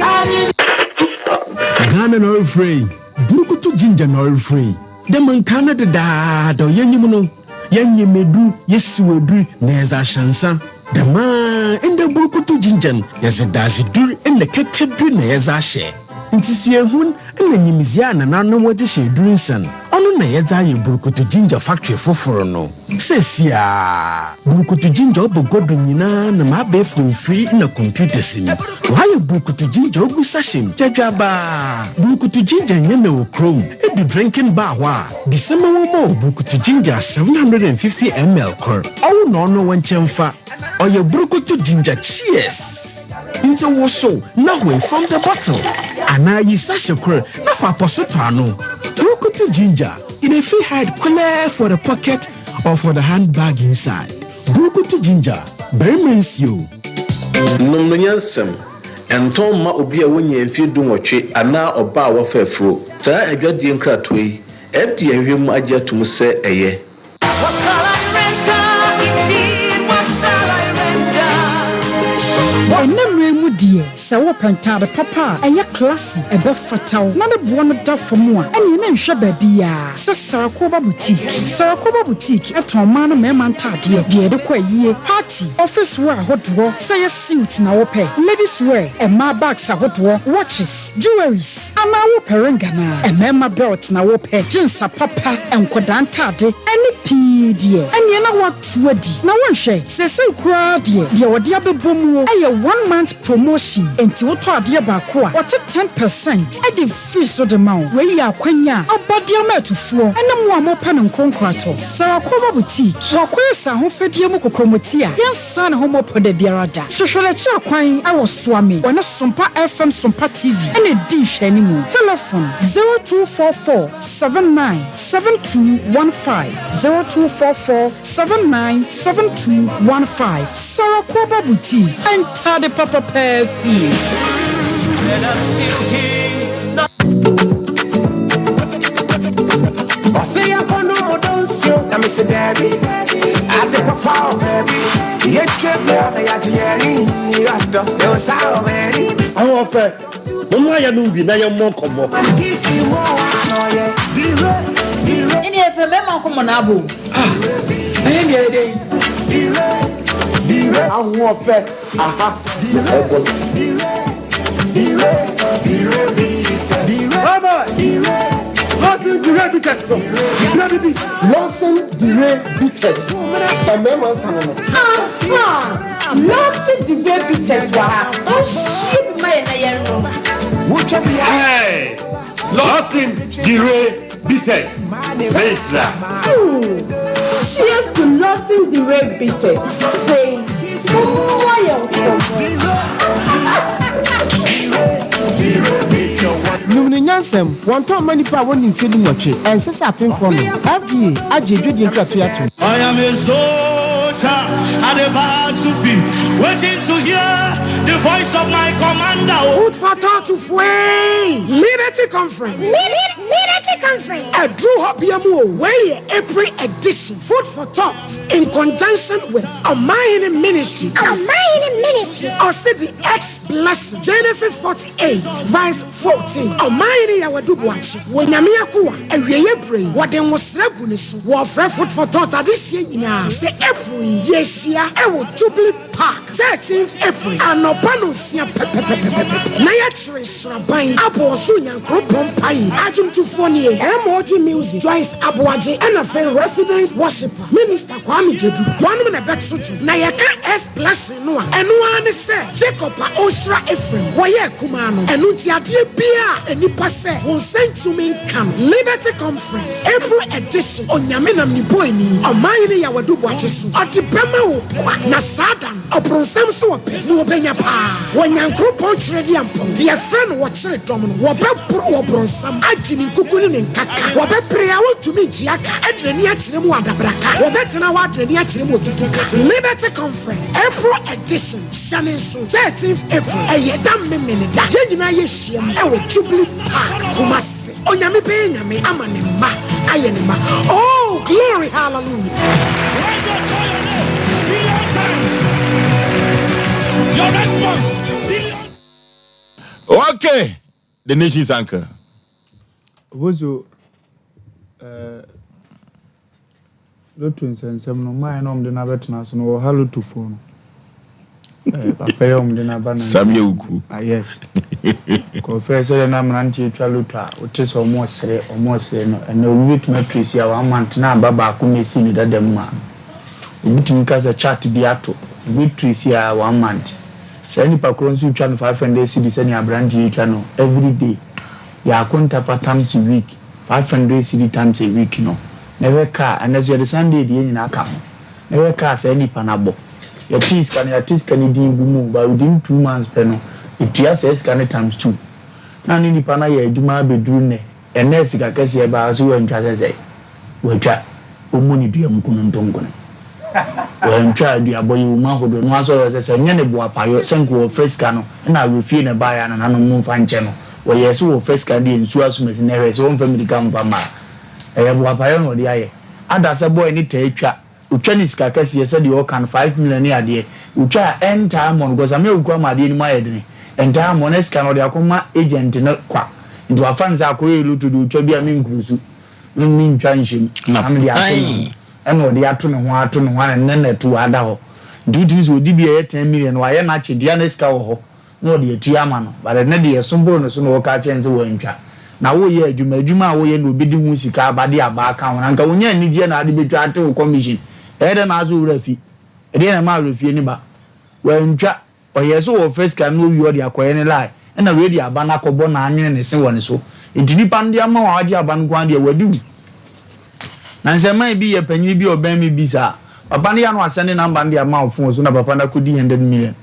Ghana na ɔrefrɛ yi, burukutu ginger na ɔrefrɛ yi. Dɛ manka no dedaada yɛnyim no, yɛnyim edur, yɛsiw edur na yɛdze ahyɛ nsa. Dɛmaa ndɛ burukutu ginger no, yɛdze dadze na kɛkɛdur na yɛdze ahyɛ. Nti suahun na nyimdzee a nananom wɔdze hyɛ edur nsa no, ɔno na yɛdze ayɛ burukutu ginger factory fofor no. Seesia, burukutu ginger ɔbɔ guado nyinaa na abɛɛfo mfiri na computers mu. Wɔayɛ burukutu ginger ogu sachet mu dwadwabaa. Burukutu ginger nyɛ na wɔ kurom. Edu drinking bar hɔ a, bisama wɔn ma wɔ burukutu ginger 750 ml kor. Ɔwo na ɔno wɔ nkyɛn fa. Ɔyɛ burukutu ginger cheers. Nti wosow na hoe from the bottle. Anaa yi sachet kor na fa apɔso tɔ ano. Burukutu ginger, e dey fit hide clear for the pocket or for the handbag inside. Burukutu ginger, barima nsuo. Nom no nyansam. Ɛntɔn mma obi a wonya mfeɛ 18 anaa ɔbaa a wɔfa afuro. Saa adwadie nkratoɔ yi, FDA ahwehwɛ mu agye ato mu sɛ ɛyɛ. What shall I render? Indeed, what shall I render? Ɛnɛ mmerɛ mu deɛ. deɛ, sɛ wopɛ ntaade papa a ɛyɛ classy, ɛbɛfata wo, na ne boɔ no da fam a, ɛneɛ na nhwɛ baabiara sɛ Sarakoba Boutique. Sarakoba Boutique tɔn mmaa ne mmarima ntaadeɛ, deɛ yɛde kɔ ayie, party, office wear ahodoɔ, sɛ ɛyɛ suit na wopɛ, ladies wear, mmaa bags ahodoɔ, watches, jewelries, anaa wopɛ ring anaa mmarima belt na wopɛ, jeans apapa, nkwadaa ntaade, ɛne pii deɛ, ɛneɛ na woato adi. Na wonhwɛ, seesei koraa deɛ, deɛ wɔde abɛbɔ muo yɛ one month promotion, enti wotɔ adeɛ baako a, wɔte 10 percent de firi so de ma wo. Wei yɛ akwanya a aba de ama atufoɔ ne mo a mopɛ no nkonkoro atɔ. Sarakoba Boutique, wakɔyɛ sɛ ahofadie mu kokromoti a yɛnsan ne ho mmɔpɔ da biara da. Hwehwɛ n'akyiri akwan wɔ Suame, wɔne Sompa FM Sompa TV na ɛdi nhwɛanimu. Telefon 0244 79 7215, 0244 79 7215. Sarakoba Boutique, ntade papapaa fie. Ɔse yɛnkɔ no mo dɔnsuo na mese daabi ate papa o baabi yɛtwa bia na yɛagye yɛni ɔdɔ ɛwɔ saa o baabi. Ahoɔfɛ, momma yɛnom bi na yɛmmɔ nkɔmmɔ. Ɛne ɛpɛ mmarima nkɔmmɔ no abo. Ɛyɛ deɛ ɛdɛ yi. Ahoɔfɛ, aha na ɛbɔ sa. Mama, Lawson Dire Bitters no, dire bibi. Lawson Dire Bitters, mmarima nsa no no. Aha! Lawson Dire Bitters wɔ ha. Ɔnhyie bi ma yɛn na yɛnnom. Hey, Lawson Dire Bitters, Sɛnkyira. Cheers to Lawson Dire Bitters. Say, momma yɛn nkɔmmɔ. Num no nyansam, wɔntɔn mma nnipa a wɔnni mfeɛ 18. Ɛnsɛ sɛ apemfoɔ nom. FDA agye adwadie nkratoɔ atom. I am a soldier at the battlefield, waiting to hear the voice of my commander. Oh. Food for thought fue Liberty Conference. Liberty Conference. Ɛduru hɔ bia mu o. Wei yɛ April edition. Food for thought in conjunction with Ɔmanhene Ministry. Ɔmanhene Ministry. Ɔse the X blessing. Genesis 48 verse 14. Ɔmanhene Yaw Adu Boakye. Wɔ Nyame akoa. Awieeɛ berɛ yi, wɔde nwosra gu ne so. Wɔfrɛ Food for Thought adehyeɛ nyinaa sɛ April yi yɛhyia ɛwɔ Jubilee Park 13th April anɔpa 6 pɛpɛpɛpɛpɛ na yɛkyerɛ sraban abɔ ɔsoro Nyankoropɔn mpae. Adwomtofoɔ nie: MOG Music, Joyce Aboagye, ɛna afei Resident Worshipper, Minister Kwame Gyedu. Wɔnom na ɛbɛto dwom. Na yɛka S blessing no a, ɛno ara ne sɛ Jacob a ɔrehyira Ephraim, wɔyɛɛ kumaa no. Ɛno nti adeɛ biara a nnipa sɛ wo nsa ntumi nka no, Liberty Conference, April edition, Onyame nam ne boani, Ɔmanhene Yaw Adu Boakye so, ɔde bɛma wo kwa. Na saa da no, ɔbronsam nso ɔpɛ, na ɔbɛnya paa. Wɔ Nyankoropɔn Twerɛdeampɔn, deɛ yɛfrɛ no wɔkyere dɔm no, wɔbɛboro ɔbronsam, agye ne nkuku ne ne nkaka. Wɔbɛpere a wɔntumi ntua ka, de n'ani akyerɛ mu adabraka. Wɔbɛtena hɔ ade n'ani akyerɛ mu otutuka. Liberty Conference, April edition, hyɛ ne nso, 13th April, ɛyɛ da Memeneda. Yɛn nyinaa yɛhyiam wɔ Jubilee Park, Kumasi. Onyame bɛyɛ Nyame ama ne mma ayɛ ne mma. Oh, glory, hallelujah. When God call your name billion times, your response billion. Okay, the nation's anchor. Oboso, lotto nsɛnsɛm no mmaa na wɔde no abɛtena so no wɔ ha lottofoɔ no. Papa yi a wɔde no aba no. Sammy Awuku. Ah yes. Kɔfɛ sɛ na mmeranteɛ twa lotto a wote sɛ wɔn ɔsere wɔn ɔsere no, ɛnna obi bɛtumi atrace a one month na aba baako na esi ne dada mu a obi tumi ka sɛ chat bi ato obi trace a one month. Saa nipa korɔ nso twa no 500 cedi sɛnea aberanteɛ yi twa no every day. Yɛako ntafa times a week, 500 cedi times a week no. Na ɛhwɛ kaa ɛnɛ so yɛde Sunday deɛ nyinaa ka ho. Na ɛhwɛ kaa saa nipa no abɔ. Yɛte sika no, yɛate sika no din gu mu but within 2 months pɛ no etua saa sika no times two. Na ne nipa no ayɛ adwuma abɛduru nnɛ. Ɛnnɛ sika kɛseɛ baa so wantwa sɛ sɛ watwa ɔmmu ne dua mu kunu ntonkone. Wantwa aduabɔ yi wɔ mu ahodoɔ no asɔre sɛ sɛ nyɛ ne boapayɔ sɛ nka wɔfɛ sika no ɛna awerɛfie na ɛbaeɛ a nananom mo mfa nkyɛ no. Wɔyɛɛ sɛ wɔfɛ sika no deɛ nsuo asomasi na ɛhwɛ sɛ wɔmfa mmirika mfa mmaa. Ɛyɛ boapayɔ na ɔde ayɛ. Ada sɛ boy ne taa twa. Otwa ne sika kɛseɛ sɛdeɛ ɔka no 5 million ne adeɛ. Otwa a ɛntaa mmɔ no because Sammy Awuku ama adeɛ no mu ayɛ dene. Ɛntaa mmɔ na sika no ɔde akɔma agent no kwa. Nti wafa no sɛ akɔyɛ lotto deɛ ɔtwa bi a menkuru me mentwa nhyɛ mu na mede ato ne ho. Ɛna ɔde ato ne ho ato ne ho ana nnɛ na ɛto ada hɔ. Nti wotumi sɛ ɔdi bi a ɛyɛ ten million no wayɛ no akye deɛ na sika wɔ hɔ na ɔde atua ama no but ɛnɛ deɛ ɛso boro ne so na ɔka akyerɛ no sɛ wantwa. Na woyɛ adwuma, adwuma a woyɛ na obi de ho sika aba de aba aka ho na nka wonya anigyeɛ na ade bɛtwa ate wo commission. Ɛyɛ dɛn na asɛ wo werɛ afi? Ɛdeɛn na ɛma awerɛfie no ba? Wantwa. Ɔyɛɛ sɛ ɔɔfa sika no na owie ɔde akɔyɛ ne line ɛna wei de aba no akɔbɔ na anwene ne se wɔ ne so. Nti nipa no de ama wo a wagye aba no nko ara deɛ wadi wo. Na nsɛ man bi yɛ panyini bi a ɔbɛn me bi saa. Papa no yɛ a na wasɛnde number no de ama wo phone so na papa no akɔdi hundred million.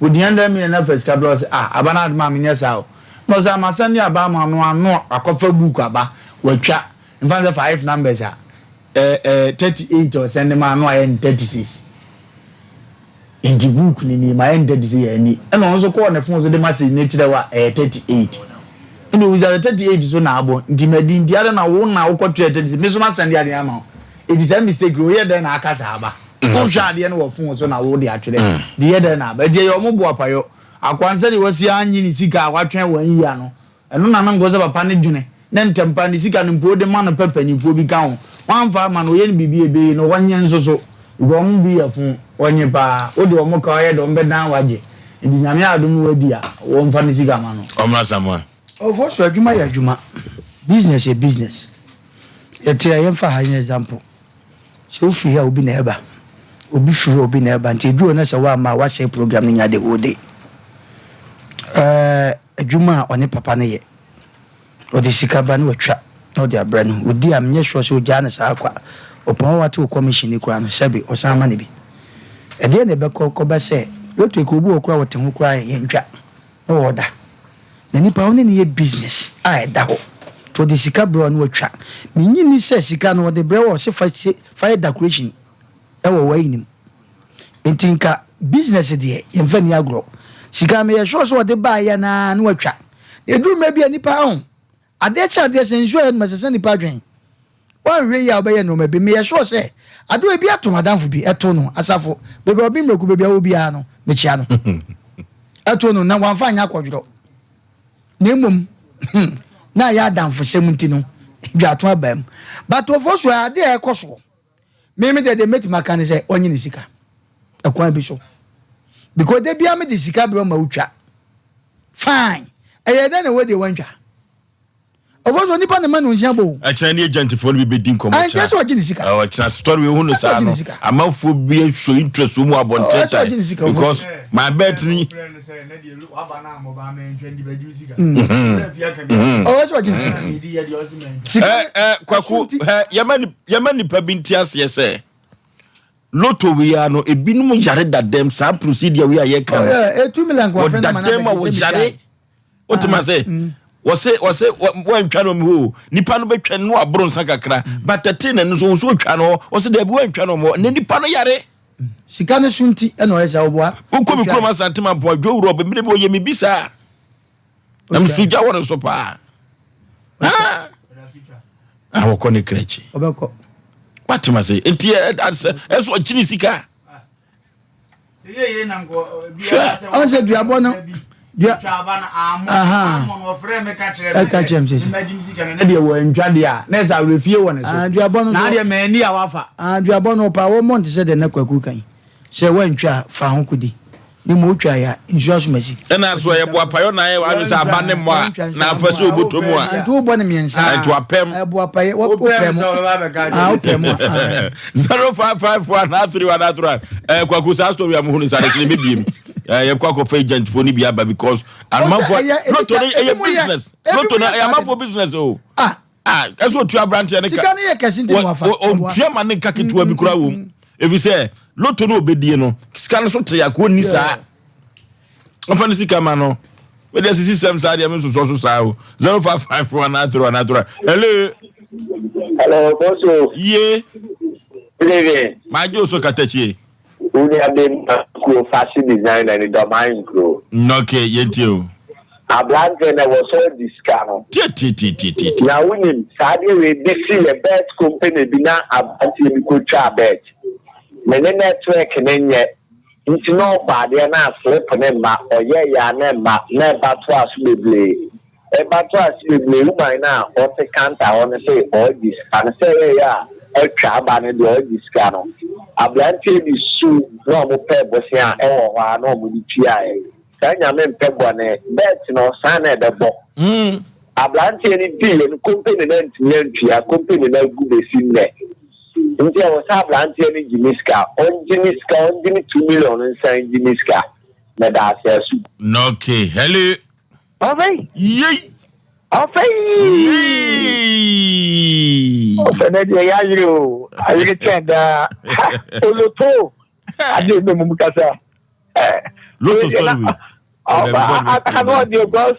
Ɔdi hundred million na fa sika brɛ wo sɛ ah aba no ade maa me nyɛ saa o. Na ɔsɛ ah masɛnde aba ama no a na wakɔfa book aba watwa mfa no sɛ five numbers a eh eh 38 a ɔsɛnde maa no ayɛ no 36. Nti book no nie mayɛ no 36 yɛ ani ɛna ɔno nso kɔɔ ne phone so de message no kyerɛ wo a ɛyɛ 38 ɛna obisa sɛ 38 so na abɔ nti madi nti adɛn na wo na wokɔ twerɛ 36 me nso ma sɛnde adeɛ ama wo ɛti saa mistake woyɛ dɛn na aka saa aba wohwɛ adeɛ no wɔ phone so na wo de atwerɛ nti yɛ dɛn na aba ɛti ɛyɛ ɔmo bo apayɔ akoa no sɛdeɛ wasi anyi ne sika a watwɛn wɔn yia no Ɛno na na nkɔ sɛ papa no dwene ne ntɛmpa ne sika no mpo wode ma no pɛ panyinfoɔ bi ka ho wamfa ama no ɔyɛ no biribi a ɛbɛyi no ɔnye nso so because wɔn bi yɛ fo ɔnye paa wode wɔn ka ɔyɛ dɛ wɔn bɛdan wagye nti Nyame adom no wadi a wɔmfa ne sika ma no. Ɔmmra Samoa. Ɔfo so adwuma yɛ adwuma, business yɛ business. Yɛte a yɛmfa ha nyɛ example. Sɛ wofiri ha a obi na ɛba, obi firi hɔ a obi na ɛba nti ɛduru hɔ na sɛ woamma a woasɛe program no nyinaa the whole day. Ɛɛ adwuma a ɔne papa no yɛ, ɔde sika ba na watwa na ɔde abrɛ no, ɔdi a menyɛ sure sɛ ɔgyaa no saa kwa. Ɔpɔn a wate wo commission no koraa no sɛbe ɔsan ma no bi. Ɛdeɛn na ɛbɛkɔ kɔba sɛ lotto yi koraa obi wɔ hɔ koraa a ɔte ho koraa a yɛntwa na ɔda. Na nipa wo ne no yɛ business a ɛda hɔ nti ɔde sika brɛ wo na watwa. Mennye nni sɛ sika no ɔde brɛ wo a ɔse fa sie fa yɛ decoration ɛwɔ w'ayi no mu. Nti nka business deɛ yɛmfa nni agorɔ. Sika no meyɛ sure sɛ ɔde baeɛ no ara na watwa. Na ɛduru mmerɛ bi a nipa ho adeɛ kye adeɛ sɛ nsuo a yɛnom ɛsesa nipa adwene. Woanhwɛ yie a wobɛyɛ nnoɔma bi. Meyɛ sure sɛ adeɛ ebi ato m'adamfo bi, ɛto no, Asafo, baabi a ɔbi mmerɛku baabi a ɔwɔ biara no, mekyea no. Ɛto no na wamfa anyɛ akɔdworɔ. Na mmom, hmm, na ayɛ adamfosɛm nti no, dwato aba mu. But ɔfo so adeɛ a ɛkɔ soɔ, me me deɛ deɛ mɛtumi aka ne sɛ ɔnye ne sika. Ɛkwan bi so. Because da biara mede sika brɛ ma wotwa. Fine. Ɛyɛ dɛn na wodeɛ wantwa? Ɔfɔ so nipa na ma no nsia bɔ o. Ɛkyerɛ ne agentfoɔ no bi bɛdi nkɔmmɔ kyerɛ. Ɛnkyerɛ sɛ ɔgye ne sika. Ɔkyerɛ story wei hu no saa no amanfoɔ bi show interest wɔ mu abɔnten tan because my bet ni. Ɔwɔ sɛ ɔgye ne sika. Kwaku yɛma nipa bi nti aseɛ sɛ lotto wei ara no ebinom yare dadam saa procedure wei a yɛka no wɔdadam a wɔyare. wote ma sɛ wɔse wɔse wɔntwa no hɔ nipa no bɛtwa no aboro nsa kakra but tɛte na no nso wɔn otwa no wɔse daabi wɔntwa no hɔ na nipa no yare. Sika no so nti ɛna ɔyɛ saa ɔboa. Wokɔ mi kurom asante ma mpoa dwo wura ɔbɛ mmiri bi ɔyɛ mi bi saa na mi so gya wɔ no so paa na wɔkɔ ne kra akyi. Ɔbɛkɔ. Wate ma sɛ nti ɛso ɔkyini sika. Ɔn sɛ duabɔ no dua ɛka kyerɛ m sɛ ne deɛ wɔantwa deɛ a na ɛsɛ awerɛfie wɔ ne so duabɔ no na adeɛ mani a wafa duabɔ no ɔpa wɔmmɔ nte sɛ deɛ na kwaku kan sɛ woantwa a fa ho kɔdi ne ma wotwa yɛ a nsuo asomasi ɛna so ɛyɛ boapayɔ na ayɛ wadwe sɛ aba ne mmɔ a na afa sɛ wobɔtɔ mu a nti wobɔ ne mmiɛnsa nti wapɛm boapayɛ wopɛ mu wopɛ mu 0554 anaa 3 anaa 3 eh, kwaku saa story a muhunu saa de mebiem eh, yɛkɔ akɔfa agentfoɔ no bi aba because amanfoɔ lotto no ɛyɛ business lotto no ɛyɛ amanfoɔ business o ah ah ɛsɛ otua aberanteɛ ne ka sika no yɛ kɛse nti na wafa ɔntua ma ne nka ketewa bi koraa wɔ mu ɛfiri sɛ lotto no ɔbɛdie no sika no so te akoɔ nni saa ɔfa ne sika ma no wode asisi sɛm saa deɛ mensosɔ so saa o 0554 anaa 3 anaa 3 hello hello boso ye good evening magye wo so katakyie Wo nua bɛma kuro fashion designer ni dɔman nkuro. Ok yɛntie o. Abranteɛ no ɛwɔ sɛ ɔgye sika no. Tietietie. Na wonim saa adeɛ wei bi si yɛ bet company bi na abranteɛ bi kɔ twaa bet. Me ne network no nyɛ. Nti na ɔbɔ adeɛ na aslip no mma, ɔyɛeɛ a na ɛmma, na ɛba toa so bebree. Ɛba toa so bebree, woman no a ɔte counter hɔ no se ɔregye sika no, sɛ ɛyɛeɛ a atwa aba no deɛ ɔregye sika no. Aberanteɛ bi su na wɔpɛɛ bosea wɔ hɔ ara na wɔde tuaeɛ. Saa Nyame mpɛ bɔne, bet no saa na ɛbɛbɔ. Aberanteɛ no diiɛ no company no antumi antua, company no agu bɛsi nnɛ. Nti ɛwɔ sɛ aberanteɛ no gye ne sika, ɔngye ne sika, ɔngye ne 2 million no nsan gye ne sika. Meda ase asu. Okay, hello. Ɔfɛ. Yei. Ɔfɛ. Ɔfɛ n'ɛ deɛ yɛ ayere o, ayere kyɛn daa. Oloto. Ade ebe mu kasa. Lotto story wei. Ɔfa ano ɔde because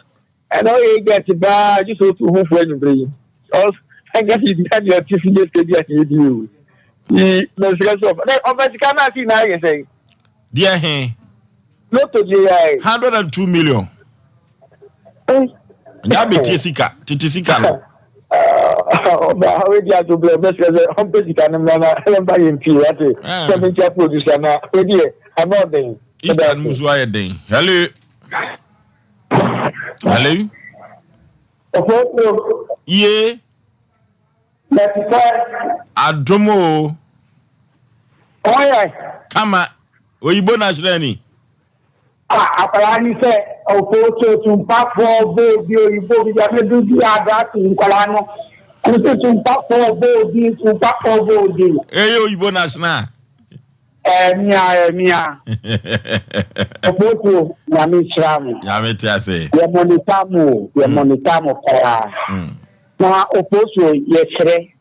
ɛna ɔyɛ agent paa gye sɛ otu ho fo anwummere yi. Because ɛnyɛ biribi a deɛ ɔte fi yɛ sika bi a yɛ di o. Yi mɛsirɛ sɛ ɔfa na ɔfa sika naa si na ayɛ sɛn. Deɛ he. Lotto deɛ yɛ ayɛ. 102 million. Nyɛ abetie sika tete sika no. Ɔba ɔredi ato blɛ mɛsirɛ sɛ ɔmpɛ sika no mmra na yɛmfa yɛn pie wate sɛ menkyia producer na wedeɛ ano ɔden. Easter no mu so ayɛ den. Hello. Hello. Ɔfɔtuo. Ye. Mɛtefɛ. Adom o. Ɔyɛ. Kama. Oyibo na ahyerɛ ni. Ah, akwadaa ni sɛ ɔfɔtuo tumpafoɔ bɔ obi oyibo bi deɛ medu bi adrase nkwadaa no. Ɔmo sɛ tumpafoɔ bɔ obi tumpafoɔ bɔ obi. Eye oyibo na ahyerɛ. Ɛmia ɛmia. Ɔfɔtuo Nyame nhyira mo. Nyame te ase. Yɛ monitor mo o, yɛ monitor mo paa. Na ɔfɔtuo yɛkyerɛ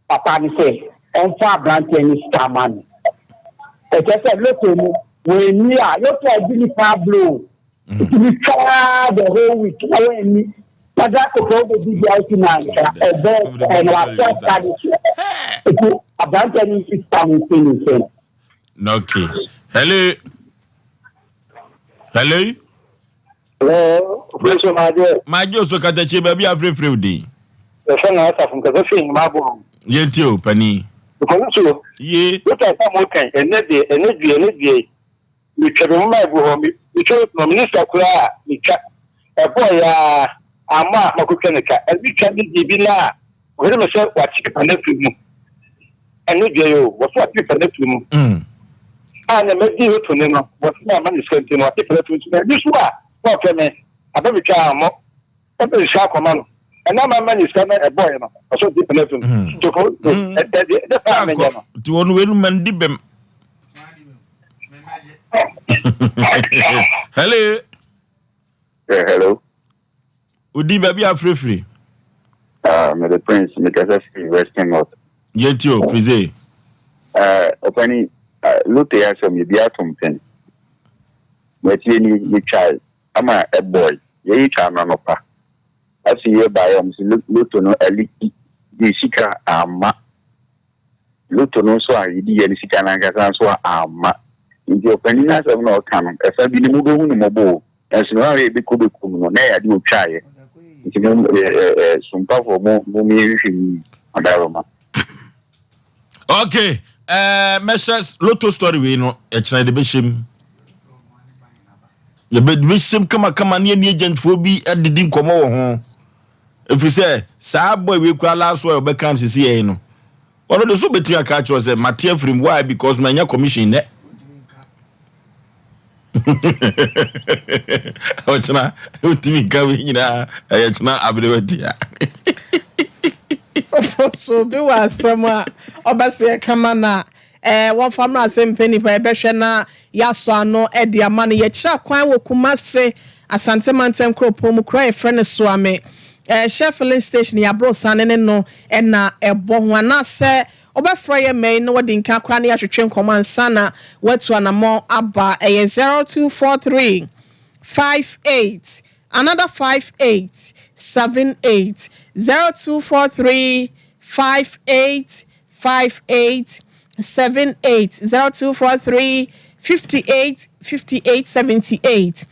papa no sɛ ɔmfa aberanteɛ no sika ma no. Ɛkyɛ sɛ lotto no wɔanni a lotto a ɛdi nipa ablo nti twaa the whole week na wɔanni. Na da kɔkɔɔ wobɛdi bi a wosi na nka ɛbɛ ɛna wasɛ sika no so. Nti aberanteɛ no nsi sika no nsi ne nsam. Okay. Hello. Hello. Hello, Operation Maje. Maje oso katakye baabi afrɛfrɛ wo din. Yɛfrɛ no Asafo nkasa firi Nnwuma Aboɔ. Yɛntie o, panin. Nkɔso so. Ye. Wota sɛ mo kan ɛnɛ deɛ ɛnɛ deɛ ɛnɛ deɛ metwa me nwoma agu hɔ metwa me poma minista koraa a metwa ɛbɔɔ ya ama a makɔtwa ne ka ɛne twa ne deɛ bi na a wɔhwɛ me sɛ wakye pepa no afiri mu ɛne deɛ yɛ o wɔso wakye pepa no afiri mu a na madi loto ne no wɔso na ama ne sika nti no wakye pepa no afiri mu nti na ɛbi so a na ɔfrɛ me aba metwa ammɔ ɛbɛ nhyɛ akɔma no ɛna ama ma ne sika na ɛbɔɔ no ɔso wakye pepa no afiri mu nti kɔ ɛdeɛ ɛdeɛ paa menyɛ no. Nti wɔn wei no mandi bɛm. Hello. Yeah, hello. Odi baabi afirifiri. Ah, me the prince, me kasa firi Western North. Yɛnti o, prise. Uh, ɔpani, uh, lote asɛm yɛ bi atom pɛn. Matie ni yɛtwae ama ɛbɔe. Yɛyi twa no anɔpa. Afei yɛbaeɛ ɔmo sɛ loto no aliki de sika amma. Loto no nso a yɛdi yɛ no sika no ankasa nso a amma. Nti ɔpanin no asɛm na ɔka no, ɛfa bi no mobɛhu no mmɔbɔ o, nanso no ahwɛ ɛbɛkɔ bɛkum no, na ɛyɛ adeɛ ɔtwaeɛ. Nti mo ɛ ɛ sompafoɔ mo mo yɛnhwehwɛ mu yi, ɔdaroma. Okay, ɛɛ mɛhyɛ loto story wei no ɛkyerɛ de bɛhyɛ mu. Yɛbɛhyɛ mu kamakama ne ɛne agentfoɔ bi adidi nkɔmmɔ wɔ ho. Ɛfiri sɛ saa boy wei koraa last one ɔbɛka no sisi yɛn no ɔno de so bɛtumi aka akyerɛ sɛ mate afiri mu why because manya commission nɛ ɔkyena wotumi nka wei nyinaa ɛyɛ kyena aberewatia. So obi wɔ asɛm a ɔbɛsɛ yɛka ma no a, ɛɛ wɔmfa mmra sɛ mpɛ nipa yɛbɛhwɛ na yɛasɔ ano de ama no. Yɛkyerɛ kwan wɔ Kumase, Asante Mantam kuropɔn mu, kuro a yɛfrɛ no Suame. Ɛɛ Shell filling station yɛ aborɔsan ne no na ɛbɔ ho. Anaasɛ wobɛfrɛ yɛn mmɛn na wadi nka koraa na yɛatwetwe nkɔmmɔ ansa na woatu anammɔn aba. Ɛyɛ 0243 58 another 58 78 0243 58 58 78 0243 58 58 78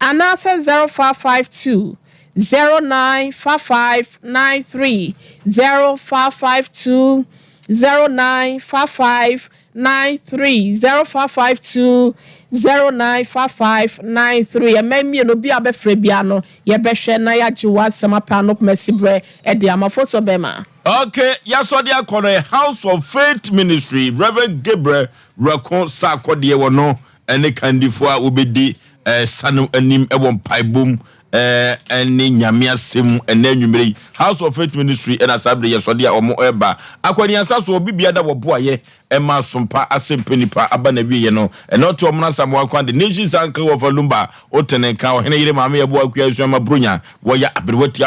anaasɛ 0552 09 55 93 0552. 09 55 93 0552 09 55 93 Ɛmɛ mmienu bi a bɛfrɛ bia no yɛbɛhwɛ na yɛagye w'asɛm apɛ ano poma siberɛ de ama Foso bɛma. Ok, yɛasɔde akɔ no yɛ House of Faith Ministry, Rev. Gabriel Werɛko Sarkodie wɔ no ne kandifoɔ a wɔbɛdi sa no anim wɔ mpaebɔ mu ne Nyame asɛm mu ɛnɛ anwummerɛ yi. House of Faith Ministry ɛna saa berɛ yɛsɔde a wɔn ɛreba. Akwaniasa so obi bia da wɔboayɛ ɛma asompa asɛmpɛ nipa aba na wieɛ no. Ɛnɛ ɔte ɔmono Asamoah kwan de Nations Uncle Wɔfa Lumba, Otene nka Ɔhene yere Maame Yɛboa Akua Asuama Bronya, wɔyɛ aberewa tia.